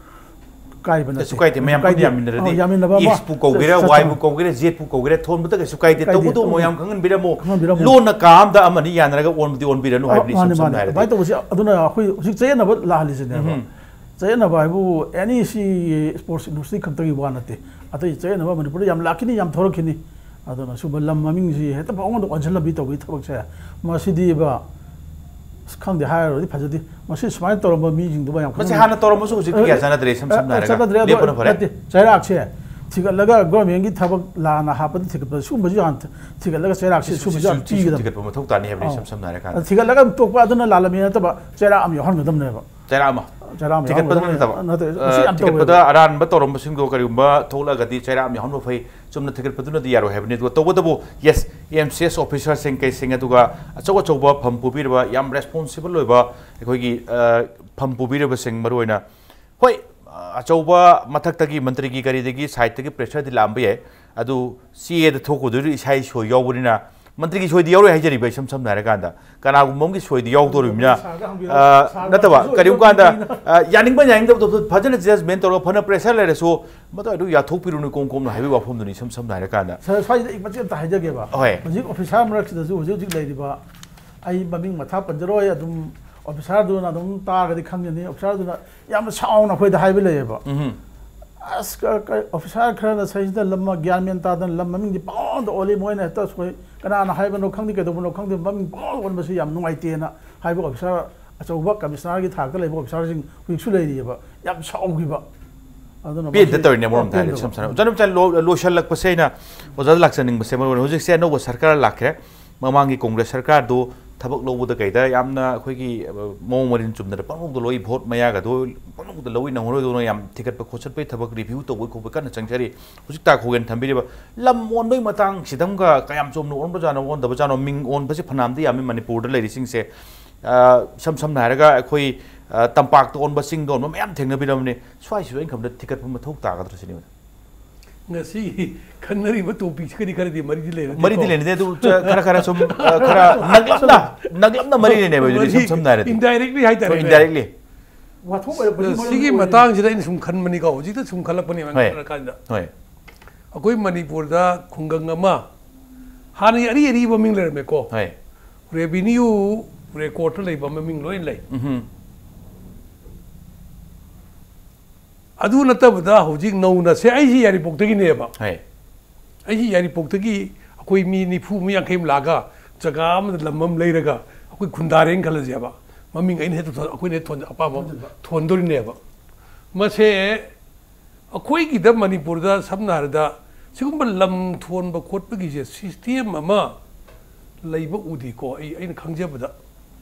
ꯀꯥꯏꯕ ꯅꯠꯇꯦ꯫ ꯀꯩꯁꯨ ꯀꯥꯏꯗꯦ, ꯃꯌꯥꯝ ꯄꯨꯟꯅ ꯀꯥꯏꯗꯦ꯫ ꯌꯥꯃꯤꯟꯅꯔꯗꯤ꯫ ꯑ, ꯌꯥꯃꯤꯟꯅꯕ ꯑꯃ ꯑꯦꯛꯁꯄꯨ ꯀꯧꯒꯦꯔꯥ, ꯆꯠ-, ꯋꯥꯏꯕꯨ ꯆꯠ-, ꯀꯧꯒꯦꯔꯥ, ꯖꯦꯠꯄꯨ ꯀꯧꯒꯦꯔꯥ, ꯊꯣꯟꯕꯗ ꯀꯩꯁꯨ ꯀꯥꯏꯗꯦ꯫ ꯀꯥꯏꯗꯦ꯫ ꯇꯧꯕꯇꯕꯨ ꯇꯧꯕ-, ꯃꯌꯥꯝ ꯈꯪꯍꯟꯕꯤꯔꯝꯃꯣ꯫ ꯈꯪꯍꯟꯕꯤꯔꯝꯃꯣ꯫ ꯂꯣꯟꯅ ꯀꯥ ꯑꯃꯗ ꯑꯃꯅꯤ ꯌꯥꯅꯔꯒ ꯑꯣꯟꯕꯗꯤ ꯑꯣꯟꯕꯤꯔꯅꯨ ꯑ, ꯍꯥꯏꯕꯅꯤ, ꯏꯁꯝ ꯃꯥꯅꯦ, ꯁꯝꯅ ꯃꯥꯅꯦ꯫ ꯍꯥꯏꯔꯗꯤ꯫ ꯑꯗꯨꯃꯥꯏꯅ ꯇꯧꯕꯁꯤ ꯑꯗꯨꯅ ꯑꯩꯈꯣꯏ ꯍꯧꯖꯤꯛ ꯆꯌꯦꯠꯅꯕ ꯂꯥꯛꯍꯜꯂꯤꯁꯤꯅꯦꯕ꯫ ꯎꯝ꯫ ꯆꯌꯦꯠꯅꯕ ꯍꯥꯏꯕꯨ ꯑꯦꯅꯤ ꯁꯤ ꯁ꯭ꯄꯣꯔꯠꯁ ꯏꯟꯗꯁꯇ꯭ꯔꯤ ꯈꯛꯇꯒꯤ ꯋꯥ ꯅꯠꯇꯦ꯫ ꯑꯇꯩ ꯆꯌꯦꯠꯅꯕ ꯃꯅꯤꯄꯨꯔꯗ ꯌꯥꯝ ꯂꯥꯛꯈꯤꯅꯤ, ꯌꯥꯝ ꯊꯣꯔꯛꯈꯤꯅꯤ꯫ ꯑꯗꯨꯅ ꯁꯨꯝꯕ ꯂꯝ ꯃꯃꯤꯡꯁꯤ ꯍꯦꯛꯇ ꯄꯪꯑꯣꯟꯗ ꯑꯣꯟꯁꯤꯜꯂꯝꯕꯤ ꯇꯧꯕꯤ ꯊꯕꯛꯁꯦ, ꯃꯁꯤꯗꯤꯕ, ꯑꯁ, ꯈꯪꯗꯦ, ꯍꯥꯏꯔꯨꯔꯗꯤ ꯐꯖꯗꯦ꯫ ꯃꯁꯤ ꯁꯨꯃꯥꯏꯅ ꯇꯧꯔꯝꯕ ꯃꯤꯁꯤꯡꯗꯨꯕ ꯌꯥꯝ ꯃꯁꯤ ꯈꯪꯅꯤꯡꯉꯤ꯫ ꯍꯥꯟꯅ ꯇꯧꯔꯝꯕꯁꯨ ꯍꯧꯖꯤꯛꯇꯤ ꯑ, ꯀꯌꯥ ꯆꯠꯅꯗ꯭ꯔꯦ, ꯏꯁꯝ ꯑ, ꯁꯝꯅ ꯍꯥꯏꯔꯒ꯫ ꯆꯠꯅꯗ꯭ꯔꯦ, ꯑꯗꯣ ꯂꯦꯞꯄꯅ ꯐꯔꯦ꯫ ꯅꯠꯇꯦ, ꯆꯩꯔꯥꯛꯁꯦ ꯊꯤꯒꯠꯂꯒ ꯒꯣꯔꯃꯦꯟꯒꯤ ꯊꯕꯛ ꯂꯥꯟꯅ ꯍꯥꯞꯄꯗ ꯊꯤꯒꯠꯄꯗ ꯁꯤꯒꯨꯝꯕꯁꯨ ꯍꯥꯟꯅ ꯊꯤꯒꯠꯂꯒ ꯆꯩꯔꯥꯛꯁꯦ ꯁꯤ-, ꯁꯤꯒꯨꯝꯕꯁꯨ ꯁꯤ-, ꯍꯥꯟꯅ ꯁꯤ-, ꯄꯤꯒꯗꯕꯅꯤ꯫ ꯊꯤꯒꯠꯄ ꯃꯊꯧ ꯇꯥꯅꯤ ꯍꯥꯏꯕꯅꯤ, ꯑꯧ꯫ ꯏꯁꯝ ꯁꯝꯅ ꯍꯥꯏꯔꯀꯥꯟꯗ꯫ ꯑꯗ ꯊꯤꯒꯠꯂꯒ ꯑꯗꯨꯝ ꯇꯣꯛꯄ ꯑꯗꯨꯅ ꯂꯥꯜꯂꯝꯃꯤ ꯅꯠꯇꯕ ꯆꯩꯔꯥꯛ ꯑꯃ ꯌꯥꯎꯍꯟꯒꯗꯕꯅꯦꯕ꯫ ꯆꯩꯔꯥꯛ ꯑꯃ꯫ ꯆꯩꯔꯥꯛ ꯑꯃ ꯊꯤꯒꯠꯄꯗꯨ ꯌꯥꯎꯍꯟꯒꯗꯕꯅꯦꯕ꯫ ꯅꯠꯇꯕ, ꯅꯠꯇꯦ, ꯑ, ꯃꯁꯤ ꯌꯥꯝ ꯊꯤꯒꯠꯄꯗ ꯇꯧꯋꯦꯕ꯫ ꯑꯔꯥꯟꯕ ꯇꯧꯔꯝꯕꯁꯤꯡꯗꯣ ꯀꯔꯤꯒꯨꯝꯕ ꯊꯣꯛꯂꯛꯑꯒꯗꯤ ꯆꯩꯔꯥꯛ ꯑꯃ ꯌꯥꯎꯍꯟꯕ ꯐꯩ, ꯆꯨꯝꯅ ꯊꯤꯒꯠꯄꯗꯨꯅꯗꯤ ꯌꯥꯔꯣꯏ ꯍꯥꯏꯕꯅꯤ꯫ ꯑꯗꯨꯒ ꯇꯧꯕꯇꯕꯨ, ꯌꯦꯁ, ꯑꯦꯝ ꯁꯤ ꯑꯦꯁ ꯑꯣꯐꯤꯁꯥꯔꯁꯤꯡ ꯀꯩꯁꯤꯡ, ꯑꯗꯨꯒ ꯑꯆꯧ ꯑꯆꯧꯕ ꯐꯝ ꯄꯨꯕꯤꯔꯕ, ꯌꯥꯝ ꯔꯦꯁꯄꯣꯟꯁꯤꯕꯜ ꯑꯣꯏꯕ ꯑꯩꯈꯣꯏꯒꯤ, ꯑ, ꯐꯝ ꯄꯨꯕꯤꯔꯕꯁꯤꯡ ꯃꯔꯨꯑꯣꯏꯅ, ꯍꯣꯏ, ꯑ, ꯑꯆꯧꯕ ꯃꯊꯛꯇꯒꯤ ꯃꯟꯇ꯭ꯔꯤꯒꯤ ꯀꯔꯤꯗꯒꯤ ꯁꯥꯏꯠꯇꯒꯤ ꯄ꯭ꯔꯦꯁꯔꯗꯤ ꯂꯥꯛꯑꯝꯕ ꯌꯥꯏ, ꯑꯗꯨ ꯆꯦꯗ ꯊꯣꯛꯀꯗꯣꯏꯗꯨ ꯏꯁꯥꯒꯤ ꯁꯣꯏ ꯌꯥꯎꯕꯅꯤꯅ, ꯃꯟꯇ꯭ꯔꯤꯒꯤ ꯁꯣꯏꯗꯤ ꯌꯥꯎꯔꯣꯏ ꯍꯥꯏꯖꯔꯤꯕ, ꯏꯁꯝ ꯁꯝꯅ ꯍꯥꯏꯔꯀꯥꯟꯗ꯫ ꯀꯅꯥꯒꯨꯝꯕ ꯑꯃꯒꯤ ꯁꯣꯏꯗꯤ ꯌꯥꯎꯗꯣꯔꯤꯕꯅꯤꯅ, ꯁꯥꯔꯗ ꯍꯪꯕꯤꯔꯣ, ꯑ, ꯁꯥꯔꯗ ꯅꯠꯇꯕ, ꯍꯪꯕꯤꯔꯣ, ꯀꯔꯤꯒꯨꯝꯕ ꯀꯥꯟꯗ, ꯃꯤꯅ꯫ ꯑ, ꯌꯥꯅꯤꯡꯕ ꯌꯥꯅꯤꯡꯗꯕꯗꯣ ꯐꯖꯅ ꯖꯖꯃꯦꯟ ꯇꯧꯔꯒ ꯐꯅ ꯄ꯭ꯔꯦꯁꯔ ꯂꯩꯔꯁꯨ ꯃꯗꯨ ꯑꯗꯨ ꯌꯥꯊꯣꯛꯄꯤꯔꯨꯅꯨ ꯏꯀꯣꯝ ꯀꯣꯝꯅ ꯍꯥꯏꯕꯒꯤ ꯋꯥꯐꯝꯗꯨꯅꯤ, ꯏꯁꯝ ꯁꯝꯅ ꯍꯥꯏꯔꯀꯥꯟꯗ꯫ ꯁꯥꯔ, ꯁ꯭ꯋꯥꯏꯁꯤꯗ ꯑꯩ ꯃꯆꯦꯠ ꯑꯝꯇ ꯍꯥꯏꯖꯒꯦꯕ꯫ ꯍꯣꯏ꯫ ꯍꯧꯖꯤꯛ ꯑꯣꯐꯤꯁꯥꯔ ꯃꯔꯛꯁꯤꯗꯁꯨ ꯍꯧꯖꯤꯛ ꯍꯧꯖꯤꯛ ꯂꯩꯔꯤꯕ, ꯑꯩ ꯃꯃꯤꯡ ꯃꯊꯥ ꯄꯟꯖꯔꯣꯏ, ꯑꯗꯨꯝ ꯑꯣꯐꯤꯁꯥꯔꯗꯨꯅ ꯑꯗꯨꯝ ꯇꯥꯔꯒꯗꯤ ꯈꯪꯒꯅꯤ꯫ ꯑꯣꯐꯤꯁꯥꯔꯗꯨꯅ ꯌꯥꯝꯅ ꯁꯥꯎꯅ ꯑꯩꯈꯣꯏꯗ ꯍꯥꯏꯕ ꯂꯩꯌꯦꯕ꯫ ꯎꯝꯍꯨꯝ꯫ ꯑꯁ, ꯀ-, ꯀ-, ꯑꯣꯐꯤꯁꯥꯔ ꯈꯔꯅ ꯁꯩꯁꯤꯗ ꯂꯝ ꯒ꯭ꯌꯥꯟ ꯃꯦꯟ ꯇꯥꯗꯅ ꯂꯝ ꯃꯃꯤꯡꯗꯤ ꯄꯪꯑꯣꯟꯗ ꯑꯣꯜꯂꯤ, ꯃꯣꯏꯅ ꯍꯦꯛꯇ ꯁꯣꯏ-, ꯀꯅꯥꯅ ꯍꯥꯏꯕꯅꯣ ꯈꯪꯗꯦ, ꯀꯩꯗꯧꯕꯅꯣ ꯈꯪꯗꯦ, ꯃꯃꯤꯡ ꯄꯪꯑꯣꯟꯗ ꯑꯣꯟꯕꯁꯤ ꯌꯥꯝ ꯅꯨꯡꯉꯥꯏꯇꯦꯅ ꯍꯥꯏꯕ ꯑꯣꯐꯤꯁꯥꯔ ꯑꯆꯧꯕ ꯀꯃꯤꯁꯅꯔꯒꯤ ꯊꯥꯛꯇ ꯂꯩꯕ ꯑꯣꯐꯤꯁꯥꯔꯁꯤꯡ ꯍꯧꯖꯤꯛꯁꯨ ꯂꯩꯔꯤꯑꯕ, ꯌꯥꯝ ꯁꯥꯎꯈꯤꯕ꯫ ꯑꯗꯨꯅ ꯄꯦꯟꯗ ꯃꯁꯤ ꯇꯧꯔꯤꯅꯦ ꯑꯃꯔꯣꯝꯗ ꯍꯥꯏꯔꯗꯤ, ꯄꯦꯟꯗꯕ꯫ ꯏꯁꯝ ꯁꯝꯅ꯫ ꯎꯝ꯫ ꯏꯆꯟ ꯏꯆꯟ ꯂꯣ-, ꯂꯣꯏꯁꯤꯜꯂꯛꯄꯁꯦ ꯑꯩꯅ ꯑꯣꯖꯥꯗ ꯂꯥꯛꯆꯅꯤꯡꯕꯁꯦ, ꯃꯔꯨ ꯑꯣꯏꯅ ꯍꯧꯖꯤꯛꯁꯦ ꯑꯅꯧꯕ ꯁꯔꯀꯥꯔ ꯂꯥꯛꯈ꯭ꯔꯦ꯫ ꯃꯃꯥꯡꯒꯤ ꯀꯣꯡꯒ꯭ꯔꯦꯁ ꯁꯔꯀꯥꯔꯗꯨ ꯊꯕꯛ ꯂꯧꯕꯗ ꯀꯩꯗ ꯌꯥꯝꯅ ꯑꯩꯈꯣꯏꯒꯤ, ꯑ, ꯃꯑꯣꯡ ꯃꯔꯤꯟ ꯆꯨꯝꯗꯅ ꯄꯪꯂꯧꯗ ꯂꯧꯏ, ꯚꯣꯠ ꯃꯌꯥꯒꯗꯣ ꯄꯪꯂꯧꯗ ꯂꯧꯏ, ꯅꯪꯍꯧꯔꯣꯏꯗꯧꯅ ꯌꯥꯝ ꯊꯤꯒꯠꯄ ꯈꯣꯠꯆꯠꯄꯒꯤ ꯊꯕꯛ, ꯔꯤꯚ꯭ꯌꯨ ꯇꯧꯕꯒꯤ ꯈꯣꯠꯄꯒꯤ ꯀꯟꯅ ꯆꯪꯖꯔꯤ꯫ ꯍꯧꯖꯤꯛ ꯇꯥꯈꯣꯒꯦꯅ ꯊꯝꯕꯤꯔꯤꯕ ꯂꯝ ꯑꯣꯟꯕꯒꯤ ꯃꯇꯥꯡꯁꯤꯗꯪꯒ ꯀꯌꯥꯝ ꯆꯨꯝꯅ ꯑꯣꯟꯕꯖꯥꯠꯅꯣ, ꯑꯣꯟꯗꯕꯖꯥꯠꯅꯣ? ꯃꯤꯡ ꯑꯣꯟꯕꯁꯦ ꯐꯅꯌꯥꯝꯗꯤ ꯌꯥꯝꯃꯤ ꯃꯅꯤꯄꯨꯔꯗ ꯂꯩꯔꯤꯁꯤꯡꯁꯦ꯫ ꯑ, ꯏꯁꯝ ꯁꯝꯅ ꯍꯥꯏꯔꯒ ꯑꯩꯈꯣꯏ, ꯑ, ꯇꯝꯄꯥꯛꯇ ꯑꯣꯟꯕ, ꯆꯤꯡꯗ ꯑꯣꯟꯕ ꯃꯌꯥꯝ ꯊꯦꯡꯅꯕꯤꯔꯕꯅꯤ꯫ ꯁ꯭ꯋꯥꯏꯁꯤꯁꯨ ꯑꯩꯅ ꯈꯟꯕꯗ ꯊꯤꯒꯠꯄ ꯃꯊꯧ ꯇꯥꯒꯗ꯭ꯔꯥ ꯁꯤꯅꯤ꯫ ꯉꯁꯤ ꯈꯟꯅꯔꯤꯕ ꯇꯣꯄꯤꯛꯁꯤꯒꯗꯤ ꯈꯔꯗꯤ ꯃꯔꯤꯗꯤ ꯂꯩꯅꯗꯦꯀꯣ꯫ ꯃꯔꯤꯗꯤ ꯂꯩꯅꯗꯦ, ꯑꯗꯨ ꯆ-, ꯈꯔ, ꯈꯔ ꯁꯨꯝ, ꯑ, ꯈꯔ ꯅꯛꯂꯞꯅ, ꯅꯛꯂꯞꯅ ꯃꯔꯤ ꯂꯩꯅꯩꯕ, ꯑꯗꯨꯗꯤ ꯏꯁꯝ ꯁꯝꯅ ꯍꯥꯏꯔꯗꯤ꯫ Indirectly ꯍꯥꯏꯇꯥꯔꯦꯅꯦ꯫ ꯍꯣꯏ, indirectly꯫ ꯋꯥꯊꯣꯛ ꯑꯣꯏꯔꯛꯄꯁꯤ ꯃꯔꯨ ꯁꯤꯒꯤ ꯑꯣꯏꯔꯤꯅꯤ꯫ ꯃꯇꯥꯡꯁꯤꯗ ꯑꯩꯅ ꯁꯨꯝ ꯈꯟꯕꯅꯤꯀꯣ, ꯍꯧꯖꯤꯛꯇ ꯁꯨꯝ ꯈꯜꯂꯛꯄꯅꯦꯕ ꯍꯣꯏ꯫ ꯈꯜꯂꯀꯥꯟꯗ꯫ ꯍꯣꯏ꯫ ꯑꯩꯈꯣꯏ ꯃꯅꯤꯄꯨꯔꯗ ꯈꯨꯡꯒꯪ ꯑꯃ ꯍꯥꯟꯅꯒꯤ ꯑꯔꯤ ꯑꯔꯤꯕ ꯃꯃꯤꯡ ꯂꯩꯔꯝꯃꯦꯀꯣ꯫ ꯍꯣꯏ꯫ Revenue record ꯂꯩꯕ ꯃꯃꯤꯡ ꯂꯣꯏ ꯂꯩ꯫ ꯎꯝꯍꯨꯝ꯫ ꯑꯗꯨ ꯅꯠꯇꯕꯗ ꯍꯧꯖꯤꯛ ꯅꯧꯅ ꯁꯦ, ꯑꯩꯁꯤ ꯌꯥꯏꯔꯤꯄꯣꯛꯇꯒꯤꯅꯦꯕ꯫ ꯍꯣꯏ꯫ ꯑꯩꯁꯤ ꯌꯥꯏꯔꯤꯄꯣꯛꯇꯒꯤ ꯑꯩꯈꯣꯏ ꯃꯤ ꯅꯤꯐꯨ, ꯃꯤ ꯌꯥꯡꯈꯩ ꯑꯃ ꯂꯥꯛꯑꯒ ꯖꯒꯥ ꯑꯃꯗ ꯂꯝ ꯑꯃ ꯂꯩꯔꯒ ꯑꯩꯈꯣꯏ ꯈꯨꯟꯗꯥꯔꯦꯅ ꯈꯜꯂꯁꯦꯕ꯫ ꯃꯃꯤꯡ ꯑꯩꯅ ꯍꯦꯛꯇ ꯊꯣꯟ-, ꯑꯩꯈꯣꯏꯅ ꯍꯦꯛ ꯊꯣꯟ-, ꯑꯄꯥꯝꯕ ꯑꯃ ꯊꯣꯟꯗꯣꯔꯤꯅꯦꯕ꯫ ꯃꯁꯦ ꯑꯩꯈꯣꯏꯒꯤꯗ ꯃꯅꯤꯄꯨꯔꯗ ꯁꯝꯅ ꯍꯥꯏꯔꯕꯗ ꯁꯤꯒꯨꯝꯕ ꯂꯝ ꯊꯣꯟꯕ ꯈꯣꯠꯄꯒꯤꯁꯦ system ꯑꯃ ꯂꯩꯕ ꯎꯗꯦꯀꯣ, ꯑꯩ, ꯑꯩꯅ ꯈꯪꯖꯕꯗ꯫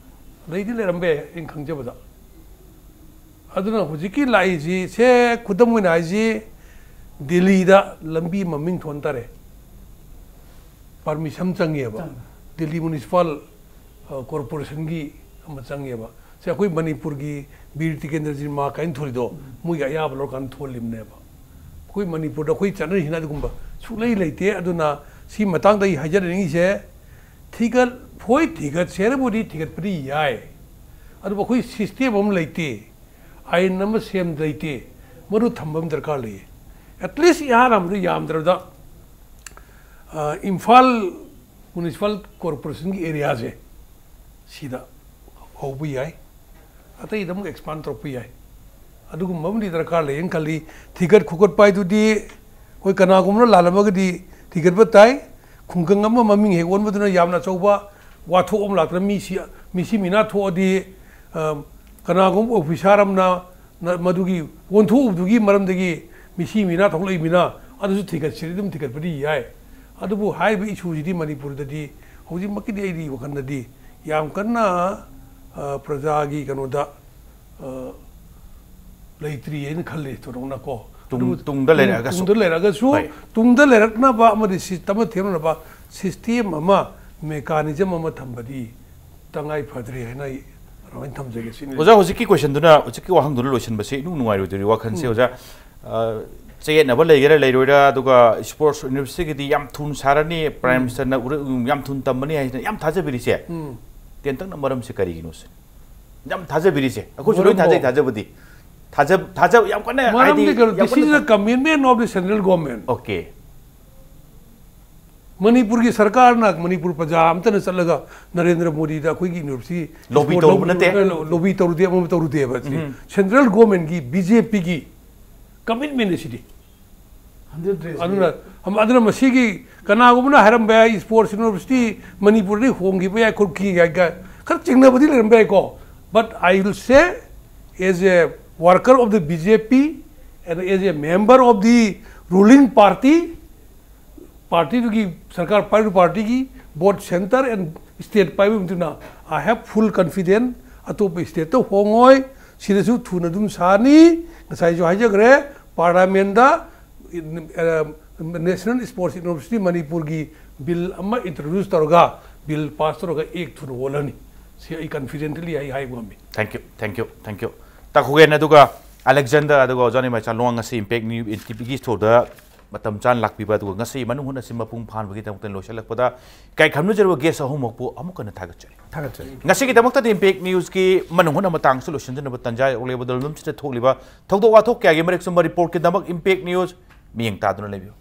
ꯂꯩꯗꯤ ꯂꯩꯔꯝꯕ ꯌꯥꯏ, ꯑꯩꯅ ꯈꯪꯖꯕꯗ꯫ ꯑꯗꯨꯅ ꯍꯧꯖꯤꯛꯀꯤ ꯂꯥꯛꯏꯁꯤ, ꯁꯦ ꯈꯨꯗꯝ ꯑꯣꯏꯅ ꯍꯥꯏꯁꯤ, ꯗꯤꯜꯂꯤꯗ ꯂꯝꯕꯤ ꯃꯃꯤꯡ ꯊꯣꯟ ꯇꯥꯔꯦ, permission ꯆꯪꯉꯦꯕ꯫ ꯆꯪꯉꯦ꯫ ꯗꯤꯜꯂꯤ municipal, ꯑ, corporationꯒꯤ ꯑꯃ ꯆꯪꯉꯦꯕ꯫ ꯁꯦ ꯑꯩꯈꯣꯏ ꯃꯅꯤꯄꯨꯔꯒꯤ ꯕꯤꯔ ꯇꯤꯀꯦꯟꯗ꯭ꯔꯖꯤꯠ ꯃꯍꯥꯛ ꯀꯥꯏꯅ ꯊꯣꯜꯂꯤꯗꯣ, ꯎꯝ꯫ ꯃꯣꯏꯒꯤ ꯑꯌꯥꯕ ꯂꯧꯔꯀꯥꯟꯗ ꯊꯣꯜꯂꯤꯕꯅꯦꯕ꯫ ꯑꯩꯈꯣꯏ ꯃꯅꯤꯄꯨꯔꯗ ꯑꯩꯈꯣꯏ ꯆꯠꯅꯔꯤꯁꯤꯅ ꯑꯗꯨꯒꯨꯝꯕ ꯁꯨꯛꯂꯩ ꯂꯩꯇꯦ꯫ ꯑꯗꯨꯅ ꯁꯤ ꯃꯇꯥꯡꯗ ꯑꯩ ꯍꯥꯏꯖꯅꯤꯡꯉꯤꯁꯦ, ꯊꯤꯒꯠ, ꯍꯣꯏ, ꯊꯤꯒꯠꯁꯦ ꯍꯥꯏꯔꯕꯨꯗꯤ ꯊꯤꯒꯠꯄꯗꯤ ꯌꯥꯏ, ꯑꯗꯨꯕꯨ ꯑꯩꯈꯣꯏ system ꯑꯃ ꯂꯩꯇꯦ, ꯑꯥꯏꯟ ꯑꯃ ꯁꯦꯝ ꯂꯩꯇꯦ, ꯃꯗꯨ ꯊꯝꯕ ꯑꯃ ꯗꯔꯀꯥꯔ ꯂꯩꯌꯦ꯫ At least ꯏꯍꯥꯟ ꯍꯥꯟꯕꯗ ꯌꯥꯝꯗ꯭ꯔꯕꯗ, ꯑ, ꯏꯝꯐꯥꯜ municipal corporationꯒꯤ areaꯁꯦ ꯁꯤꯗ ꯍꯧꯕ ꯌꯥꯏ, ꯑꯇꯩꯗ ꯑꯃꯨꯛ expand ꯇꯧꯔꯛꯄ ꯌꯥꯏ꯫ ꯑꯗꯨꯒꯨꯝꯕ ꯑꯃꯗꯤ ꯗꯔꯀꯥꯔ ꯂꯩꯌꯦꯅ ꯈꯜꯂꯤ꯫ ꯊꯤꯒꯠ ꯈꯣꯀꯠꯄ ꯍꯥꯏꯗꯨꯗꯤ ꯑꯩꯈꯣꯏ ꯀꯅꯥꯒꯨꯝꯕꯅ ꯂꯥꯜꯂꯝꯃꯒꯗꯤ ꯊꯤꯒꯠꯄ ꯇꯥꯏ꯫ ꯈꯨꯡꯒꯪ ꯑꯃ ꯃꯃꯤꯡ ꯍꯦꯛ ꯑꯣꯟꯕꯗꯨꯅ ꯌꯥꯝꯅ ꯑꯆꯧꯕ ꯋꯥꯊꯣꯛ ꯑꯃ ꯂꯥꯛꯇꯅ ꯃꯤ ꯁꯤ-, ꯃꯤꯁꯤ ꯃꯤꯅꯥ ꯊꯣꯛꯑꯗꯤ, ꯑ, ꯀꯅꯥꯒꯨꯝꯕ officer ꯑꯃꯅ ꯅ-, ꯃꯗꯨꯒꯤ ꯑꯣꯟꯊꯣꯛꯎꯕꯗꯨꯒꯤ ꯃꯔꯝꯗꯒꯤ ꯃꯤꯁꯤ ꯃꯤꯅꯥ ꯊꯣꯛꯂꯛꯏꯃꯤꯅ ꯑꯗꯨꯁꯨ ꯊꯤꯒꯠꯁꯤꯗꯤ ꯑꯗꯨꯝ ꯊꯤꯒꯠꯄꯗꯤ ꯌꯥꯏ꯫ ꯑꯗꯨꯕꯨ ꯍꯥꯏꯔꯤꯕ issueꯁꯤꯗꯤ ꯃꯅꯤꯄꯨꯔꯗꯗꯤ ꯍꯧꯖꯤꯛꯃꯛꯀꯤꯗꯤ ꯑꯩꯒꯤ ꯋꯥꯈꯜꯗꯗꯤ ꯌꯥꯝ ꯀꯟꯅ ꯑ, ꯄ꯭ꯔꯖꯥꯒꯤ ꯀꯩꯅꯣꯗ ꯑ, ꯂꯩꯇ꯭ꯔꯤ ꯍꯥꯏꯅ ꯈꯜꯂꯤ ꯊꯣꯏꯗꯣꯛꯅꯀꯣ꯫ ꯇꯨꯡ- ꯑꯗꯨꯕꯨ ꯇꯨꯡꯗ ꯂꯩꯔꯛꯑꯒꯁꯨ꯫ ꯇꯨꯡꯗ ꯂꯩꯔꯛꯑꯒꯁꯨ ꯍꯣꯏ꯫ ꯇꯨꯡꯗ ꯂꯩꯔꯛꯅꯕ ꯑꯃꯗꯤ ꯁꯤ ꯇꯃ ꯊꯦꯡꯅꯅꯕ ꯁꯤꯁꯇꯦꯝ ꯑꯃ, ꯃꯦꯀꯥꯅꯤꯖꯝ ꯑꯃ ꯊꯝꯕꯗꯤ ꯇꯉꯥꯏ ꯐꯗ꯭ꯔꯦ ꯍꯥꯏꯅ ꯑꯩ ꯑꯗꯨꯃꯥꯏꯅ ꯊꯝꯖꯒꯦ ꯁꯤꯅꯤ꯫ ꯑꯣꯖꯥ, ꯍꯧꯖꯤꯛꯀꯤ ꯀꯣꯏꯁꯟꯗꯨꯅ, ꯍꯧꯖꯤꯛꯀꯤ ꯋꯥꯍꯪꯗꯨꯅ ꯂꯣꯏꯁꯤꯟꯕꯁꯦ ꯏꯅꯨꯡ ꯅꯨꯡꯉꯥꯏꯔꯣꯏꯗꯣꯔꯤ ꯋꯥꯈꯜꯁꯦ꯫ ꯑꯣꯖꯥ, ꯑ, ꯆꯌꯦꯠꯅꯕ ꯂꯩꯒꯦꯔꯥ ꯂꯩꯔꯣꯏꯔꯥ, ꯑꯗꯨꯒ ꯁ꯭ꯄꯣꯔꯠꯁ ꯌꯨꯅꯤꯚꯔꯁꯤꯇꯤꯒꯤꯗꯤ ꯌꯥꯝ ꯊꯨꯅ ꯁꯥꯔꯅꯤ, ꯄ꯭ꯔꯥꯏꯝ ꯃꯤꯅꯤꯁꯇꯔꯅ ꯎꯔ-, ꯌꯥꯝ ꯊꯨꯅ ꯇꯝꯃꯅꯤ ꯍꯥꯏꯅ ꯌꯥꯝ ꯊꯥꯖꯕꯤꯔꯤꯁꯦ꯫ ꯎꯝ꯫ ꯇꯦꯟꯇꯛꯅ ꯃꯔꯝꯁꯦ ꯀꯔꯤꯒꯤꯅꯣ ꯁꯤꯅꯤ? ꯌꯥꯝ ꯊꯥꯖꯕꯤꯔꯤꯁꯦ꯫ ꯑꯩꯈꯣꯏꯁꯨ ꯂꯣꯏ ꯃꯔꯝꯕꯨ? ꯊꯥꯖꯩ, ꯊꯥꯖꯕꯗꯤ꯫ ꯊꯥꯖ-, ꯊꯥꯖꯕ ꯌꯥꯝ ꯀꯟꯅ ꯍꯥꯏꯗꯤ ꯃꯔꯝꯗꯤ ꯀꯩꯅꯣ, ꯌꯥꯝ this is ꯀꯟꯅ the commitment of the central government. Okay. ꯃꯅꯤꯄꯨꯔꯒꯤ ꯁꯔꯀꯥꯔꯅ ꯃꯅꯤꯄꯨꯔ ꯄ꯭ꯔꯖꯥ ꯑꯃꯇꯅ ꯆꯠꯂꯒ ꯅꯔꯦꯟꯗ꯭ꯔ ꯃꯣꯗꯤꯗ ꯑꯩꯈꯣꯏꯒꯤ ꯌꯨꯅꯤꯚꯔꯁꯤꯇꯤ ꯂꯣꯕꯤ ꯁ꯭ꯄꯣꯔꯠ ꯇꯧꯔꯨꯕ ꯂꯧꯕꯤꯌꯨ, ꯅꯠꯇꯦ꯫ ꯂꯣ-, ꯂꯣꯕꯤ ꯇꯧꯔꯨꯗꯦ, ꯑꯃ ꯇꯧꯔꯨꯗꯦꯕ ꯁꯤꯗꯤ꯫ ꯎꯝ꯫ ꯁꯦꯟꯇ꯭ꯔꯦꯜ ꯒꯣꯔꯃꯦꯟꯒꯤ, ꯕꯤ ꯖꯦ ꯄꯤꯒꯤ ꯀꯃꯤꯠꯃꯦꯟꯅꯤ ꯁꯤꯗꯤ꯫ Hundred days. ꯑꯗꯨꯅ, ꯑꯗꯨꯅ ꯃꯁꯤꯒꯤ ꯀꯅꯥꯒꯨꯝꯕꯅ ꯍꯥꯏꯔꯝꯕ ꯌꯥꯏ, ꯁ꯭ꯄꯣꯔꯠꯁ ꯌꯨꯅꯤꯚꯔꯁꯤꯇꯤ ꯃꯅꯤꯄꯨꯔꯗꯒꯤ ꯍꯣꯡꯈꯤꯕ ꯌꯥꯏ, ꯈꯣꯠꯈꯤ ꯌꯥꯏ, ꯀꯥꯏ ꯈꯔ ꯆꯤꯡꯅꯕꯗꯤ ꯂꯩꯔꯝꯕ ꯌꯥꯏꯀꯣ꯫ But I will say, as a worker of the B J P and as a member of the ruling party, ꯄꯥꯔꯇꯤꯗꯨꯒꯤ, ꯁꯔꯀꯥꯔ ꯄꯥꯏꯔꯤꯕ ꯄꯥꯔꯇꯤꯒꯤ both centre and state ꯄꯥꯏꯕ ꯃꯇꯨꯡ ꯏꯟꯅ, I have full confidence, ꯑꯇꯣꯞꯄ ꯁ꯭ꯇꯦꯠꯇ ꯍꯣꯡꯉꯣꯏ, ꯁꯤꯗꯁꯨ ꯊꯨꯅ ꯑꯗꯨꯝ ꯁꯥꯅꯤ꯫ ꯉꯁꯥꯏꯁꯨ ꯍꯥꯏꯖꯈ꯭ꯔꯦ, ꯄꯥꯔꯂꯥꯃꯦꯟꯗ ꯅꯦꯁꯅꯦꯜ ꯁ꯭ꯄꯣꯔꯠꯁ ꯌꯨꯅꯤꯚꯔꯁꯤꯇꯤ ꯃꯅꯤꯄꯨꯔꯒꯤ ꯕꯤꯜ ꯑꯃ ꯏꯟꯇ꯭ꯔꯣꯗ꯭ꯌꯨꯁ ꯇꯧꯔꯒ, ꯕꯤꯜ ꯄꯥꯁ ꯇꯧꯔꯒ ꯑꯦꯛ ꯊꯨꯅ ꯑꯣꯜꯂꯅꯤ꯫ ꯁꯤ ꯑꯩ ꯀꯟꯐꯤꯗꯦꯟꯇꯂꯤ ꯑꯩ ꯍꯥꯏꯕ ꯉꯝꯃꯤ꯫ Thank you, thank you, thank you꯫ ꯇꯥꯈꯨꯒꯦꯟ ꯑꯗꯨꯒ ꯑꯂꯦꯛꯖꯦꯟꯗꯔ ꯑꯗꯨꯒ ꯑꯣꯖꯥ ꯅꯤꯃꯥꯏꯆꯥ ꯂꯨꯋꯥꯡ ꯉꯁꯤ ꯏꯝꯄꯦꯛ ꯅ꯭ꯌꯨ ꯇꯤ ꯚꯤꯒꯤ ꯁ꯭ꯇꯨꯗꯤꯑꯣꯗ ꯃꯇꯝ ꯆꯥꯅ ꯂꯥꯛꯄꯤꯕ, ꯑꯗꯨꯒ ꯉꯁꯤ ꯃꯅꯨꯡ ꯍꯨꯠꯅ ꯁꯤ ꯃꯄꯨꯡ ꯐꯥꯍꯟꯕꯒꯤꯗꯃꯛꯇ ꯂꯣꯏꯁꯤꯜꯂꯛꯄꯗ ꯏꯀꯥꯏ ꯈꯝꯅꯖꯔꯕ ꯒꯦꯁ ꯑꯍꯨꯝꯃꯛꯄꯨ ꯑꯃꯨꯛ ꯍꯟꯅ ꯊꯥꯒꯠꯆꯔꯤ꯫ ꯊꯥꯒꯠꯆꯔꯤ꯫ ꯉꯁꯤꯒꯤꯗꯃꯛꯇꯗꯤ ꯏꯝꯄꯦꯛ ꯅ꯭ꯌꯨꯁꯀꯤ ꯃꯅꯨꯡ ꯍꯨꯠꯅ ꯃꯇꯥꯡꯁꯨ ꯂꯣꯏꯁꯤꯟꯖꯅꯕ ꯇꯥꯟꯖꯥ ꯌꯧꯔꯛꯂꯦ꯫ ꯂꯝꯗꯝꯁꯤꯗ ꯊꯣꯛꯂꯤꯕ ꯊꯧꯗꯣꯛ ꯋꯥꯊꯣꯛ ꯀꯌꯥꯒꯤ ꯃꯔꯤꯛ ꯆꯨꯝꯕ ꯔꯤꯄꯣꯔꯠꯀꯤꯗꯃꯛ ꯏꯝꯄꯦꯛ ꯅ꯭ꯌꯨꯁ ꯃꯤꯠꯌꯦꯡ ꯇꯥꯗꯨꯅ ꯂꯩꯕꯤꯌꯨ꯫